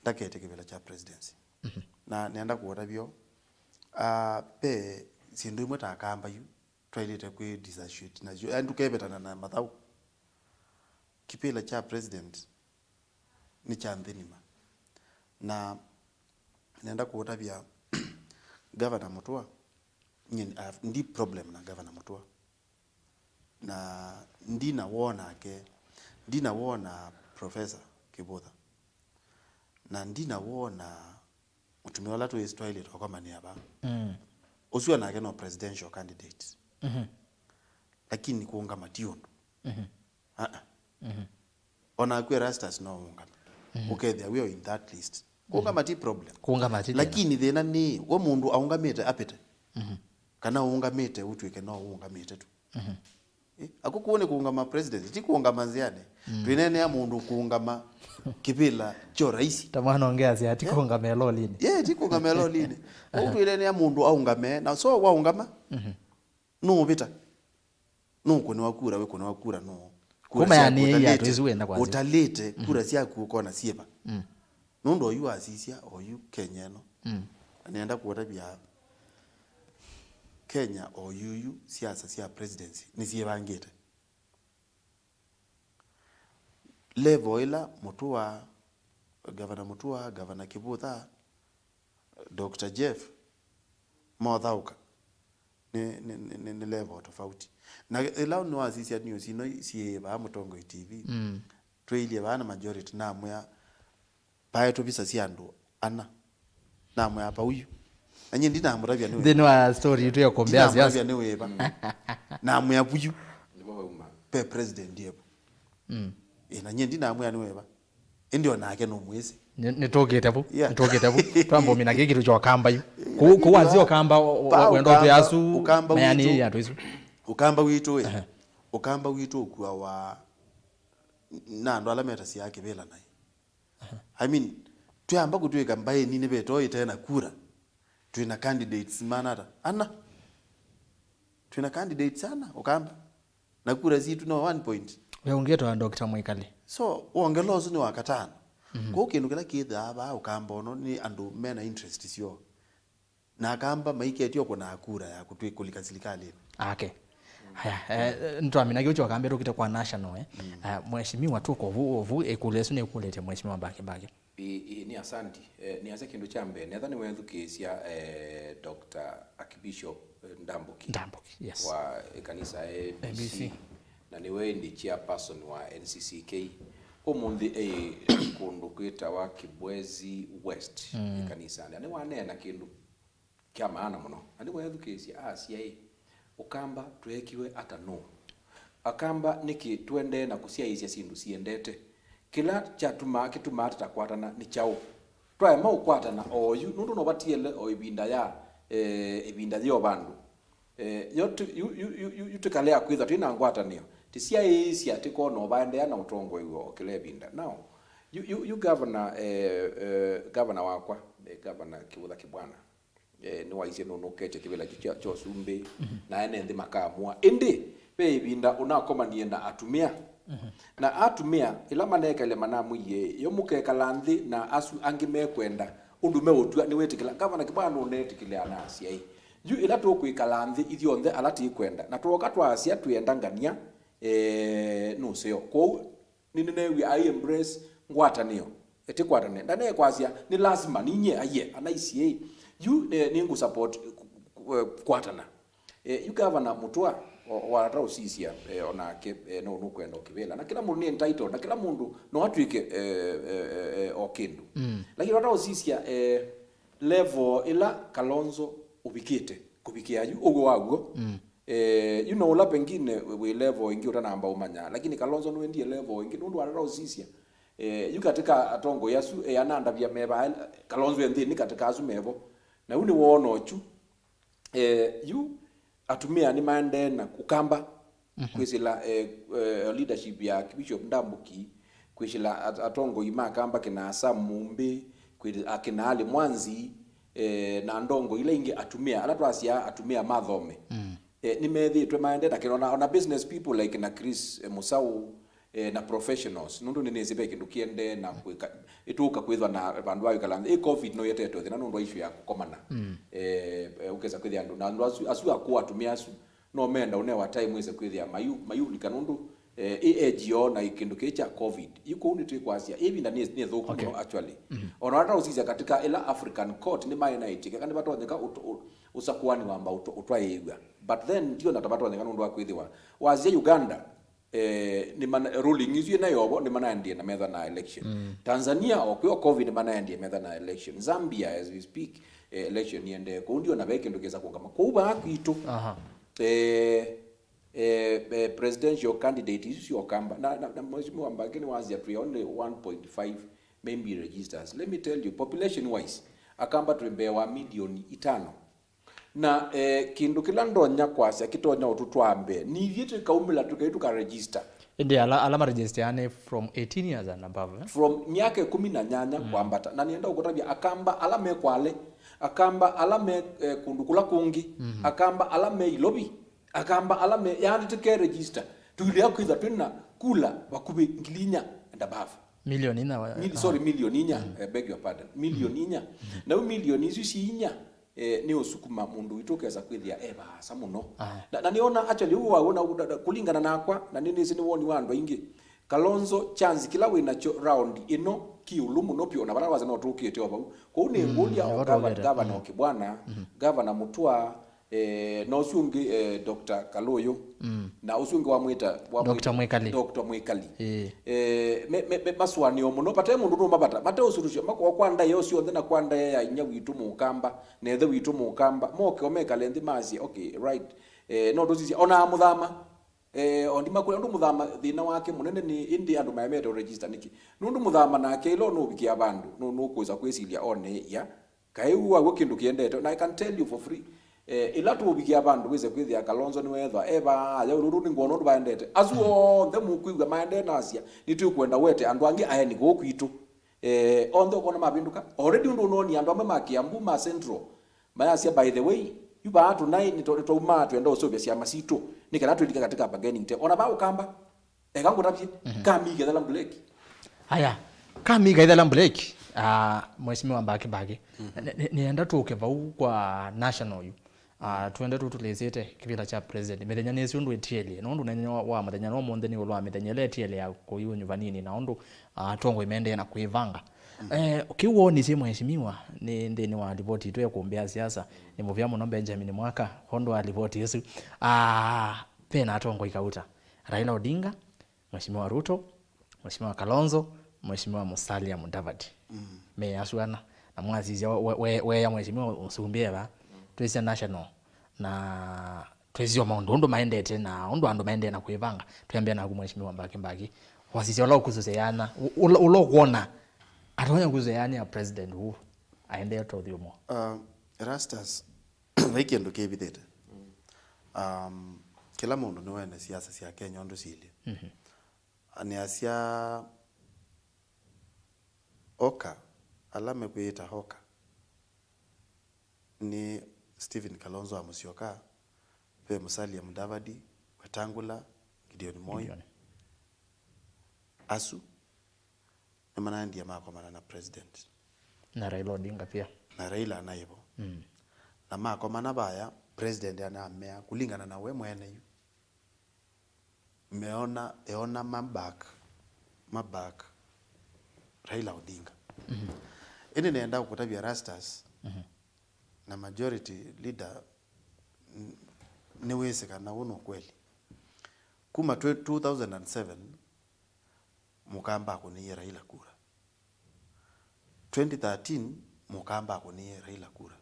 ndakete kĩvĩla kya presidency. Mhm. Na nenda kũũtavya, ah, ve syĩndũ imwe ta Akamba yu, twaĩlĩte kwĩ disassociate nasyo, yaani tũkevetana na mathaũ. Kĩvĩla kya president nĩ kya nthĩ nima. Na nenda kũũtavya Governor Mũtua, nyie ndi problem na Governor Mũtua. Na ndina woo nake, ndina woo na Professor Kĩvũtha. Na ndina woo na mũtumĩa ũla twĩ-, twaĩlĩte ũkomanĩa vaa. Mm. Ũsu onake no presidential candidate. Mhm. Lakini kũũngama ti ũndũ. Mhm. Ah, ah. Mhm. Ona akw'e Erastus no ũũngame. Mhm. Ũkethĩa wĩo in that list. Kũũngama ti problem. Kũũngama ti thĩna. Lakini thĩna nĩ, we mũndũ aũngamĩte apĩte. Mhm. Kana ũũngamĩte ũtw'ĩke no ũũngamĩte tu. Eh, aku kũu nĩ kũũngama president, ti kũũngama nzĩanĩ. Twĩneenea mũndũ kũũngama kĩvĩla kyo raisi. Ta mwana ũngĩ asya, ti kũũngama ĩlolinĩ. Ye, ti kũũngama ĩlolinĩ. Ũu twĩneenea mũndũ aũngame, na so waũngama, nũũvĩta. Nũkũnĩwa kura, wĩkũnĩwa kura, nũ-, kura Kuma syaku yani ĩĩ ũtalĩte, atwĩsu wenda kwasya. Ũtalĩte kura syaku ũkona syĩva. Nũndũ oyu wasisya, oyu Kenya ĩno. Na nĩenda kũtavya Kenya oyuyu siasa sya presidency nĩsyĩvangĩte. Level ĩla Mũtua, Gavana Mũtua, Gavana Kĩvũtha, Doctor Jeff, mothaũka. Nĩ, nĩ, nĩ, nĩ, nĩ level tofauti. Na ĩla nĩwasisya news ino syĩ vaa Mũtongoi T V, twĩilyĩ vaa na majority, namwĩa, paetwe visa sya andũ ana. Namwĩa pauyu. Na nyie ndinamũtavya nĩ wĩva. Nthĩnĩ wa story itũ ya kũmbĩa siasa. Ndinamũtavya nĩ wĩva. Namwĩa vuyu. Nĩvo vauma. Pe president evu. Ĩ, na nyie ndinamwĩa nĩ wĩva. Ĩndĩ o nake nũmwĩsĩ. Nĩ, nĩtũkĩte vu. Yeah. Nĩtũkĩte vu. Twamba ũmina kĩĩ kĩtu kya Ũkamba yu. Kũu, kũu anzi Ũkamba, o, o, pa wendo Ũkamba, twĩ asu, Ũkamba mayani witũ, ya twĩsu. Ũkamba witũ ĩ. Ehe. Ũkamba witũ ũkuawa na andũ ala metasya kĩvĩla naĩ. I mean, twĩamba kũtw'ĩka mbaĩ nini vetoo ĩte na kura, twĩ na candidates mana ata? Ana. Twĩ na candidates ana, Ũkamba. Na kura sitũ no one point. We ũngĩtwa Doctor Mwikali. So, wongela ũsu nĩ wa katano. Kwoou kĩndũ kĩla kĩthĩaa vaa Ũkamba ũno nĩ andũ mena interest syoo. Na Akamba maiketio kũna kura ya kũtwĩ-, kũlika silikalĩnĩ. Ake. Haya, eh, nĩtwamina kĩu kya Ũkamba tũkite kwa national, eh. Eh, Mheshimiwa, tuko vu, vu, ĩkũlyo ĩsu nĩkũlĩtye Mheshimiwa Mbake Mbake. Ĩ, ĩ, nĩ asanti. Eh, nĩasya kĩndũ kya mbee, netha nĩwethukĩĩsya, eh, Doctor Archbishop, eh, Ndambuki. Ndambuki, yes. Wa, eh, kanisa ya A B C. A B C. Na nĩwe ĩndĩ chairperson wa N C C K. Ũmũnthĩ e kũndũ kwĩtawa Kibwezi West, mm, ĩkanisanĩ. Na nĩwaneena kĩndũ kya maana mũno. Na nĩweethukĩĩsya asya ĩ, Ũkamba tweekiwe ata nũũ? Akamba nĩkĩ tũendee na kũsyaĩĩsya syĩndũ siendete? Kĩla kyatumaa, kĩtumaa tũtakwatana nĩ kyaũ? Twaema ũkwatana oyu, nũndũ no vatiele o ĩvinda ya, eh, ĩvinda yĩ o vandũ. Eh, yo tu, yu, yu, yu, yu, yu tũkalea kwĩthwa twĩ na ngwatanĩo, tĩsyaĩĩsya tĩkona ũvaendeea na ũtongoi w'o o kĩla ĩvinda. Now, yu, yu, yu governor, eh, eh, governor wakwa, eh, Governor Kĩvũtha Kĩbwana, eh, nĩwaisye nũnũketye kĩvĩla kyu kya, kya ũsumbĩ, mhm, na ene nthĩ makaamũa. Ĩndĩ, ve ĩvinda ũnakomanie na atumĩa. Mhm. Na atumĩa, ĩla manekalile manamwĩie, yo mũkekala nthĩ na asu angĩ mekwenda, ũndũ meũtw'a nĩwĩtĩkĩla. Ngavana Kĩbwana nũneetĩkĩlĩa na asyaĩ. Yu ĩla tũkwĩkala nthĩ ithyonthe ala tĩkwenda, na twooka twaasya twĩenda ngania, eh, nũseo. Kwoou, nĩnĩneew'e ai embrace ngwatanĩo. Ĩtĩkwatanĩa. Ndaneekwasya, nĩ lasima, ninyie, aiye, anaisiĩ. Yu, eh, nĩngũ support, eh, ku-, ku-, eh, kwatana. Eh, yu Gavana Mũtũa, o, o, wata ũsisya, eh, onake, eh, no nũkwenda o kĩvĩla. Na kĩla mũndũ nĩ entitled, na kĩla mũndũ no atw'ĩke, eh, eh, eh, eh, o kĩndũ. Mm. Lakini wata ũsisya, eh, level ĩla Kalonzo ũvikĩte, kũvikĩa yu, ũw'o waw'o. Mm. Eh, yu no ũla pengine wĩ level ĩngĩ ũtanamba ũmanya, lakini Kalonzo nũendie level ĩngĩ, nũndũ wata ũsisya. Eh, yu katika atongoi asu, eh, anandavya meva, Kalonzo e nthĩnĩ katika asu mevo. Na yu nĩ woona ũkyu. Eh, yu atumĩa nĩmaendee na Ũkamba, mhm, kwĩsĩla, eh, eh, leadership ya Bishop Ndambuki, kwĩsĩla at-, atongoi ma Kamba kĩna Sam Mumbi, kwĩ-, akĩna Ali Mwanzi, eh, na ndongo ila ingĩ atumĩa, ala twasyaa atumĩa mathome. Mm. Eh, nĩmethĩĩtwe maendee na kĩna ona, ona business people like na Chris, eh, Musau, eh, na professionals, nũndũ nĩnĩsĩ ve kĩndũ kĩendee na kwĩka, ĩtũka kwĩthwa na vandũ va kwĩkala nthĩ. Ĩ covid no yetetwe thĩna nũndũ wa issue ya kũkomana. Mm. Eh, eh, ũkesa kwĩthĩa andũ, na andũ asu, asu akũũ atumĩa asu, no menda ũnewa time wĩse kwĩthĩa mayu, mayulika nũndũ, eh, ĩ age yoo na kĩndũ kĩĩ kya covid. Yu kũu nĩtwĩkwasya, ĩ ĩvinda nĩ, nĩ thũku, okay, mũno actually. Mm. Ona wata ũsisya katika ĩla African court nĩmaĩ na ĩtĩkĩka nĩvatonyeka ũt-, ũ-, ũsakũani wa mbau ũt-, ũtwaĩĩw'a. But then, ndiona ta vatonyeka nũndũ wa kwĩthĩwa wasya Uganda, eh, nĩ mana-, ruling isu ĩna yovo, nĩmanaendie na metha na election. Mm. Tanzania, o kwĩ o covid, nĩmanaendie metha na election. Zambia, as we speak, eh, election iendee. Kũu ndiona ve kĩndũ kĩsa kũngama. Kũu vaa kwitũ, aha, eh, eh, eh, presidential candidate isu syokamba. Na, na, na Mheshimiwa Mbake nĩwasya twĩ only one point five maybe registers. Let me tell you, population wise, Akamba twĩ mbee wa milioni itano. Na eh, kĩndũ kĩla ndonya kwasya kĩtonya ũtũtwaa mbee, nithyĩ tũkaumĩla tũkai tũkaregister. Ĩndĩ ala, ala maregister nĩ from eighteen years and above, eh? From myaka ĩkũmi na nyanya kwambata. Na nĩenda ũkũtavya Akamba ala me Kwale, Akamba ala me eh, kũndũ kũla kũngĩ, Akamba ala me Ilovi, Akamba ala me, yani tũke register, tũilea kwĩtha twĩ na kula vakuvĩ ngili inya and above. Milioni inya wa- Mil, sorry, milioni inya, eh, beg your pardon, milioni inya. Na u milioni isu si inya eh, nĩ ũsukuma mũndũ witũ ũkesa kwĩthĩa e vaasa mũno. Aye. Na, na nĩona actually ũu wawona kũlingana nakwa, na nĩnĩsĩ nĩ woni wa andũ aingĩ, Kalonzo chance kĩla wĩ nakyo round ĩno kĩ ũlũ mũno pyũ, na vala wasa no tũkĩte o vau. Kwoou nĩ ngũlya o gavana, gavana o Kibwana, gavana Mutua, eh, na ũsu ũngĩ eh, Doctor Kalũyũ, na ũsu ũngĩ wamwĩta, wamwĩta Doctor Mwikali. Doctor Mwikali. Ĩĩ. Eh, me, me, me, masũanĩo mũno, vate mũndũ nũmavata, mate ũsulusyo, makwa kwa ndaĩa syonthe na kwa ndaĩa ya inya witũ Mũkamba, na ĩthe witũ Mũkamba, moke o mekale nthĩ masye, okay, right, eh, no tũsisya, ona mũthama, eh, o ndimakũlya ũndũ mũthama thĩna wake mũnene nĩ, ĩndĩ andũ maemete ũregister nĩkĩ? Nũndũ mũthama nake ĩla ũnũvikĩa vandũ, nũ-, nũkwĩsa kwĩsilya one ya, kaĩ ũu waw'o kĩndũ kĩendete? Na I can tell you for free, eh, ĩla tũũvikĩa vandũ wĩse kwĩthĩa Kalonzo nĩweethwa e vaa, aya ũlũlũ nĩ ngwona ũndũ vaendete. Asu onthe mũkwĩw'a maendee nasya, nĩtũkwenda wete andũ angĩ aeni kũũ kwitũ. Eh, onthe ũkona mavĩndũka. Already ũndũ ũnoonie andũ amwe ma Kiambu, ma Central, mayasya, by the way, yu vaa tũnaĩ nĩtwa-, nĩtwaumaa twenda ũseũvya syama sitũ, nĩ kana twĩlike katika bargaining table. Ona vaa Ũkamba, eka ngũtavye, kamika ĩthala mbuleki. Aya, kamika ĩthala mbuleki. Ah, Mheshimiwa Mbaki Mbaki. Nĩ-, nĩ-, nĩenda tũke vau kwa national yu. Ah, twende tũtũlĩsĩte kĩvĩla kya president. Mĩthenya nĩsĩ ũndũ ĩtielye. Nũndũ nĩnyo wa, wa mũthenya no mũnthĩ nĩ ũlũ wa mĩthenya ĩla ĩtielye ya kũiwa nyuvanini na ũndũ, ah, atongoi mendee na kwĩvanga. Eh, kĩu wonisye mheshimiwa nĩ nthĩnĩ wa livoti itũ ya kumbi ya siasa. Nĩ mũvea mũno Benjamin Mwaka kwondũ wa livoti ĩsu. Ah, ve na atongoi kauta. Raila Odinga, Mheshimiwa Ruto, Mheshimiwa Kalonzo, Mheshimiwa Musalia Mudavadi. Me asu ana. Na mwasisya we, we, weya Mheshimiwa Mũsumbĩ eva. Twĩsya national. Na twĩsisya maũndũ ũndũ maendete na ũndũ andũ maendee na kwĩvanga. Twĩambĩa naku Mheshimiwa Mbaki Mbaki. Wasisya ũla ũkusũsya yana, ũ-, ũla, ũla ũkwona atonya kusũsya yana ya president huu aendee ta ũthyũmũa. Uh, Erastus, vai kĩndũ kĩvithĩte. Um, kĩla mũndũ nĩwene siasa sya Kenya ũndũ siilye. Anĩasya oka, ala mekwĩĩta oka, nĩ Stephen Kalonzo wa Musyoka, ve Musalia Mudavadi, Wetangula, Gideon Moi. Gideon. Asu nĩmanaendie makomana na president. Na Raila Odinga pia. Na Raila anaĩ vo. Mm. Na makomana vaya, president anamea, kũlingana na we mwene yu. Meona, eona ma back, ma back Raila Odinga. Ĩndĩ nenda kũkũtavya Erastus, na majority leader, n-, nĩwĩsĩ kana ũũ nĩ ũkweli. Kuma twe-, two thousand and seven, Mũkamba akũnĩie Raila kura. Twenty thirteen, Mũkamba akũnĩie Raila kura.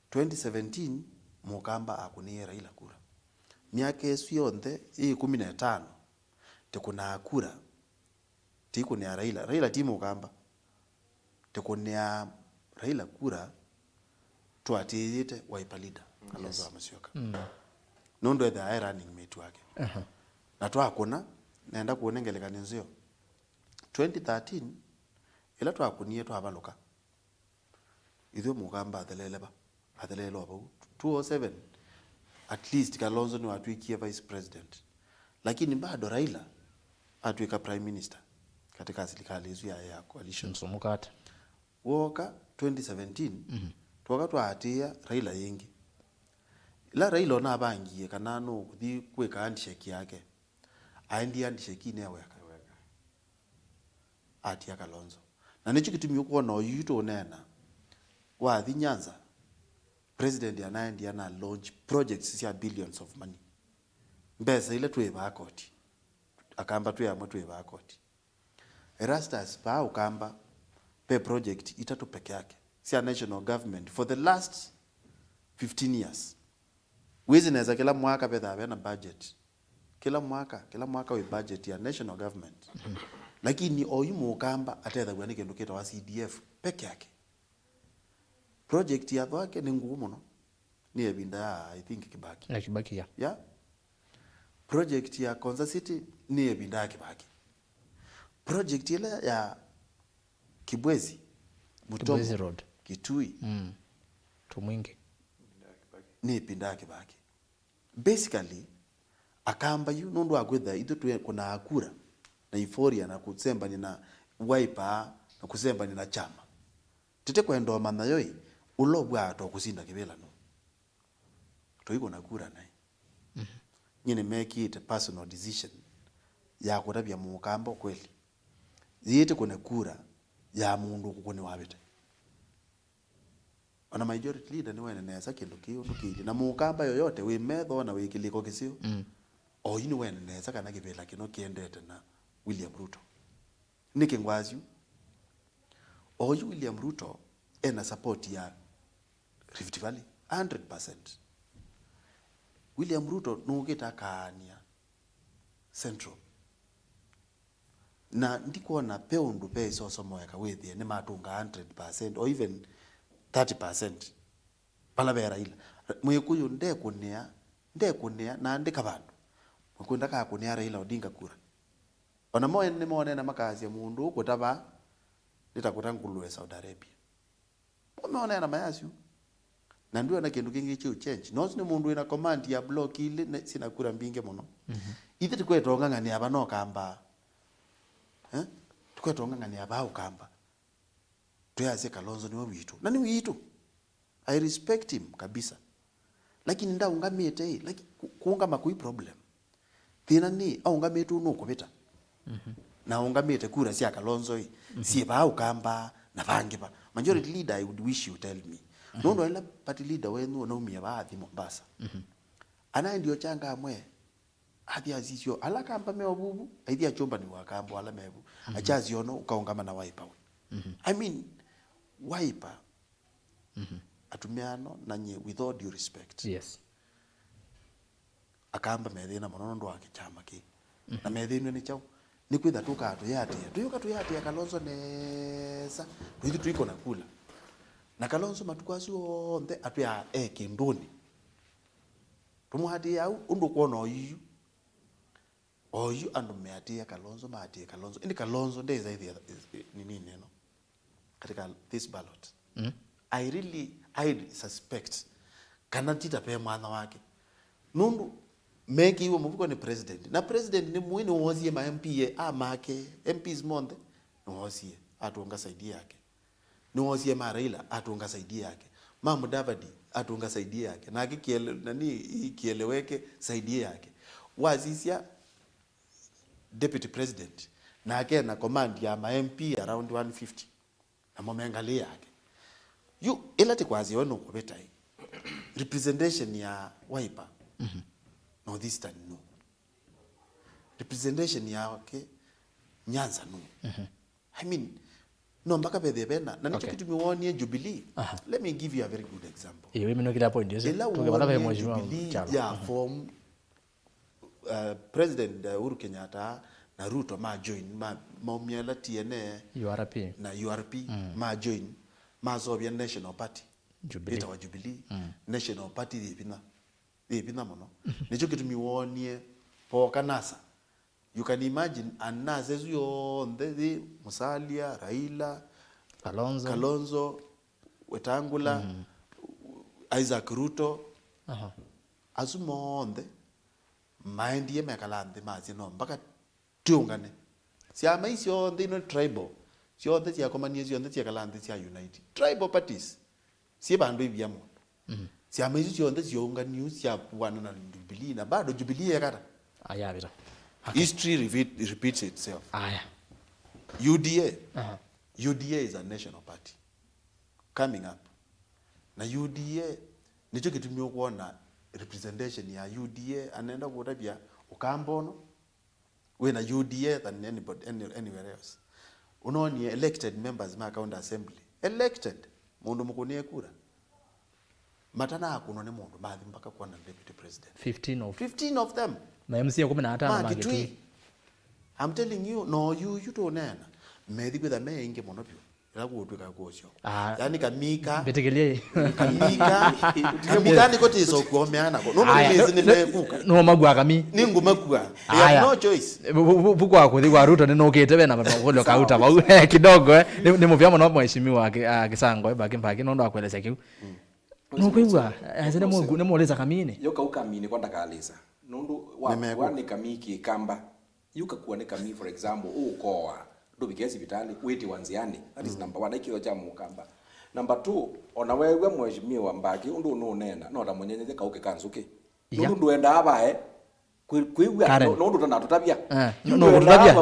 Twenty seventeen, Mũkamba akũnĩie Raila kura. Myaka ĩsu yonthe ĩ ĩkũmi na ĩtano, tĩkũnaa kura, tĩikũnĩa Raila. Raila ti Mũkamba. Tĩkũnĩa Raila kura tũatĩĩte Wiper leader, Kalonzo wa Musyoka. Nũndũ ethĩawa e running mate wake. Na twakũna, nenda kũũne ngelekany'o nzeo. Twenty thirteen, ĩla twakũnie twavalũka, ithyĩ Mũkamba athelele va? Athelele o vau. Two oh seven, at least Kalonzo nĩwatw'ĩkie vice president. Lakini bado Raila atw'ĩka prime minister katika serikali ĩsu ya, ya coalition. Msumukate. Wooka twenty seventeen, twoka twaatĩĩa Raila yĩngĩ. Ĩla Raila ũnavangie kana nũkũthi kwĩka handshake yake, aendie handshake-inĩ e weka. Atia Kalonzo. Na nĩkyo kĩtumi ũkwona oyu tũũneena, wathi Nyanza, president anaendie na launch projects sya billions of money. Mbesa ila twĩvaa koti. Akamba twĩ amwe twĩvaa koti. Erastus, vaa Ũkamba, ve project itatũ peke yake sya national government for the last fifteen years. Wĩsĩ nesa kĩla mwaka vethaa vena budget. Kĩla mwaka, kĩla mwaka wĩ budget ya national government. Lakini oyu Mũkamba atethaw'a nĩ kĩndũ kĩtawa C D F peke yake. Project ya thwake nĩ ngũũ mũno. Nĩ ĩvinda ya, I think, Kibaki. Na Kibaki, ya. Yeah. Project ya Konza City nĩ ĩvinda ya Kibaki. Project ĩla ya Kibwezi, Mutomo, Kibwezi Road. Kitui, Mm. Tumwingi. nĩ ĩvinda ya Kibaki. Basically, Akamba yu nũndũ wa kwĩthĩa ithyĩ twĩ kũnaa kura na euphoria na kũsembany'a na Wiper na kũsembany'a na kyama. Tete kwenda ũmanya yo ĩ, ũla ũvwaa ta ũkũsinda kĩvĩla nũ? Tũikũna kura naĩ. Nyie nĩmekĩĩte personal decision ya kũtavya Mũkamba ũkweli. Yĩĩtĩ kũne kura ya mũndũ ũkũkũnĩwa avĩte. Ona majority leader nĩwene nesa kĩndũ kĩĩ ũndũ kĩilyĩ. Na Mũkamba yoyote wĩ metho na wĩ kĩlĩko kĩseo, mm, oyu nĩwene nesa kana kĩvĩla kĩno kĩendete na William Ruto. Nĩkĩ ngwasya ũu? Oyu William Ruto ena support ya Rift Valley hundred percent. William Ruto nũkĩte akaanĩa Central. Na ndikwona ve ũndũ ve ĩsosomoeka wĩthĩe nĩmatũnga hundred percent or even thirty percent vala ve Raila. Mwĩkũyũ ndekũnĩa, ndekũnĩa na andĩka vandũ. Mwĩkũyũ ndakakũnĩa Raila Odinga kura. Ona mo ene nĩmonena makasya mũndũ ũkũta vaa nĩ ta kũta ngũlũe Saudi Arabia. Mo meonea na mayasyu. Na ndwĩona kĩndũ kĩngĩ kĩu change. No ũsu nĩ mũndũ wĩna command ya block ilĩ ne- sina kura mbingĩ mũno. Ithe tũkweta ũng'ang'anĩa ava no Kamba. Eh? Tũkweta ũng'ang'anĩa ava Ũkamba. Twĩasya Kalonzo nĩwe witũ. Na nĩ witũ. I respect him kabisa. Lakini ndaũngamĩte ĩ, laki- ku- kũũngama kũi problem. Thĩna nĩ aũngamĩte ũũ nũkũvĩta. Na aũngamĩte kura sya Kalonzo ĩ, syĩ vaa Ũkamba na vangĩ va. Majority leader, I would wish you tell me. Nũndũ ĩla party leader wenyu ũnaumie vaa athi Mombasa. Anaendi ochanga amwe, athi asisyo, ala Kamba me ovuvu, aithi achũmbanĩw'a Kamba ala mevu. Achasiono ũkaũngama na Wiper we. I mean, Wiper, atumĩa ano, na nyie, with all due respect, Yes. Akamba methĩna mũno nũndũ wa kĩkyama kĩĩ. Na methĩnw'e nĩ kyaũ? Nĩ kwĩtha tũkaa tũyatĩa. Tũyũka tũyatĩa Kalonzo nesa. Twĩthi tũikũna kula. Na Kalonzo matukũ asu onthe atwĩaa e kĩndũnĩ. Tũmũatĩĩa au, ũndũ ũkwona oyu. Oyu andũ meatĩĩa Kalonzo, maatĩĩa Kalonzo. Ĩndĩ Kalonzo ndesa ĩthĩa nini ĩno katika this ballot. Mm. I really, I suspect kana ti ta ve mwanya wake. Nũndũ mekĩiwe mũvuko nĩ president. Na president nĩ mũĩ nĩwoosie ma M P a make, M Ps monthe, nĩwoosie, atũnga side yake. Nĩwoosie ma Raila, atũnga side yake. Ma Mudavadi, atũnga side yake. Nake Kiele-, nani, Kieleweke side yake. Wasisya deputy president, nake ena command ya ma M P around one fifty. Namo me ngalĩ yake. Yu, ĩla tĩkwasya we nũkũvĩta ĩ, representation ya Wiper, North Eastern nũ? Representation yake Nyanza nũ? I mean, no mpaka vethĩe vena. Na nĩkyo Okay. kĩtumi wonie Jubilee. Aha. Let me give you a very good example. Ĩĩ, wĩminũkĩlya point ĩsu. Ĩla Tũke vala ve wonie Mheshimiwa Jubilee Kyalo. ya form, uh, President, uh, Uhuru Kenyatta na Ruto ma join, ma, maumia ĩla T N A U R P. na U R P, ma join, masovya National Party. Jubilee. Ĩtawa Jubilee. National Party yĩ vinya. Yĩ vinya mũno. Nĩkyo kĩtumi wonie pooka NASA. You can imagine, and NASA ĩsu yonthe yĩ Musalia, Raila, Kalonzo. Kalonzo, Wetangula, Isaac Ruto. Aha. Asu monthe maendie mekala nthĩ masye no mpaka tũũngane. Syama ii syonthe ino tribal, syonthe syakomanie, syonthe syekala nthĩ sya unite. Tribal parties syĩ vandũ ivia mũndũ. Syama isu syonthe syaũnganiu syakuana na Jubilee, na bado Jubilee yekata. Ayavita. Okay. History repeat, repeats itself. Aya. U D A. Aha. U D A is a national party coming up. Na U D A, nĩkyo kĩtumi ũkwona representation ya U D A, anenda kũtavya Ũkamba ũno, wĩna U D A than anybody, any, anywhere else. Ũnonie elected members ma county assembly. Elected, mũndũ mũkũnĩe kura. Matanakũnwa nĩ mũndũ, mathi mpaka kwona deputy president. Fifteen of fifteen of them. Ma M C A kũmi na atano ma Kitui. I'm telling you, no yuyu tũneena, methi kwĩtha me aingĩ mũno vyũ. Ĩla kũũtw'ĩka kũsyo. Ah. Yaani kamika. Mbĩtĩkĩlyei. Kamika. Kamika nĩko tĩsa ũkũomea nako. Nũndũ nĩnĩsĩ nĩmekuka. Nũmakua kami. Nĩngũmakua. They have no choice. Vukwa kũthi kwa Ruto nĩnũkĩte ve na makũlyo kauta vau. Kidogo, eh. Nĩ mũvea mũno mheshimiwa Kĩsango, eh, Mbaki Mbaki, nũndũ wa kũelesya kĩu. Nũkwĩw'a, eh, nĩmũlĩsa kamini. Yo kau kamini kwa ndakalĩsa. Nũndũ wa nĩ kamii kĩkamba. Yu kakua nĩ kamii, for example, ũũkoa, ndũvike sivitalĩ, wĩtĩwa nzĩanĩ, that is number one, aikĩo kya mũkamba. Number two, ona weew'a mheshimiwa Mbaki ũndũ ũnũũneena, no ta mũnyenyeny'e kaũkĩ ka nzũkĩ. Nũndũ ndũendaa vae kwĩw'a, nũndũ ũtanatũtavya. Nũkũtũtavya,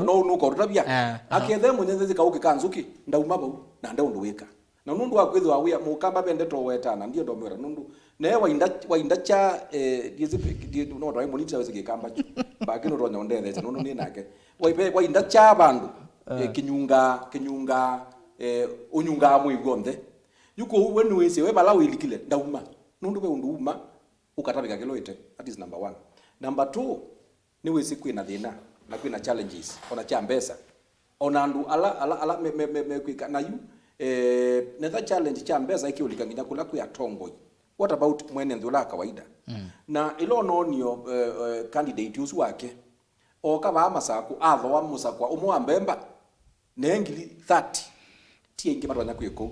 nũkũtũtavya. Akethe mũnyenyeny'e kaũkĩ ka nzũkĩ, ndauma vau, na nde ũndũ wĩka. Na nũndũ wa kwĩthĩwa wĩa mũkamba vendete ũwetana, ndienda ũmwĩra nũndũ nae wainda, wainda kya, eh, ndiĩsĩ, ndiĩ-, no twaĩ mũnini tawĩsĩ kĩkamba kyu. Mbaki nũtonya ũndetheesya nũndũ nĩ nake. Waive, wainda kya vandũ, eh, kĩnyunga, kĩnyunga, eh, ũnyungaa mwĩĩ w'onthe. Yu kũu we nĩwĩsĩ, we vala wĩlikile, ndauma. Nũndũ ve ũndũ uma, ũkatavĩka kĩla ũĩte. That is number one. Number two, nĩwĩsĩ kwĩna thĩna, na kwĩna challenges, ona kya mbesa. Ona andũ ala, ala, ala me, me, me, mekwĩka. Na yu, eh, netha challenge kya mbesa ĩkĩũlika nginya kũla kwĩ atongoi. What about mwene nthĩ ũla wa kawaida? Na ĩla ũnoonio, eh, eh, candidate ũsu wake, oka vaa Masakũ, athoa mũsakwa ũmwe wa mbemba, ne ngili thirty, ti aingĩ matonya kwĩka ũu.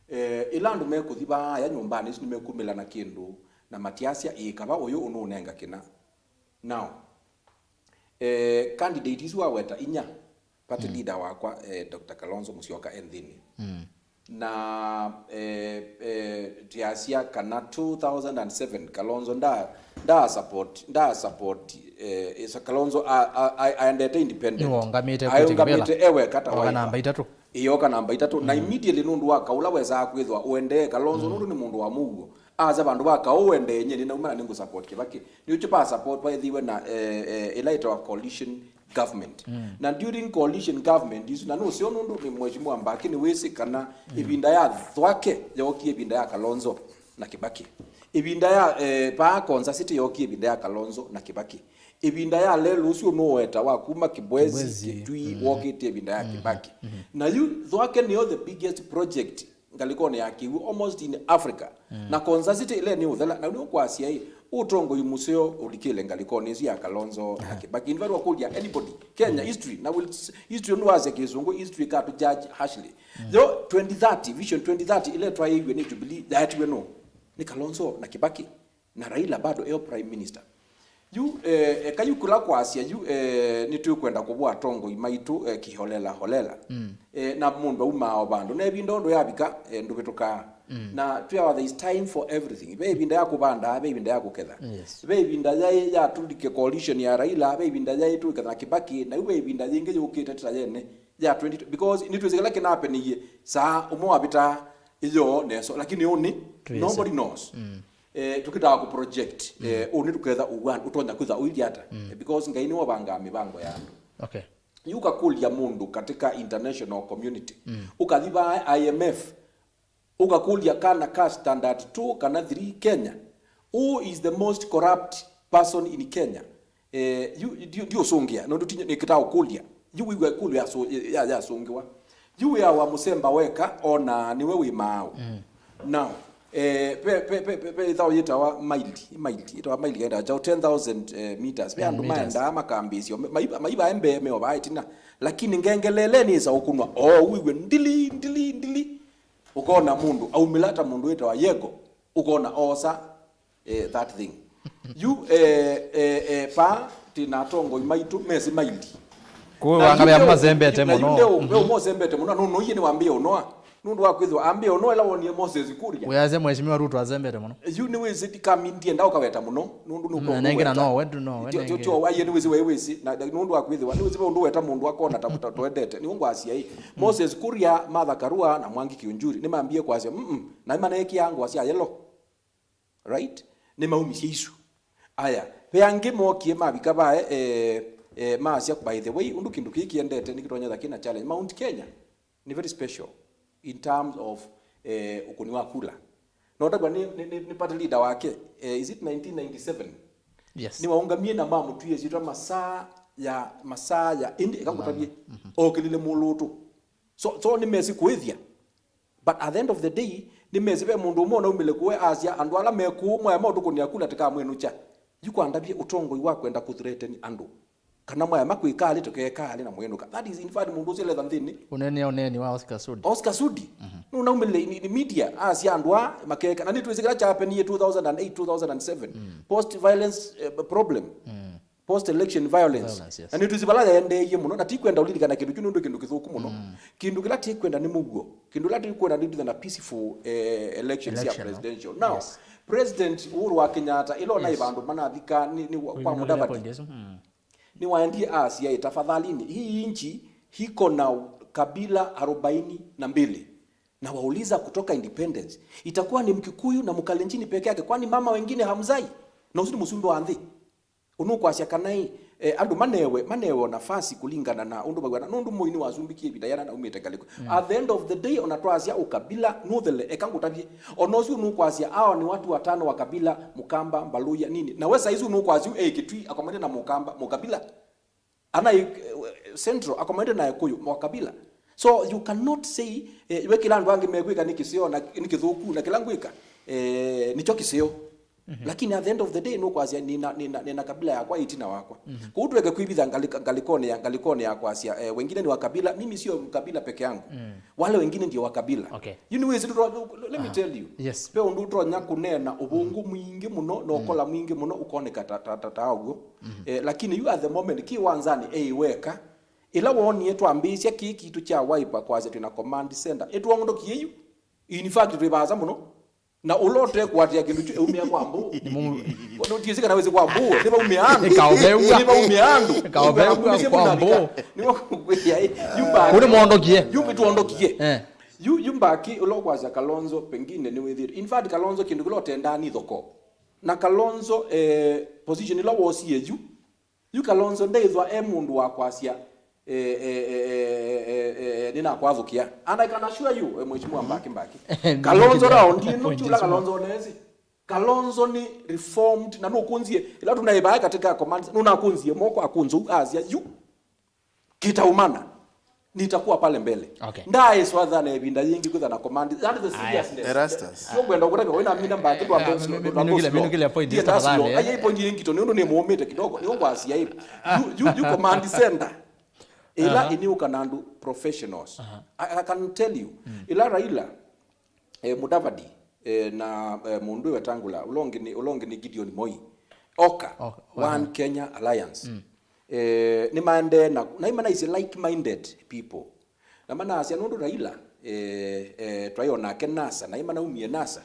Eh, ĩla andũ mekũthi vaaya nyũmbanĩ isu nĩmekumĩla na kĩndũ, na matiasya, "Ĩĩ, kava ũyũ ũnũũnenga kĩna." Now, eh, candidate isu waweta inya, party leader wakwa, eh, Doctor Kalonzo Musyoka e nthĩnĩ. Na, eh, eh, tiasya kana two thousand and seven Kalonzo nda, nda support, nda support, eh, isa Kalonzo a, a, a, aendete independent. Nĩwongamĩte kwĩtĩkĩla. Ayũngamĩte ewe kata oka namba itatũ. Ĩyoka namba itatũ. Na immediately nũndũ wa kaũla wesaa kwĩthwa ũendee Kalonzo nũndũ nĩ mũndũ wa mũuo. Aza vandũ va kaũ ũendee, nyie nĩnauma na nĩngũ support Kĩvakĩ. Nĩũkyo pa support paĩthiwe na, eh, eh, ĩla ĩtawa coalition government. Na during coalition government isu, na nũseo nũndũ nĩ Mheshimiwa Mbaki nĩwĩsĩ kana ĩvinda ya Thwake yookie ĩvinda ya Kalonzo na Kĩvakĩ. Ĩvinda ya, eh, paa Konza City yookie ĩvinda ya Kalonzo na Kĩvakĩ. Ĩvinda ya lelũ ũsu nũweta wa kuma Kibwezi, Kibwezi, Kitui, wokĩte ĩvinda ya Kĩvakĩ. Na yu Thwake nĩyo the biggest project ngalĩkonĩ ya kĩw'ũ almost in Africa. Na Konza City ĩla nĩ ũthela, na nĩ ũkwasya ĩ, ũtongoi mũseo ũlikĩle ngalĩkonĩ ĩsu ya Kalonzo na Kĩvakĩ. In fact, wakũlya anybody, Kenya history, na will s-, history nũwasya kĩsũngũ, history ĩkatũ judge harshly. Yo twenty thirty, Vision twenty thirty ĩla ĩtwaĩiw'e nĩ Jubilee, yaetiwe nũ? Nĩ Kalonzo na Kĩvakĩ. Na Raila bado eo prime minister. Yu, eh, eka yu kũla kwasya yu, eh, nĩtwĩkwenda kũvũa atongoi maitũ, eh, kĩholela holela. Eh, na mũndũ aumaa o vandũ. Na ĩvinda ũndũ yavika, eh, ndũvĩtũkaa. Na twĩawa there is time for everything. Ve ĩvinda ya kũvanda, ve ĩvinda ya kũketha. Yes. Ve ĩvinda yaĩ ya tũlike coalition ya Raila, ve ĩvinda yaĩ tũketha na Kĩvakĩ, na yu ve ĩvinda yĩngĩ yũkĩte ta yene ya twenty, because nĩtwĩsĩ kĩla kĩnapeniie saa ũmwe wavĩtaa ĩyoo neso, lakini ũnĩ, nobody knows. Eh, tũkĩtaa kũ project, eh, ũnĩ tũketha ũw'an ũtonya kwĩtha ũithi ata. Eh, because Ngai nĩwe ũvangaa mĩvango ya andũ. Okay. Yu ũkakũlya mũndũ katika international community. Ũkathi vaa I M F, ũkakũlya kana ka standard two kana three Kenya, who is the most corrupt person in Kenya? Eh, yu, ndi-, ndiũsũngĩa, nũndũ ti nĩkĩtaa ũkũlya. Yu wĩw'a ĩkũlyo yasũ-, ya-, yasũngĩwa. Yu wĩawa mũsemba weka, ona nĩwe wĩ maaũ. Now, eh, pe, pe, pe, pe, pe ĩthaũ yĩtawa maili, maili, yĩtawa maili kaenda kyaũ ten thousand, eh, meters. Ve andũ meters. Maendaa makambĩĩsya, ma-, maiva, maiva mbee meovaa ĩtina. Lakini ngengelele nĩsa ũkunwa, o wĩw'e ndili, ndili, ndili. Ũkona mũndũ aumĩla ta mũndũ wĩtawa Yego, ũkona oosa, eh, that thing. Yu, eh, eh, eh, paa, twĩ na atongoi maitũ mesĩ maili. Kũu na wanga yu vea ndeũ-, mazembete na yu mũno. Ndeũ, mhm, ndeũ mosembete mũno, nũnũie nĩwambĩe ũnoa. Nũndũ wa kwĩthĩwa ambĩe ũnoa ĩla wonie Moses Kuria. Wĩasya Mheshimiwa Ruto azembete mũno. Yu nĩwĩsĩ ti kami ndienda ũkaweta mũno, nũndũ nĩ, mm, ũkũwa nengĩ na ũweta. Nowe, tu nowe, nengĩ. Tio, tio, aiye nĩwĩsĩ we wĩsĩ, na, na nũndũ wa kwĩthĩwa, nĩwĩsĩ ve ũndũ weta mũndũ akona ta, ta, ta twendete, nĩw'o ngwasya ĩ. Mm. Moses Kuria, Martha Karua, na Mwangi Kiunjuri, nĩmambie kwasya, mm, mm, na nĩmaneekia ngũa sya yellow. Right? Nĩmaumisye isu. Aya, ve angĩ mookie mavika vae, eh, eh, maasya, by the way, ũndũ kĩndũ kĩĩ kĩendete nĩkĩtonya tha kĩna challenge. Mount Kenya nĩ very special in terms of, eh, ũkũni wa kula. Notakwa nĩ, nĩ, nĩ, nĩ party leader wake, eh, is it nineteen ninety-seven? Yes. Nĩwaũngamie na mamũtwie syĩtwa masaa ya, masaa ya, ĩndĩ eka ngũtavye, mhm, okĩlile mũlũtũ. So, so nĩmesĩ kũĩthya. But at the end of the day, nĩmesĩ ve mũndũ ũmwe ũnaumĩle kũũ asya, andũ ala me kũũ mwaya maũtũkũnĩa kula tĩkamwĩnũkya. Yu kwandavye ũtongoi wa kwenda kũthreaten andũ. Kana mwaya makwĩka alĩ tũkeka alĩ na mwĩnũka. That is, in fact, mũndũ ũcio letha nthĩnĩ. Ũnene ũneeni wa Oscar Sudi. Oscar Sudi. Nũnaumĩle in, in media, asya andũ aa makeka. Na nĩtwĩsĩ kĩla kyapenie two thousand and eight, two thousand and seven. Post violence, eh, problem. Post election violence. Violence, yes. Na nĩtwĩsĩ vala yaendeeie mũno, na tikwenda ũlilikana kĩndũ kĩu nũndũ kĩndũ kĩthũku mũno. Kĩndũ kĩla tikwenda nĩ mũuo. Kĩndũ kĩla tikwenda nĩ nditha na peaceful, eh, election cia presidential. Now, President Uhuru wa Kenyatta, ĩla ona ĩvandũ manathika nĩ, nĩ wa- kwa Mudavadi. Nĩwaendie aasya, "Tafadhalini, hii nchi iko na kabila arobaini na mbili. Na wauliza kutoka independence, itakuwa ni Mkikuyu na Mkalenjini peke yake, kwani mama wengine hamzai?" Na ũsu nĩ mũsumbĩ wa nthĩ. Ũnũkwasya kana ĩ, eh, andũ manewe, manewe o nafasi kũlingana na ũndũ mawĩana, nũndũ Moi nĩwasumbikie ĩvinda yana naumĩte ngalĩko. At the end of the day, ona twasya ũkabila nũthele, eka ngũtavye. Ona ũsu ũnũkwasya, hawa ni watu watano wa kabila, Mkamba, Mbaluya, nini. Na we saizi ũnũkwasya ũ e Kitui akomanĩte na Mũkamba, Mũkabila. Ana i- eh, Central akomanĩte na Ekuyu, Mũkabila. So you cannot say, eh, we kĩla andũ angĩ mekwĩka nĩ kĩseo na nĩ kĩthũku na kĩla ngwĩka, eh, nĩkyo kĩseo. Lakini at the end of the day, nũkwasya, "Nina, nina, nina kabila yakwa ĩtina wakwa." Kũu tueke kwĩvitha ngalĩka- ngalĩkonĩ ya, ngalĩkonĩ ya kwasya, eh, "Wengine ni wa kabila, mimi sio kabila peke yangu. Wale wengine ndio wa kabila." Okay. You know, is it, let me tell you. Yes. Pe ũndũ ũtonya kũneena ũvũngũ mwingĩ mũno na ũkola mwingĩ mũno ũkoneka ta, ta, ta, ta ũguo. Eh, lakini you at the moment, kĩ wanzani, eh, weka. Ĩla woonie twambĩĩsya kĩĩ kitũ kya Wiper kwasya twĩna command center, ĩtwondokie yu. In fact, twĩ vaasa mũno. Na ũla ũtekwatĩa kĩndũ kyu eumĩa kwa mbũ. Nĩ mũndũ. Ũtiĩsĩ kana wĩsĩ kwa mbũ, nĩvaumĩa andũ. Ĩkaoveua. Nĩvaumĩa andũ. Ĩkaoveua kwa mbũ. Nĩvakumisye mũnavika. Nĩvakukwĩa, ĩ, yu mbaki. Kũu nĩmondokie. Yu nĩtwondokie. Eh. Yu, yu mbaki ũla ũkwasya Kalonzo pengine nĩwĩthĩĩtwe. In fact, Kalonzo kĩndũ kĩla ũtendaa nĩ thoko. Na Kalonzo, eh, position ĩla wosie yu, yu Kalonzo ndethwa e mũndũ wa kwasya, eh, eh, eh, eh, eh, eh, nĩnakwathũkĩa. And I can assure you, eh, Mheshimiwa Mbaki Mbaki. Kalonzo raundi ĩno, point chula is Kalonzo nesi. Kalonzo ni reformed, na nũkũnzie, ĩla tunaĩvae katika commands, nũnakũnzie moko akũnzũ, asya, yu, kitaumana, nitakuwa pale mbele. Okay. Ndaĩswa thana ĩvinda yĩngĩ kwĩtha na command. That is the seriousness. Erastus. Sio kwenda kũtavya wĩna mina mbaki twa box, twa box. Minukile, minukile point, tafadhali, eh. Aye point yĩngĩ to, nĩ ũndũ nĩ mũũmĩte kidogo, nĩ ũkwasya ĩ. You, you, you command center. Ĩla ĩnĩũka na andũ professionals. I, I can tell you. Ĩla Raila, eh, Mudavadi, eh, na, eh, mũndũ wĩ Wetangula, ũla ũngĩ nĩ, ũla ũngĩ nĩ Gideon Moi. Oka, One Kenya Alliance. Eh, nĩmaendee na, na imanaisye like-minded people. Na manasya nũndũ Raila, eh, eh, twaĩ o nake NASA, na imanaumie NASA.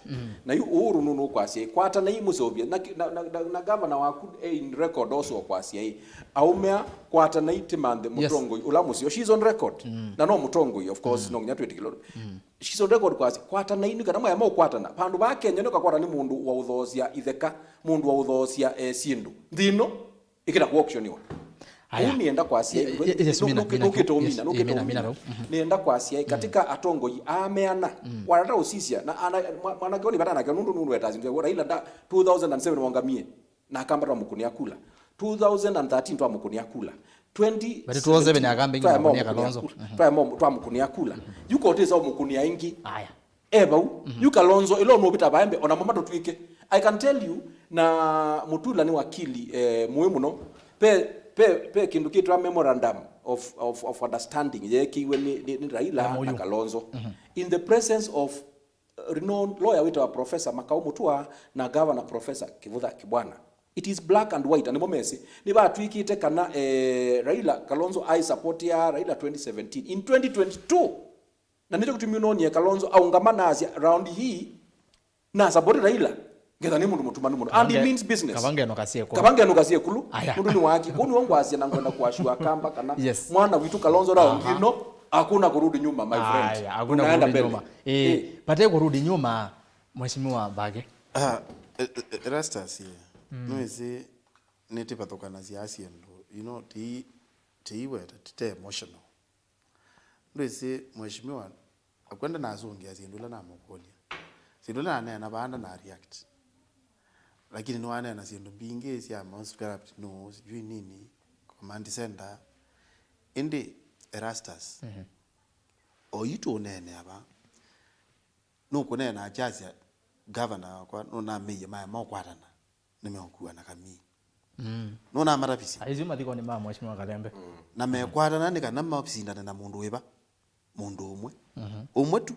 Na yu Uhuru nũnũkwasya ĩ, kwatanai mũseũvye, na, na, na, na, na gavana waku e in record also kwasya ĩ, aũmea kwatanai tĩmanthe mũtongoi ũla mũseo. She's on record. Na no mũtongoi, of course, no nginya twĩtĩkĩlwe. She's on record kwasya, kwatanai nĩ kana mwaya maũkwatana. Vandũ va Kenya nĩ ũkakwata nĩ mũndũ wa ũthoosya itheka, mũndũ wa ũthoosya, eh, syĩndũ. Nthĩ ĩno, ĩkĩta kũauctioniwa. Aya. Ũu nĩenda kwasya, ye-, ye-, yes, nũ-, mina, nũkĩ-, mina, nũkĩte yes, ũmina, mina, nũkĩte mina, ũmina. Mina, nĩenda kwasya, katika atongoi aa meana, watata ũsisya, na ana-, mwa-, mwanake ũnĩ vata nake, nũndũ nũndũ wetazi, Raila nda, two thousand and seven waungamie. Na akamba twamũkũnĩa kula. Two thousand and thirteen twamũkũnĩa kula. Twenty seventeen, but two oh seven akamba ĩngĩ twamũkũnĩa Kalonzo. Twamũkũnĩa kula. Yu kotĩsa ũmũkũnĩa ĩngĩ. Aya. E vau. Yu Kalonzo, ĩla ũnũvĩta vaembe, ona mama tũtw'ĩke. I can tell you, na Mutula nĩ wakili, eh, mũĩ mũno. Pe, pe, pe kĩndũ kĩtwa memorandum of, of, of understanding yeekĩiwe nĩ, nĩ, nĩ Raila na Kalonzo. In the presence of renowned lawyer wĩtawa Professor Makau Mutua na Governor Professor Kivutha Kibwana. It is black and white, na nĩmo mesĩ. Nĩvatw'ĩkĩte kana, eh, Raila, Kalonzo aisupportia Raila twenty seventeen. In twenty twenty-two, na nĩkyo kĩtumi ũnoonie Kalonzo aũngama na asya, "Round hii, na support Raila, ngetha nĩ mũndũ mũtumanu mũno." And he means business. Kavangeno kasie kulu. Kavangeno kasie kulu. Aya. Mũndũ nĩ waki. Kũu nĩw'o ngwasya na ngwenda kuassure Akamba kana mwana witũ Kalonzo round ĩno, hakuna kurudi nyuma, my friend. Aya, hakuna kurudi nyuma. Tunaenda mbele. Eh, pate kurudi nyuma, Mheshimiwa Mbaki. Ah, eh, eh, Erastus, yeah. Nĩwĩsĩ nĩtĩvathũkanasya syĩndũ, you know, ti, tiiweta, tite emotional. Ndwĩsĩ, Mheshimiwa, akwenda nasũngĩa syĩndũ ila namũkũlya. Syĩndũ ila naneena vaa ndana react. Lakini nĩwaneena syĩndũ mbingĩ sya most corrupt nũũ, sijui nini, command center. Ĩndĩ Erastus, mhm, oyu tũũneenea va, nũkũneena akyasya, "Gavana wakwa nũnamĩie maema ũkwatana, nĩmeũkua na kamii." Mm. Nũnamatavisye. Aisu mathikoni ma Mheshimiwa Kalembe. Na mekwatana nĩ kana masindane na mũndũ wĩva? Mũndũ ũmwe. Mhm. Ũmwe tu.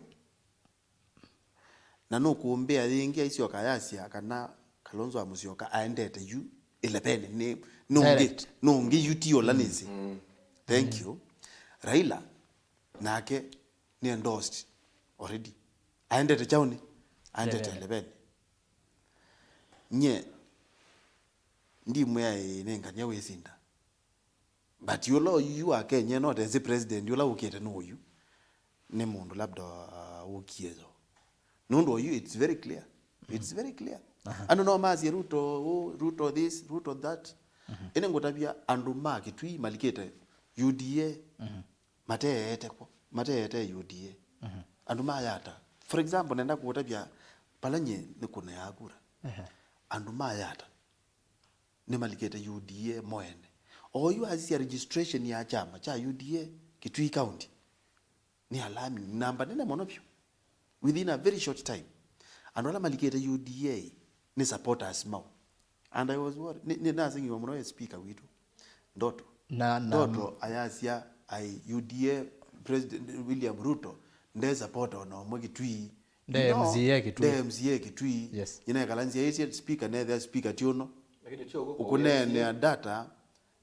Na nũkũmbĩa yĩngĩ aisyoka yasya kana Kalonzo wa Musyoka aendete yu eleven nĩ nũngĩ, nũngĩ yu ti ũla nĩsĩ. Thank you. Raila nake nĩ endorsed already. Aendete kyaũnĩ? Aendete eleven. Nye ndimwĩa ĩĩ nĩ ngania wĩsinda. But ũla ũyu wa Kenya ĩno tesi president ũla ũkĩte nĩ ũyu. Nĩ mũndũ labda, uh, ũkie yo. Nũndũ ũyu, it's very clear. It's very clear. Andũ no masye Ruto, oh, Ruto this, Ruto that. Ĩndĩ ngũtavya andũ ma Kitui malikĩte U D A, mateete kwo, mateete U D A. Andũ ma Yatta. For example, nenda kũtavya pala nye nĩ kũneaa kura. Andũ ma Yatta nĩmalikĩte U D A moene. Oyu asisya registration ya kyama kya U D A Kitui County nĩ alarming, namba nene mũno vyũ. Within a very short time, andũ ala malikĩte U D A nĩ supporters mau. And I was worried. Nĩ, nĩ naseng'iwa mũno e speaker witũ, Ndoto. Na, na Ndoto ayasya ai U D A President William Ruto nde support ona ũmwe Kitui. Nde No, M C A Kitui. Nde M C A Kitui. Yes. Nyina ekala nzia ĩsye speaker, nethĩa speaker ti ũno. Lakini sio huko ũkũneenea data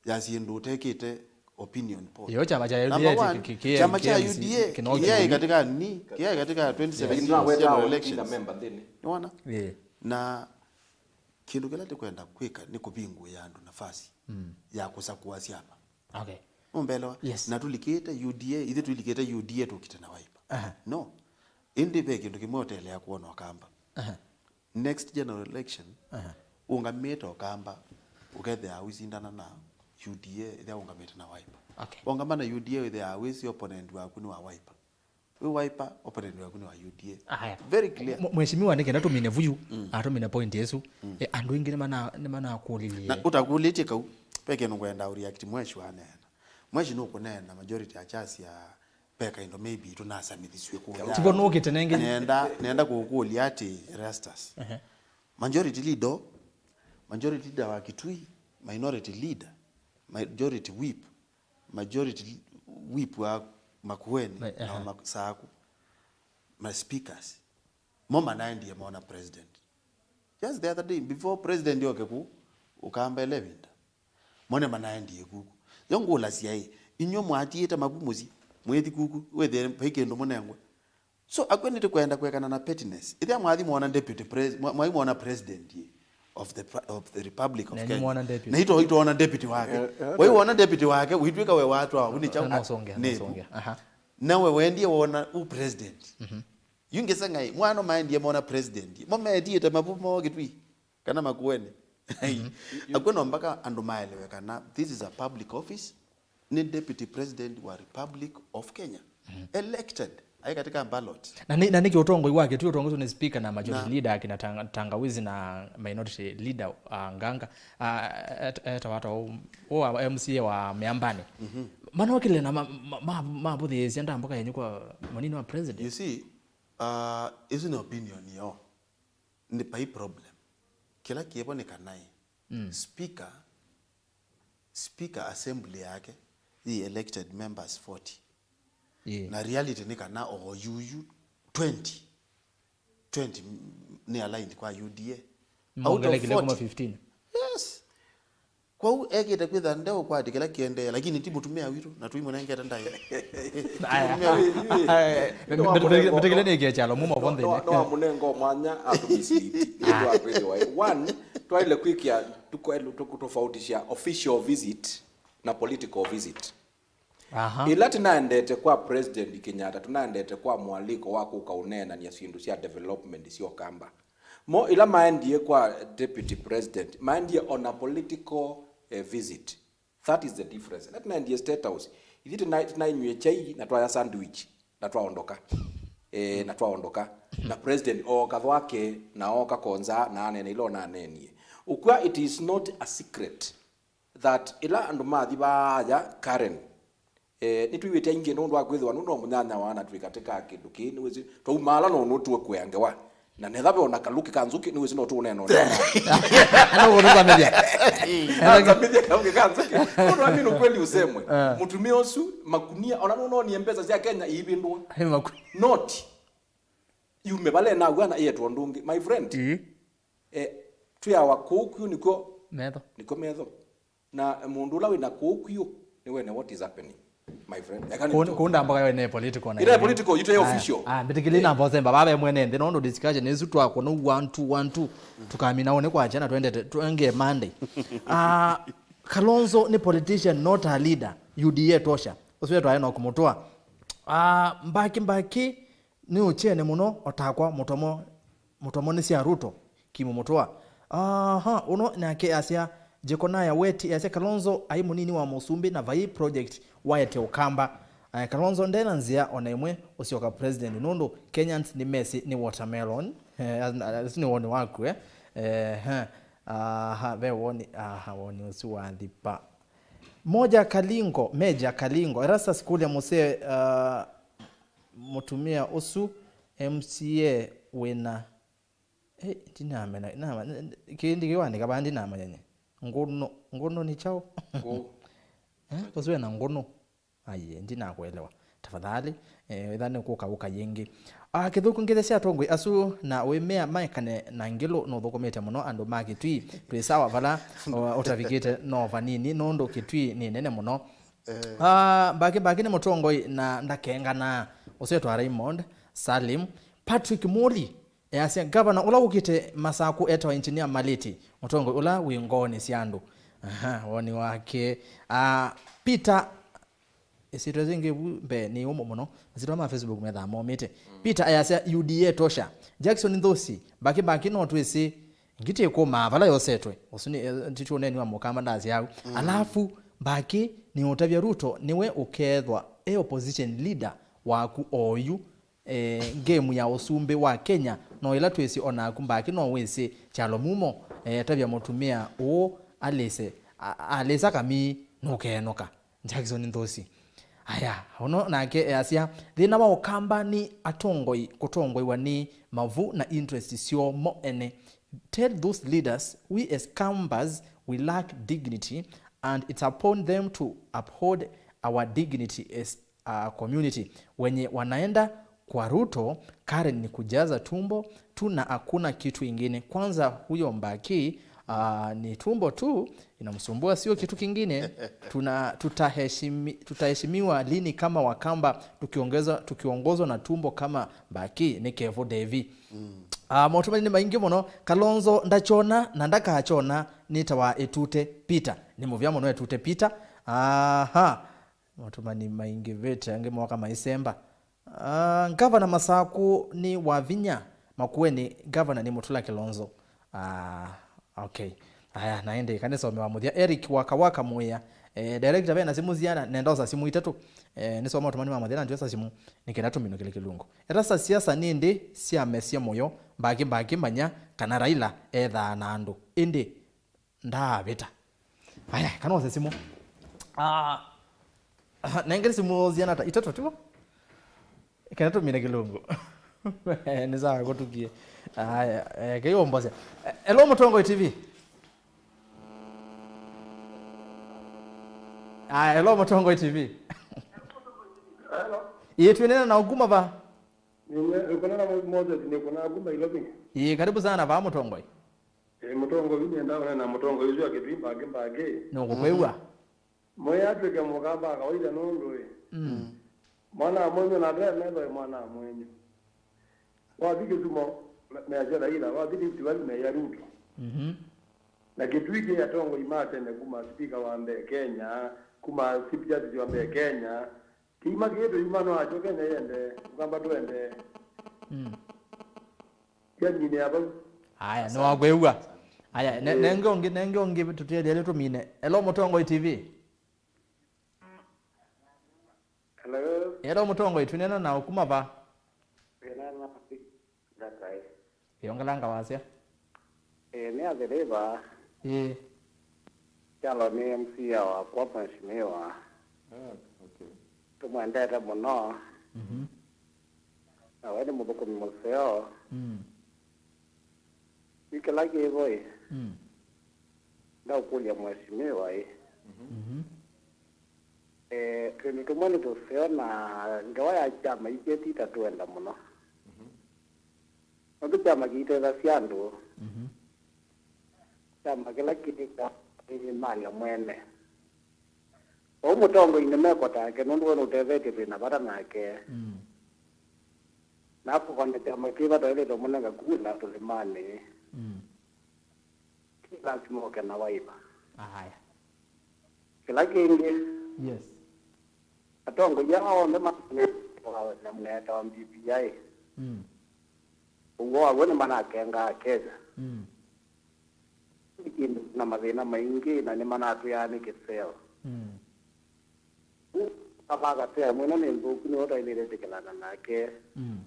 ya syĩndũ ũtekĩte opinion poll. Yo kyama kya Number U D A one, ki-, ki-, ki-, kyama kya M C A U D A kĩno kĩyaĩ kĩũi. Katika ni, kĩyaĩ katika twenty seventeen general elections. Nĩwona? Yeah. Na kĩndũ kĩla tũkwenda kwĩka nĩ kũvingũĩa andũ nafasi ya kũsakũa syama. Okay. Nũmbelewa? Yes. Na tũlikĩte U D A, ithe tũlikĩte U D A tũkite na Wiper. Aha. No. Ĩndĩ ve kĩndũ kĩmwe ũtelea kuona Ũkamba. Aha. Next general election, ũngamĩte Ũkamba, ũkethĩa ũisindana na U D A, ĩthĩa ũngamĩte na Wiper. Okay. Ũngama na U D A, wĩthĩa wĩsĩ opponent waku nĩ wa Wiper. Wĩ Wiper, opponent waku nĩ wa U D A. Aya. Very clear. Mwe-, mheshimiwa, nĩ kenda tũmine vuyu, atũmine point ĩsu. E, andũ aingĩ nĩmana-, nĩmanakũlilye. Na ũtakũlĩtye kau, ve kĩndũ ngwenda ũreact mweshi waneena. Mweshi nũkũneena majority ya chasi ya peka indo maybe tũnasamĩthisw'e kũya. Tivo nũkĩte nengĩ. Nenda, nenda kũkũlya atĩ, Erastus. Ehe. Majority leader, majority leader wa Kitui, minority leader, majority whip, majority whip wa Makueni na wa Masaku, ma speakers, mo manaendie mona president. Just the other day, before president yoke ku, Ũkamba ĩla ĩvinda. Mone manaendie kuku. Yo ngũlasya ĩ, inyw'ĩ mwatiĩte mavu mũsyĩ, mwĩthi kuku, wĩthĩe vai kĩndũ mũnengwe. So, akw'e nĩtũkwenda kwekana na pettiness. Ĩthĩa mwathi mwona deputy pres-, mwa-, mwathi mwona president ĩ, of the, of the Republic of Kenya. Na ito, itoona deputy wake. Eh, eh, wai wona deputy wake, witwĩka we watwa, uni chau. Nasongea, nasongea. Aha. Nawe wendie wona u president. Yu ngĩseng'ai, mwana maendie mona president. Mo metiĩte mavu mo Kitui. Kana Makueni. Akw'e no mpaka andũ maelewe kana this is a public office, nĩ deputy president wa Republic of Kenya. Elected, ai katika ballot. Na nĩ, na nĩkĩ ũtongoi wake tu, ũtongoi ũsu nĩ speaker na majority leader akina Tanga-, Tangawizi na minority leader, uh, Nganga, uh, et-, etawa ata ũũ, ũũ wa M C A wa Mĩambani. Manokile na ma-, ma-, ma-, mavũthĩĩsya ndamboka yenyu kwa mũnini wa president. You see, uh, isu nĩ opinion yoo. Nĩ vai problem. Kĩla kĩvo nĩ kana ĩ, speaker, speaker assembly yake yĩ elected members forty. Yeah. Na reality nĩ kana o yuyu twenty, twenty nĩ aligned kwa U D A. Out of forty. Mongelekile kuma fifteen. Yes. Kwoou ekĩte kwĩtha ndeũkwatĩ kĩla kĩendee, lakini ti mũtumĩa witũ, na tũimũnengete ndaĩa. Aya. Aya, me-, me-, metekile nĩkĩe kyalo mumo vo nthĩnĩ. Nĩwamũnenga mwanya atũmĩsiti nĩndũ wa kwĩthĩwa ĩ. One, twaĩle kwĩkĩa tũtofautisya official visit na political visit. Aha. Ĩla tũnaendete kwa President Kenyatta, tũnaendete kwa mwaliko wa kũka ũneenany'a syĩndũ sya development sya Ũkamba. Mo ĩla maendie kwa deputy president, maendie on a political, eh, visit. That is the difference. Ĩla tũnaendie State House, ithyĩ tũna-, tũnainyw'ie chai na twaya sandwich na twaondoka. Eh, na twaondoka. Na president ooka thwake na ooka konza na aneena ila onaneenie. Ũkw'a, it is not a secret that ĩla andũ mathi vaaya Karen, Eh, nĩtwĩw'ĩte aingĩ nũndũ wa kwĩthĩwa nũndũ no mũnyanya wa na twĩ katĩ ka kĩndũ kĩĩ, nĩwĩsĩ, twaumaala no nũtũe kũea ngewa. Na netha ve ona kalũkĩ ka nzũkĩ, nĩwĩsĩ no tũũnena ona. Anũkũtũkamĩthya. Anzamĩthya kalũkĩ ka nzũkĩ. Nũndũ amini ukweli usemwe. Ah. Mũtumĩa ũsu, makunia, ona nũnonie mbesa sya Kenya iivĩndũa. Ai, maku- Noti. Yume vale na w'ana ĩetwa ũndũ ũngĩ. My friend. Ii. Eh, twĩawa kũu kw'ũ nĩkw'o. Metho. Nĩkw'o metho. Na mũndũ ũla wĩna kũu kw'ũ nĩwene what is happening, my friend. Eka nĩ kũu ndamboka yo ine political na ine political, yu twe official. Ah, mbĩtĩkĩlĩ na mbosemba baba mwene nthĩ, no discussion ĩsu twakwa no one two, one two. Tũkamina one kwa chana twendete twenge Monday. Ah, Kalonzo nĩ politician, not a leader. U D A tosha. Ũsu twaye no kũmũtwa. Ah, Mbaki Mbaki nĩ ũkyene mũno, otakwa mũtomo, mũtomo nĩ sya Ruto, Kimu Mũtũa. Aha, ũno nake asya, Jekonaya Weti asya, Kalonzo ai mũnini wa mũsumbĩ na vai project waete Ũkamba. Eh, Kalonzo ndena nzĩa ona ĩmwe ũsyoka president nũndũ Kenyans nĩ mesĩ nĩ watermelon. Eh, as- as- nĩ woni waku, eh. Eh, eh. Aha, ve woni, aha, woni ũsu wathipa. Moja Kalingo, Meja Kalingo, Erastus kũlya mũsee, uh, mũtumĩa ũsu M C A wĩna, eh, ndinamena, nama- kĩndi kĩwandĩka vaa ndinamanya nye. Ngũnũ, ngũnũ nĩ kyaũ? Ngũ- Eh, ũsu ena ngũnũ? Aiye, ndinakuelewa. Tafadhali, eh, wĩtha nĩ kũka ũka yĩngĩ. Ah, kĩthũku ngĩthe sya atongoi asu na ũimea maekane na ngĩlũ nũthũkũmĩte mũno andũ ma Kĩtui. Twĩ sawa vala, o- ũtavikĩte no vanini nũndũ Kĩtui nĩ nene mũno. Ah, Mbaki Mbaki nĩ mũtongoi na ndakenganaa. Ũsetwa Raymond Salim. Patrick Muli easya, gavana ũla ũkĩte Masaku etawa Engineer Maliti, mũtongoi ũla wĩ ngoonĩ sya andũ. Aha, woni wake. Ah, Peter, ĩsyĩtwa yĩngĩ vu mbee nĩ ũmũ mũno. Masyĩtwa ma Facebook methaa momĩte. Peter easya, U D A tosha. Jackson Nthusi, Mbaki Mbaki no twĩsĩ Ngitĩ ĩkũmaa vala yosetwe. Ũsu nĩ, eh, titũ ũneeni wa Mũkamba ndasya au. Mm. Alafu, Mbaki nĩũtavya Ruto nĩwe ũkethwa e opposition leader waku oyu, eh, game ya ũsumbĩ wa Kenya, no ĩla twĩsĩ onaku Mbaki no wĩsĩ kyalo mumo, eh, tavya mũtumĩa ũũ alĩse, a- alĩsa kamii nũkeenũka. Jackson Nthusi. Aya, ũno nake easya, thĩna wa Ũkamba nĩ atongoi kũtongoiwa nĩ mavu na interest syoo mo ene. Tell those leaders, we as Kambas, we lack dignity and it's upon them to uphold our dignity as a community. Wenye wanaenda kwa Ruto, Karen ni kujaza tumbo tu na hakuna kitu ingine. Kwanza huyo Mbaki, ah, ni tumbo tu inamsumbua, sio kitu kingine. Tuna, tutaheshimi, tutaheshimiwa lini kama Wakamba tukiongeza, tukiongozwa na tumbo kama Mbaki? Nĩ Kevo Devi. Mm. Ah, maũtũmani nĩ maingĩ mũno. Kalonzo ndachona na ndakachona nĩ ta wa Ĩtute Peter. Nĩ mũvya mũno Ĩtute Peter. Aha. Maũtũmani maingĩvĩte, angĩ mooka maisemba. Ah, Ngavana Masaku nĩ wa vinya, Makueni Ngavana nĩ Mũtula Kilonzo. Ah, okay. Aya, na ĩndĩ kanĩsomewa mũthya. Eric Waka Waka Mũĩa. Eh, director, vena simũ siana, nenda osa simũ itatũ. Eh, nĩsoma ũtũmani wa mũthya na ndiosa simũ, nĩ kenda tũminũkĩle kĩlungu. Etasa siasa nĩ ndĩ syamesya mũyo, Mbaki Mbaki manya kana Raila ethaa na andũ. Ĩndĩ ndaavĩta. Aya, kana ose simũ. Ah, nengere simũ ziana ta itatũ tivo? Kana tũmine kĩlungu. Nĩ sawa kũtukie. Aya, eh, kĩu mbose. Eh, hello Mũtongoi T V. Aya, hello Mũtongoi T V. Hello. Ĩĩ, twĩnena na ũkuma va? Nĩkũnena Moses, nĩkũnena kuma Nairobi. Ĩĩ, karibu sana va Mũtongoi. Ĩĩ, Mũtongoi, nĩenda ũnena Mũtongoi ũsu wa Kĩtui Mbaki Mbaki. Nũkũkwĩw'a. Mwĩĩ atw'ĩke Mũkamba wa kawaida nũndũ ĩ. Mm. Mwana wa mwenyu na ndee metho ĩ mwana wa mwenyu. Wathi Kisumo, measya Raila, wathi Rift Valley, measya Ruto. Mhm. Na Kĩtui kĩ atongoi ma tene kuma speaker wa mbee Kenya, kuma Chief Justice wa mbee Kenya, Kĩima kĩĩ tũyuma no atyo Kenya yende, Ũkamba twende. Mm. Kya nyine ya vau. Aya, nĩwakwĩw'a. Aya, ne- Eh. nenge ũngĩ, nenge ũngĩ tũtielele tũmine. Hello Mũtongoi T V. Hello. Hello Mũtongoi, twĩnena na ũkuma va? Twĩnena na Ndakai. Ĩongelanga wasya. Ĩĩ, nĩ athĩlĩva. Ĩĩ. Kyalo nĩ M C A wakwa, mheshimiwa. Ah, okay. Tũmwendete mũno. Mhm. Na we nĩ mũthũkũmi mũseo. Mm. Yu kĩla kĩvo ĩ, Mm. ndaũkũlya mheshimiwa ĩ. Mhm. Eh, twĩndũ tũmwe nĩ tũseo na ngewa ya kyama ingĩ titatwenda mũno. Nũndũ kyama kĩitethasya andũ. Mhm. Kyama kĩla kĩtĩka nĩ malya mwene. Vau mũtongoi nĩ meko take, nũndũ we nũtethetye twĩ na vata nake. Mm. Na akũvana kyama kĩva twaĩlĩte ũmũnenga kula tũlĩmanĩ. Mm. Ti lasima oke na waiva. Aya. Kĩla kĩngĩ, Yes. atongoi aa onthe ma-, na mũneta wa B B I. Mm. Ũw'o waw'o nĩmanakengaa Kenya. Mm. Nĩ kĩndũ na mathĩna maingĩ na nĩmanatwĩaa nĩ kĩseo. Mm. Avagatea mwĩna nĩ nthũku nĩwe twaĩlĩte tĩkĩlana nake. Mm.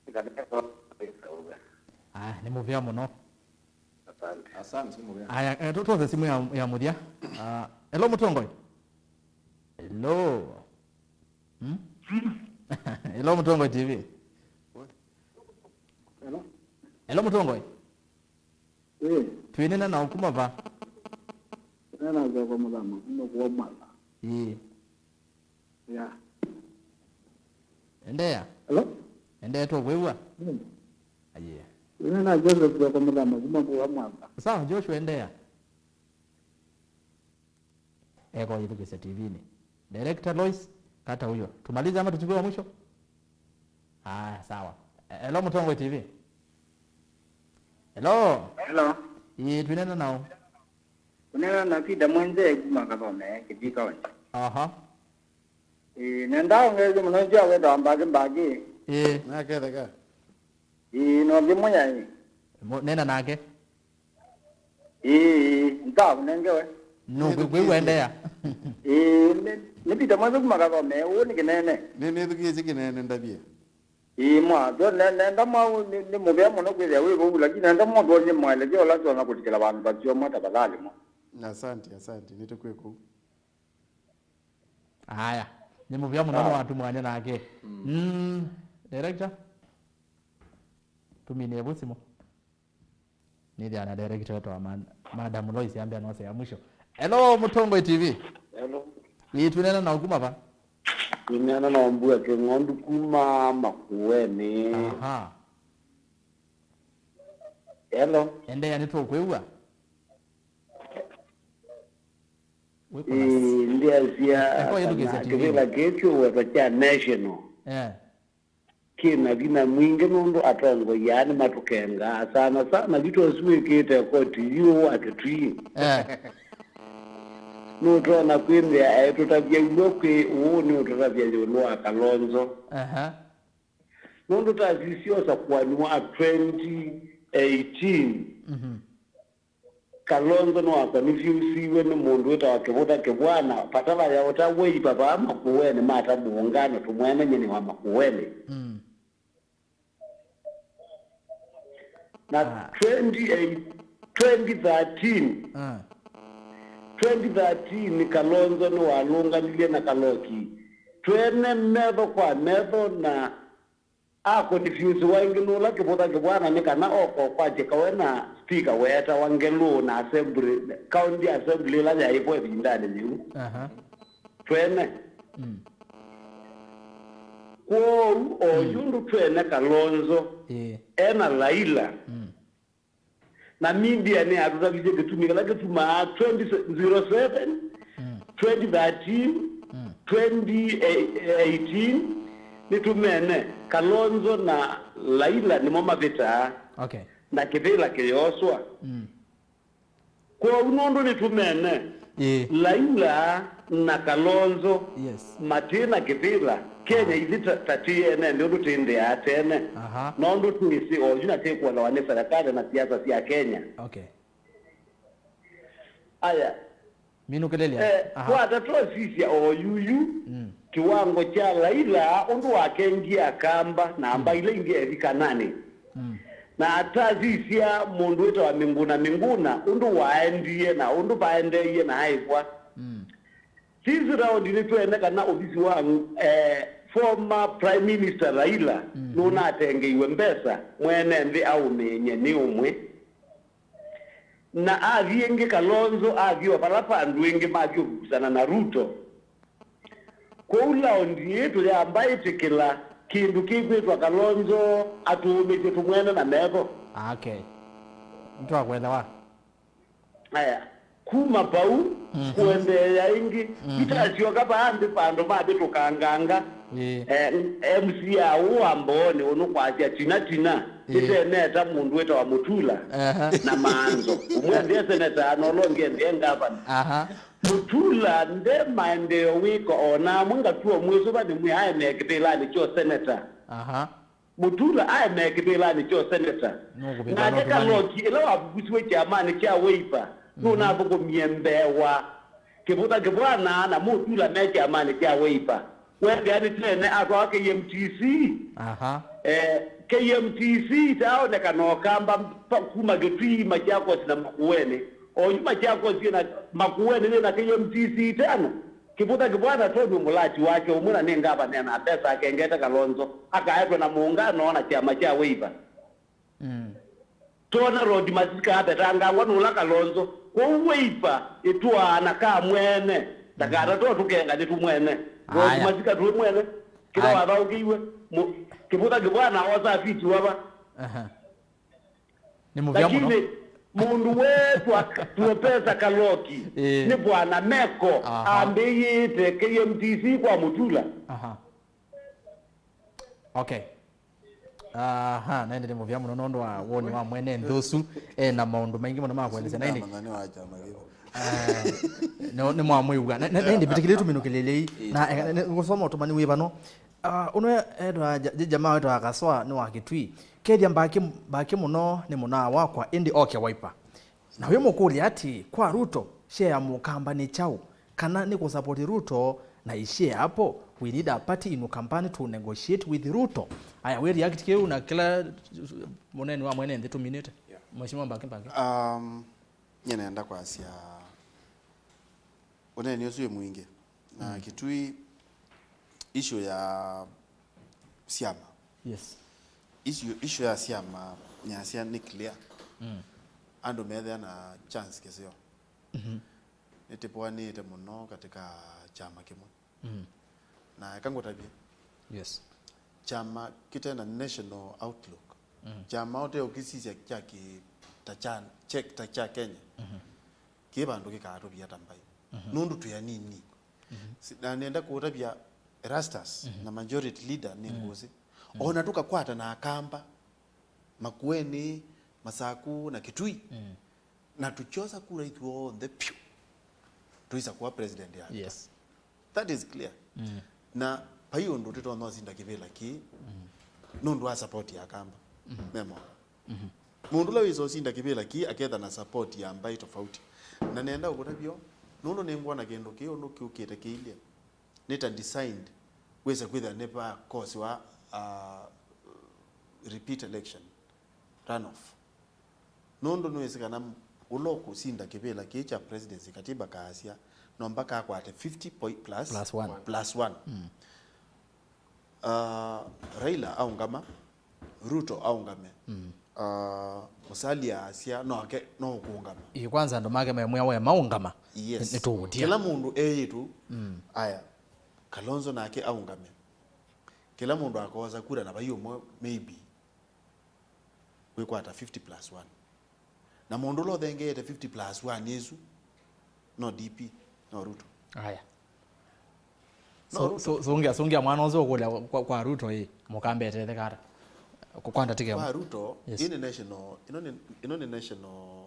Ĩkanesa ũve. Aya, nĩ mũvea mũno. Asante. Asante, nĩ mũvea. Aya, eh, tu-, tuoze simu ya, ya mũthya. Ah, hello, Mũtongoi. Hello. Hmm? Hello, Mũtongoi T V. Hello? Hello, Mũtongoi. Eh. Twĩnena na ũkuma va? Nena Nzoko Mũthama, kuma kuwa Mwala. Ĩĩ. Yeah. Endeea. Hello? Endeea, tũkwĩw'a. Mm. Aye. Nena Joseph Nzoko Mũthama, kuma kuwa Mwala. Sawa, Joshua, endeea. Eko yĩthukĩsya T V-nĩ. Director Lois, kata huyo. Tumalize ama tuchukue wa mwisho? Haya, sawa. Eh, hello, Mũtongoi T V. Hello. Hello. Ĩĩ, twĩnena nao. Ũnena na Peter Mwenze kuma Kathome, Kĩvika West. Aha. Ĩĩ, nenda ongeesye mũno nzia wetwa Mbakĩ Mbakĩ. Ĩĩ. Naketheka. Ĩĩ, no thimũ ya ĩ. Mo-, nena nake. Ĩĩ, ĩĩ, nda ũnengewe. No, kwĩ, kwĩ, endeea. Ĩĩ, nĩ, nĩ Peter Mwenze kuma Kathome, ũũ nĩ Kĩnene. Nĩ, nĩthukĩĩsye Kĩnene ndavye. Ĩĩ, mwa, so, ne-, nenda mwa, nĩ, nĩ mũvea mũno kwĩthĩa wĩ vau, lakini nenda mũndũ onye mwelekeo ũla tũtonya kũlikĩla vandũ vaseo mwa tafadhali mwa. Asante, asante, nĩtũkwĩ kũu. Aya, nĩ mũvea mũno. Sawa. Nĩwatũmwanya nake. Mm. Mm, director? Tũminĩe vau simũ. Nĩthĩa na director wetu wa man-, Madam Lois yambĩa nose ya mwisho. Hello, Mũtongoi T V. Hello. Ĩĩ, twĩnena na ũkuma va? Twĩnena na Mbua Kĩng'ondu kuma Makueni. Aha. Hello. Endeea, nĩtũkwĩw'a. Wĩkũna s-, Ĩĩ, ndyasya eko yĩthukĩsya kana T V. Kĩvĩla kĩĩ kĩũwetwa kya national. Eh. Kĩ na vinya mwingĩ nũndũ atongoi aa nĩmatũkengaa sana sana. Yu tũsw'ĩkĩte koti yu wa Kĩtui. Eh. Nũtonya kwĩthĩa aitũtavya w'o kwĩ ũũ nĩũtũtavya ĩũlũ wa Kalonzo. Aha. Nũndũ tasisya ũsakuani wa twenty eighteen. Mhm. Kalonzo nĩwakonifyũsiw'e nĩ mũndũ wĩtawa Kĩvũtha Kĩvwana, patala ya ũta wĩiva vaa Makueni mata mũũngano tũmwene nyie nĩ wa Makueni. Mm. Na Ah. twenty eight, twenty thirteen, Ah. twenty thirteen Kalonzo nĩwalũnganilye na Kaloki twene metho kwa metho na akonifyũsiwa ĩngĩ nũla Kĩvũtha Kĩvwana nĩ kana oka ũkwatye kawe na speaker weetawa Ngelũ na assembly, county assembly ĩla yaĩ vo ĩvindanĩ yĩu. Aha. Twene. Mm. Kwoou, o Mm. yu ũndũ twene Kalonzo, Ĩĩ. ena Laila, Mm. Na media nĩyatũtavisye kĩtumi kĩla kĩtumaa twenty zero seven, Mm. twenty thirteen, Mm. twenty eighteen, nĩtũmene Kalonzo na Laila nĩmo mavĩtaa, Okay. na kĩvĩla kĩyooswa. Mm. Kwoou nũndũ nĩtũmene, Ĩĩ. Laila na Kalonzo Yes. matĩ na kĩvĩla, Kenya ithyĩ ta, ta twĩ ene nthĩ ũndũ twĩnthĩaa tene. Aha. Nũndũ twĩsĩ oyu na twĩkũelewa nĩ serikali na siasa sya Kenya. Okay. Aya. Minũkĩlĩlya. Eh, Aha. Kwata twasisya oyuyu, Mm. kĩwango kya Laila ũndũ wakengie Akamba na amba Mm. ila ingĩ ethi Kanani. Mm. Na atasisya mũndũ wĩtawa Mĩngũna Mĩngũna ũndũ waendie na ũndũ vaendeeie na aĩvwa. Mm. This round nĩtwene kana ovisi wa eh, former Prime Minister Raila nũnatengeiwe mbesa mwene nthĩ aũmĩĩnye nĩ ũmwe. Na athi ĩngĩ Kalonzo athi o vala vandũ ĩngĩ mathi ũvukusana na Ruto. Kwoou laundi ĩĩ tũyamba ĩtĩkĩla kĩndũ kĩkwĩtwa Kalonzo atũũmĩtye tũmwene na metho. Okay. Nĩtwakwelewa. Aya, kuma vau kũendeea ĩngĩ itasyoka vaa nthĩ vandũ mavĩtũkanganga. Ĩĩ. Eh, M C A ũũ wa Mbooni ũnũkwasya tina tina. Ĩĩ. Nĩteneta mũndũ wĩtawa Mũtula. Aha. Na maanzo. Ũmwe ndie seneta na ũla ũngĩ ndie ngavana. Aha. Mũtula nde maendeeo wĩka o na amwe ngatua mwĩsũva nĩmwĩ aemee kĩvĩlanĩ kyo seneta. Aha. Mũtula aemee kĩvĩlanĩ kyo seneta. Nũkũvĩtwa nake nũtũmani. Kaloki ĩla wavukusiwe kyamanĩ kya Wiper nũnathũkũmie mbee wa Kĩvũtha Kĩvwana na Mũtula me kyamanĩ kya Wiper. Wethĩa nĩ tene atwawa K M T C. Aha. Eh, K M T C itaonekana Ũkamba mpa- kuma Kĩtui, Machakos na Makueni. Oyu Machakos yĩna Makueni yĩna K M T C itano. Kĩvũtha Kĩvwana tonywe mũlati wake ũmwe na nĩ ngavana na mbesa akengete Kalonzo akaetwe na mũũngano na kyama kya Wiper. Mm. Tona Rod Masika avetangangwa nũla Kalonzo. Kwoou Wiper ĩtũaa na ka mwene ndakata to tũkenga nĩ tũmwene. Rod Aya. Masika twĩ mwene. Kĩla Aya. Wathaũkĩiwe. Mu- Kĩvũtha Kĩvwana osa fiti wava. Aha. Nĩ mũvya mũno. Lakini mũndũ wetwa Profesa Kaloki Ĩĩ. Nĩ Bwana Meko Aha. Ambĩĩte K M T C kwa Mũtula. Aha. Okay. Aha, na ĩndĩ nĩ mũvya mũno nũndũ wa woni wa mwene nthĩ ũsu. E na maũndũ maingĩ mũno ma kũelesya. Na ĩndĩ Ndamanya nĩ wa kyama kĩu. Ah, no, nĩ mwamwĩw'a. Na- na- na ĩndĩ mbĩtĩkĩlĩe tũminũkĩlĩlei. Na eh, nĩ- ngũsoma ũtũmani wĩ vano. Ah, ũnwe etwa ja- ja- jamaa wetwa Kaswa nĩ wa Kĩtui. Kethya mbaki mbaki mũno nĩ mũnaa wakwa ĩndĩ oke Wiper. Na wĩmũkũlya atĩ, kwa Ruto, share ya Mũkamba nĩ kyaũ? Kana nĩ kũsapoti Ruto na ishare hapo? We need a party in Ukambani to negotiate with Ruto. Aya, wĩ react kĩu na kĩla mũneni wa mwene nthĩ tũminĩte. Yeah. Mheshimiwa Mbaki Mbaki. Um, nyie nenda kwasya ũneni ũsu wĩ mwingĩ. Na Kitui issue ya syama. Yes. Issue, issue ya syama nyasya nĩ clear. Mm. Andũ methĩa na chance kĩseo. Mhm. Nĩtĩpũanĩĩte mũno katika kyama kĩmwe. Mm. Na eka ngũtavye. Yes. Kyama kĩte na national outlook. Mm. Kyama ũte ũkĩsisya kya kĩ ta kya check ta kya Kenya. Mhm. Kĩ vandũ kĩkaatũvia ta mbaĩ. Mhm. Nũndũ twĩ anini. Mhm. Si- na nenda kũũtavya Erastus na majority leader nĩ ngũsĩ. Ona tũkakwata na Akamba, Makueni, Masaku na Kitui. Mm. Na tũkyosa kura ithuonthe pyũ. Twĩsa kuwa president ya. Yes. That is clear. Mm. Na vai ũndũ tũtonya ũsinda kĩvĩla kĩĩ nũndũ wa support ya Akamba. Mm-hmm. Me mona. Mm-hmm. Mũndũ ũla wĩsa ũsinda kĩvĩla kĩĩ aketha na support ya mbaĩ tofauti. Na nenda ũkũtavya ũũ, nũndũ nĩngwona kĩndũ kĩĩ ũndũ kĩũkĩte kĩilye. Nĩ ta designed wĩse kwĩthĩa nĩ va cause wa uh, repeat election, runoff. Nũndũ nĩwĩsĩ kana ũla ũkũsinda kĩvĩla kĩĩ kya presidency katiba kaasya no mpaka akwate fifty poi- plus, Plus one. Plus one. Mm. Uh, Raila aũngama, Ruto aũngame. Mm. Uh, Musalia asya no ake no ũkũngama. Ĩ kwanza andũ make memwĩa we maũngama. Yes. Nĩ- nĩtũũtia. Kĩla mũndũ eyĩtu. Mm. Aya, Kalonzo nake aũngame. Kĩla mũndũ akosa kura na vai ũmwe maybe wĩkwata fifty plus one. Na mũndũ ũla ũthengeete fifty plus one ĩsu no D P, no Ruto. Aya. No, so, Ruto. So, sũngĩa sũngĩa mwana ũsu ũkũlya kwa, kwa Ruto ĩ mũkamba etetheka ata? Kwa ndatĩka ĩmwe. Kwa Ruto, yes. Ĩ nĩ national, ĩno nĩ ĩno nĩ national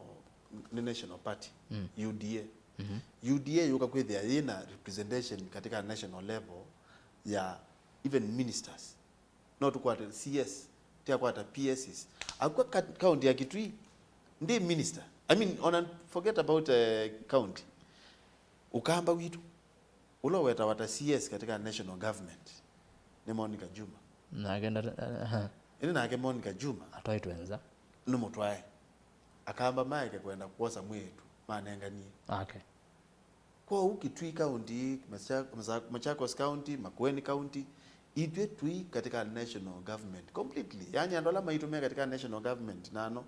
nĩ national party, mm. U D A. Mm-hmm. U D A yũka kwĩthĩa yĩ na representation katika national level ya even ministers. No tũkwate C S, tyakwata P S Cs. Akwa ka- county ya Kitui, ndi minister. I mean, ona forget about uh, county. Ũkamba witũ, ũla wetawa ta C S katika national government, nĩ Monica Juma. Nake ndata- aha. Ĩndĩ nake Monica Juma atwaĩtwe nza. Nĩ mũtwae. Akamba maeke kwenda kwosa mwĩĩtu, manenganie. Okay. Kwoou Kitui County, Macha-, Macha-, Machakos County, Makueni County, ithyĩ tũi katika national government completely. Yaani andũ ala maitũ me katika national government nano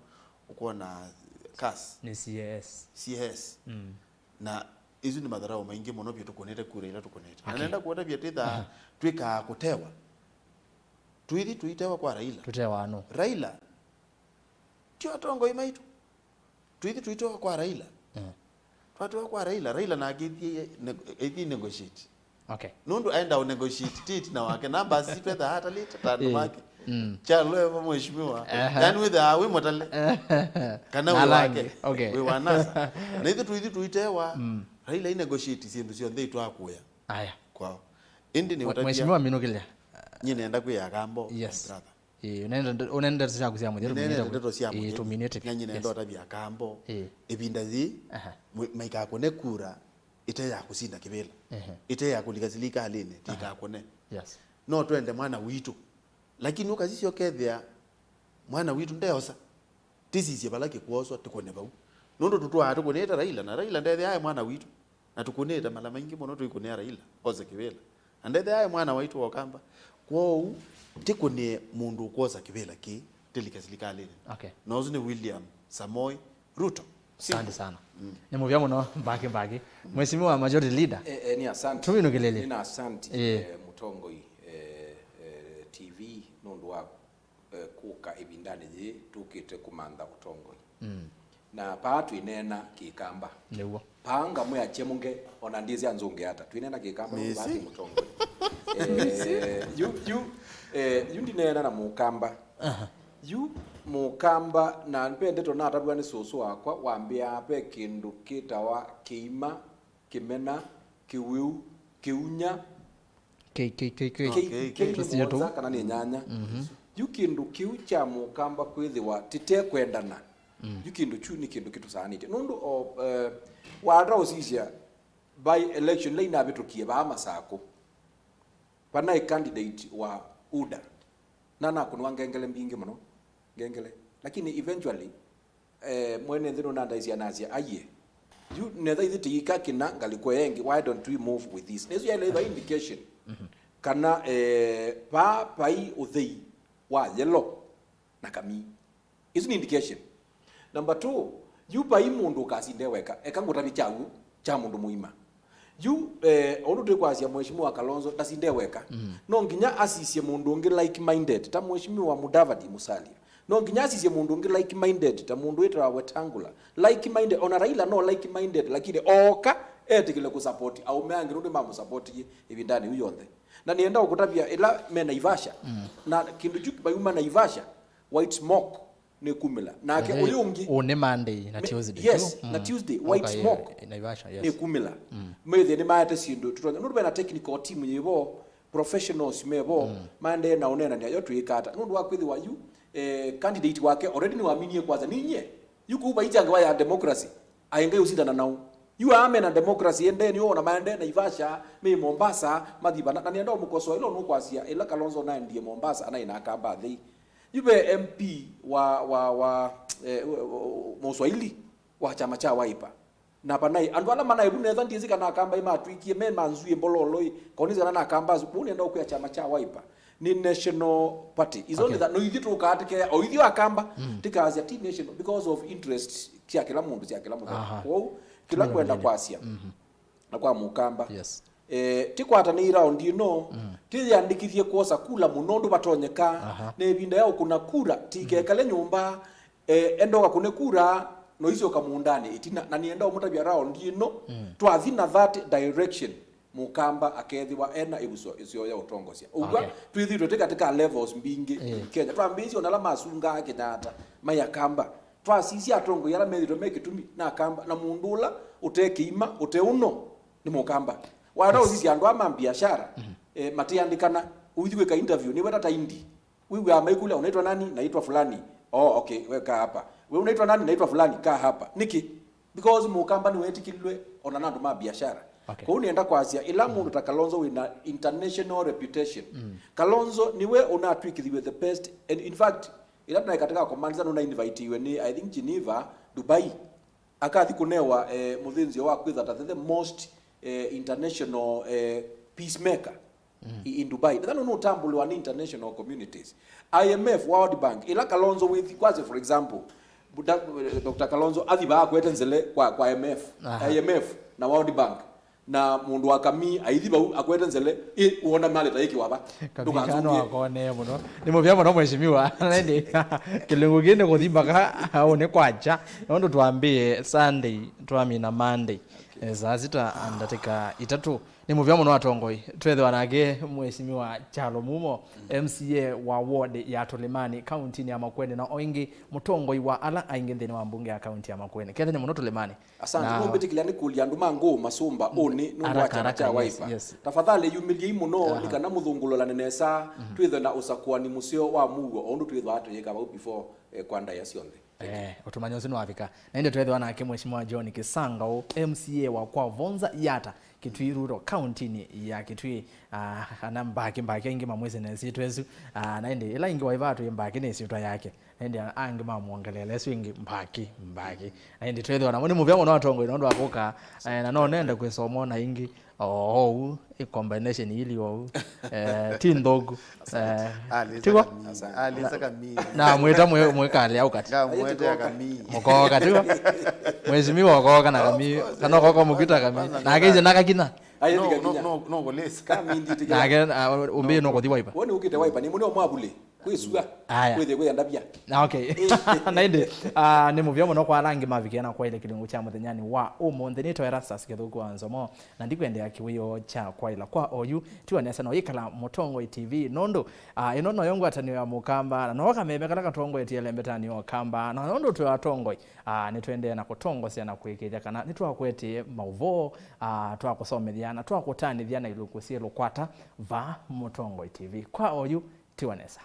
ũkwona CAS, Nĩ C A S. C A S. Mm. Na isu nĩ matharau maingĩ mũno vyũ tũkũnĩte kura ila tũkũnĩte. Na Okay. nenda kũtavya twĩthaa Aha. twĩkaa kũtewa. Tũithi tũitewa kwa Raila. Tũtewa nũ? Raila. Tio atongoi maitũ. Tũithi tũitewa kwa Raila. Mm. Twatewa kwa Raila, Raila nake aithi, ne-, aithi negotiate. Okay. Nũndũ aenda ũ negotiate titi na wake, numbers sitwetha hata lita tano Eh. make. Mm. Chalo eva mheshimiwa. Aha. Yaani wĩthaa wĩ mũtale. Kana Na wĩ langi. wake. Okay. Wĩ wa NASA. Na ithu tũithi tũitewa. Mm. Raila i negotiate syĩndũ syonthe itwakuya Aya. kwao. Indi nĩ Mwe-, ũtavia. Mheshimiwa minũkĩlya. Nyie nenda kwĩa Akambo, Yes. my brother. Ĩĩ, ũnenda nde-, ũnenda ndeto syaku sya mũthya, Nĩneene tũminĩte ndeto sya kũ-, ĩĩ, mũthya. Tũminĩte. Na nyie nenda Yes. ũtavya Akambo, Ĩĩ. ĩvinda yĩĩ, Aha. mwi-, maikakũne kura ĩte ya kũsinda kĩvĩla. Ehe. Ĩte ya kũlika silikalĩnĩ, Aha. tikakũne. Yes. No twende mwana witũ. Lakini ũkasisya ũkethĩa mwana witũ ndeosa. Tisisye vala kĩkwoswa, tũkũne vau. Nũndũ tũtwaa tũkũnĩte Raila, na Raila ndethĩae mwana witũ. Na tũkũnĩte mala maingĩ mũno tũikũnĩa Raila, ose kĩvĩla. Na ndethĩae mwana waitũ wa Ũkamba. Kwoou, tikũnĩe mũndũ ũkwosa kĩvĩla kĩĩ, tĩlike silikalĩnĩ. Okay. Na ũsu nĩ William Samoei Ruto. Simple. Asante sana. Mm. Nĩ mũvya mũno, mbaki, mbaki. Mheshimiwa Majority Leader. Eh, eh, nĩ asante. Tũminũkĩlĩlye. Nĩ na asante, Eh. eh, mũtongoi, eh, eh, T V, nũndũ wa eh, kũka ĩvindanĩ yĩĩ tũkĩte kũmantha ũtongoi. Mm. Na paa twĩneena Kĩkamba. Nĩw'o. Paa ngamwĩa Chemuge, ona ndĩsĩ anzũnge ata. Twĩneena Kĩkamba, Nĩsĩ. paa ti mũtongoi. Eh, yu, yu, eh, yu ndineena na Mũkamba. Aha. Yu Mũkamba, na ve ndeto natavw'a nĩ sũsũ wakwa, wambĩaa ve kĩndũ kĩtawa kĩima, kĩmena, kĩwĩu, kĩunya, Kĩ, kĩ, kĩ, kĩ. Kĩ, Okay, kĩ kĩ. Tũsio tũu. mũonza kana nĩ nyanya. Mhm. Yu kĩndũ kĩu kya Mũkamba kwĩthĩwa tĩtekwendana. Mm. Yu kĩndũ kyu nĩ kĩndũ kĩtũsaanĩtye. Nũndũ o, eh, wata ũsisya by election ĩla inavĩtũkie vaa Masakũ, vanaĩ candidate wa UDA. Na nakũnwa ngengele mbingĩ mũno. Ngengele. Lakini eventually, eh, mwene nthĩ nũnandaisye anasya, aiye, yu netha ithyĩ tĩika kĩna ngalĩko ĩngĩ, why don't we move with this? Nĩsu yaĩle ĩva indication Mhm. kana, eh, vaa vai ũthei wa yellow na kamii. Isu nĩ indication. Number two, yu vai mũndũ ũkasinde weka, eka ngũtavye kyaw'o kya mũndũ mũima. Yu, eh, ũndũ twĩkwasya Mheshimiwa Kalonzo ndasinde weka. Mm. No nginya asisye mũndũ ũngĩ like-minded, ta Mheshimiwa Mudavadi Musalia. No nginya asisye mũndũ ũngĩ like-minded, ta mũndũ wĩtawa Wetangula. Like-minded, ona Raila no like-minded, lakini ooka etĩkĩle kũsupport aũme angĩ nũndũ mamũsupportie ĩvindanĩ yu yonthe. Na nĩenda ũkũtavya ĩla me Naivasha. Mm. Na kĩndũ kyu vai uma Naivasha, white smoke nĩkumĩla. Nake Ĩĩ, ũyũ ũngĩ, ũũ nĩ Monday na me-, Tuesday, yes, tu? na Mm. Tuesday, white Okay, smoke yeah, Naivasha, yes. nĩkumĩla. Mm. Methĩe nĩmaete syĩndũ tũtonya. Nũndũ vena technical team yĩvo, professionals mevo, Mm. maendee na ũneenany'a yo twĩĩka ata. Nũndũ wa kwĩthĩwa yu, eh, candidate wake already nĩwaminie kwanza. Ninyie, yu kũu vaitya ngewa ya democracy, aĩ Ngai ũsindana nao. Yu aa mena democracy ende nĩo ona maendee Naivasha, me Mombasa, mathi vana. Na nĩenda ũmũkosoa ĩla ũnũkwasya, ĩla Kalonzo naendie Mombasa, anaĩ na Akamba athei. Yu ve M P wa, wa, wa, eh, Mũswahili wa kyama kya Wiper. Na vanaĩ, andũ ala manaĩ vu netha ndyĩsĩ kana Akamba ĩ matwikie, me manzuie mbololo ĩ, konĩsĩ kana na Akamba asu, kũu nĩenda ũkwĩa kyama kya Wiper nĩ National Party. Izo Okay. nĩ tha-, no ithyĩ tũkaatĩkea, o ithyĩ Akamba, Mm. tĩkaasya ti national because of interest sya kĩla mũndũ, sya kĩla mũthemba. Aha. Kwoou, kĩla Kĩla kwenda mũthenya. kwasya, Mhm. na kwa Mũkamba, Yes. eh, tĩkwatanĩi raundi ĩno, Mm. tĩyandĩkĩthye kwosa kula mũno ũndũ vatonyeka, Aha. na ĩvinda ya ũkũna kula, tikekale nyũmba, eh, enda ũkakũne kula, no isyoka mũũndanĩ ĩtina, na nĩenda ũmũtavya raundi ĩno, Mm. twathi na that direction. Mũkamba akethĩwa ena ĩvuso ĩseo ya ũtongosya. Ũw'a Okay. twĩthĩtwe tĩ katika levels mbingĩ Eh. Kenya. Twambĩĩsye ona ala masungaa Kenyatta, mai Akamba. Twasisya atongoi ala methĩtwe me kĩtumi na Akamba, na mũndũ ũla ũte kĩima, ũte ũno, nĩ Mũkamba. Wata Yes. ũsisya andũ aa ma biashara, Mhm. eh, matĩandĩkana, ũithi kwĩka interview, nĩweta ta indi. Wĩw'aa maikũlya, "Unaitwa nani?" "Naitwa fulani." "Oh, okay, we kaa hapa." "We unaitwa nani?" "Naitwa fulani." "Kaa hapa." Nĩkĩ? Because Mũkamba nĩwetĩkĩlilwe ona na andũ ma biashara. Okay. Kwoou nĩenda kwasya, ĩla Mm. mũndũ ta Kalonzo wĩna international reputation. Mm. Kalonzo nĩwe ũnatw'ĩkĩthiw'e the best. And in fact, ĩla tũnaĩ katika kũmanĩsa nũnainvitiwe nĩ, I think, Geneva, Dubai. Akathi kũnewa, eh, mũthĩnzĩo wa kwĩthata the, the most eh, international, eh, peacemaker i- in Dubai. Nethano nũtambũlĩwa nĩ international communities. I M F, World Bank, ĩla Kalonzo wĩthi kwasya, for example, Buda- Doctor Kalonzo athi vaa akwete nzele kwa, kwa M F, Aha. I M F na World Bank, na mũndũ wa Kamii aithi vau akwete nzele, ĩ, wona maleta ĩkĩwa va? Kamii Ndũkanzũkie. Kana wakonee mũno. Nĩ mũvea mũno mheshimiwa. Na ĩndĩ kĩlungu kĩĩ nĩ kũthi mpaka aũnĩ kwakya. Nũndũ twambĩe Sunday, twamina Monday. Eh, saa sita na ndatĩka itatũ. Nĩ mũvea mũno atongoi. Twethĩwa nake Mheshimiwa Kyalo Mumo, M C A wa ward ya Tũlĩmanĩ, kauntinĩ ya Makueni, na o ĩngĩ mũtongoi wa ala aingĩ nthĩnĩ wa mbunge ya kaunti ya Makueni. Kethenya mũno Tũlĩmanĩ. Asante. Na nũmbĩtĩkĩlya nĩ kũlya andũ ma Ngũũ Masũmba ũnĩ nũndũ wa Haraka, kyama haraka, kya yes, Wiper. Yes. Tafadhali yumĩlyei mũno, aha, nĩ kana mũthũngũlũlane nesa, mhm, twĩthwe na ũsakũani mũseo wa mũuo, o ũndũ twĩthwaa tũyĩka vau before, eh, kwa ndaĩa syonthe. Eh, ũtũmanya ũsu nĩwavika. Na ĩndĩ twethĩwa nake Mheshimiwa John Kĩsangaũ, M C A wa kwa Vonza Yata, Kitui Rural, kauntinĩ ya Kitui. Ah, ana Mbaki, Mbaki aingĩ mamwĩsĩ na ĩsyĩtwa ĩsu. Ah, na ĩndĩ ĩla ĩngĩ waĩva twĩ Mbaki nĩ ĩsyĩtwa yake. Na ĩndĩ angĩ mamwongeleele ĩsu ĩngĩ, Mbaki, Mbaki. Na ĩndĩ twethĩwa namo nĩ mũvea mũno atongoi nũndũ wa kũka. Eh, na no nende kwĩsoma na ingĩ. Oou, ĩ combination ili oou. Eh, ti nthũku. Eh, alisa tiguo? Kamii. Alisa Kamii. Na mwĩta mwĩ- mwĩkalĩ au kati. Ngamwete ya Kamii. Mũkoka, tiguo? Mheshimiwa ũkoka na Kamii. Kana ũkoka mũkita Kamii. Kwanza nake ĩse nakakina. Aye no, ndikakinya. No, no, no, golesi. Kamindi ndikakinya. Nake, ah, ũmbĩe no kũthi Wiper. Woni ũkĩte Wiper, nĩ mũneo mwavulĩ. Kwĩsua. Aya. Kwĩthĩ kwĩ ndavya. Na okay. Na ĩndĩ, ah, nĩ mũvea mũno kwa ala angĩ mavikie na kwaĩle kĩlungu kya mũthenyanĩ wa ũmũnthĩ. Nĩtawa Erastus Kĩthũku wa Nzomo, na ndikwendea kĩwĩoo kya kwaĩla. Kwa oyu, tiwa nesa no yĩkala Mũtongoi T V, nũndũ, ah, ĩno noyo ngwatanĩo ya Mũkamba, na no kameme kala katongoetie lembetanĩ ya Ũkamba, na nũndũ twĩ atongoi, ah, nĩtwendee na kũtongosya na kũĩkĩĩthya kana nĩtwakwetee maũvoo, ah, twakũsomethya na twakũtanĩthya na ilungu syĩ lũkwata va Mũtongoi T V. Kwa oyu, tiwa nesa.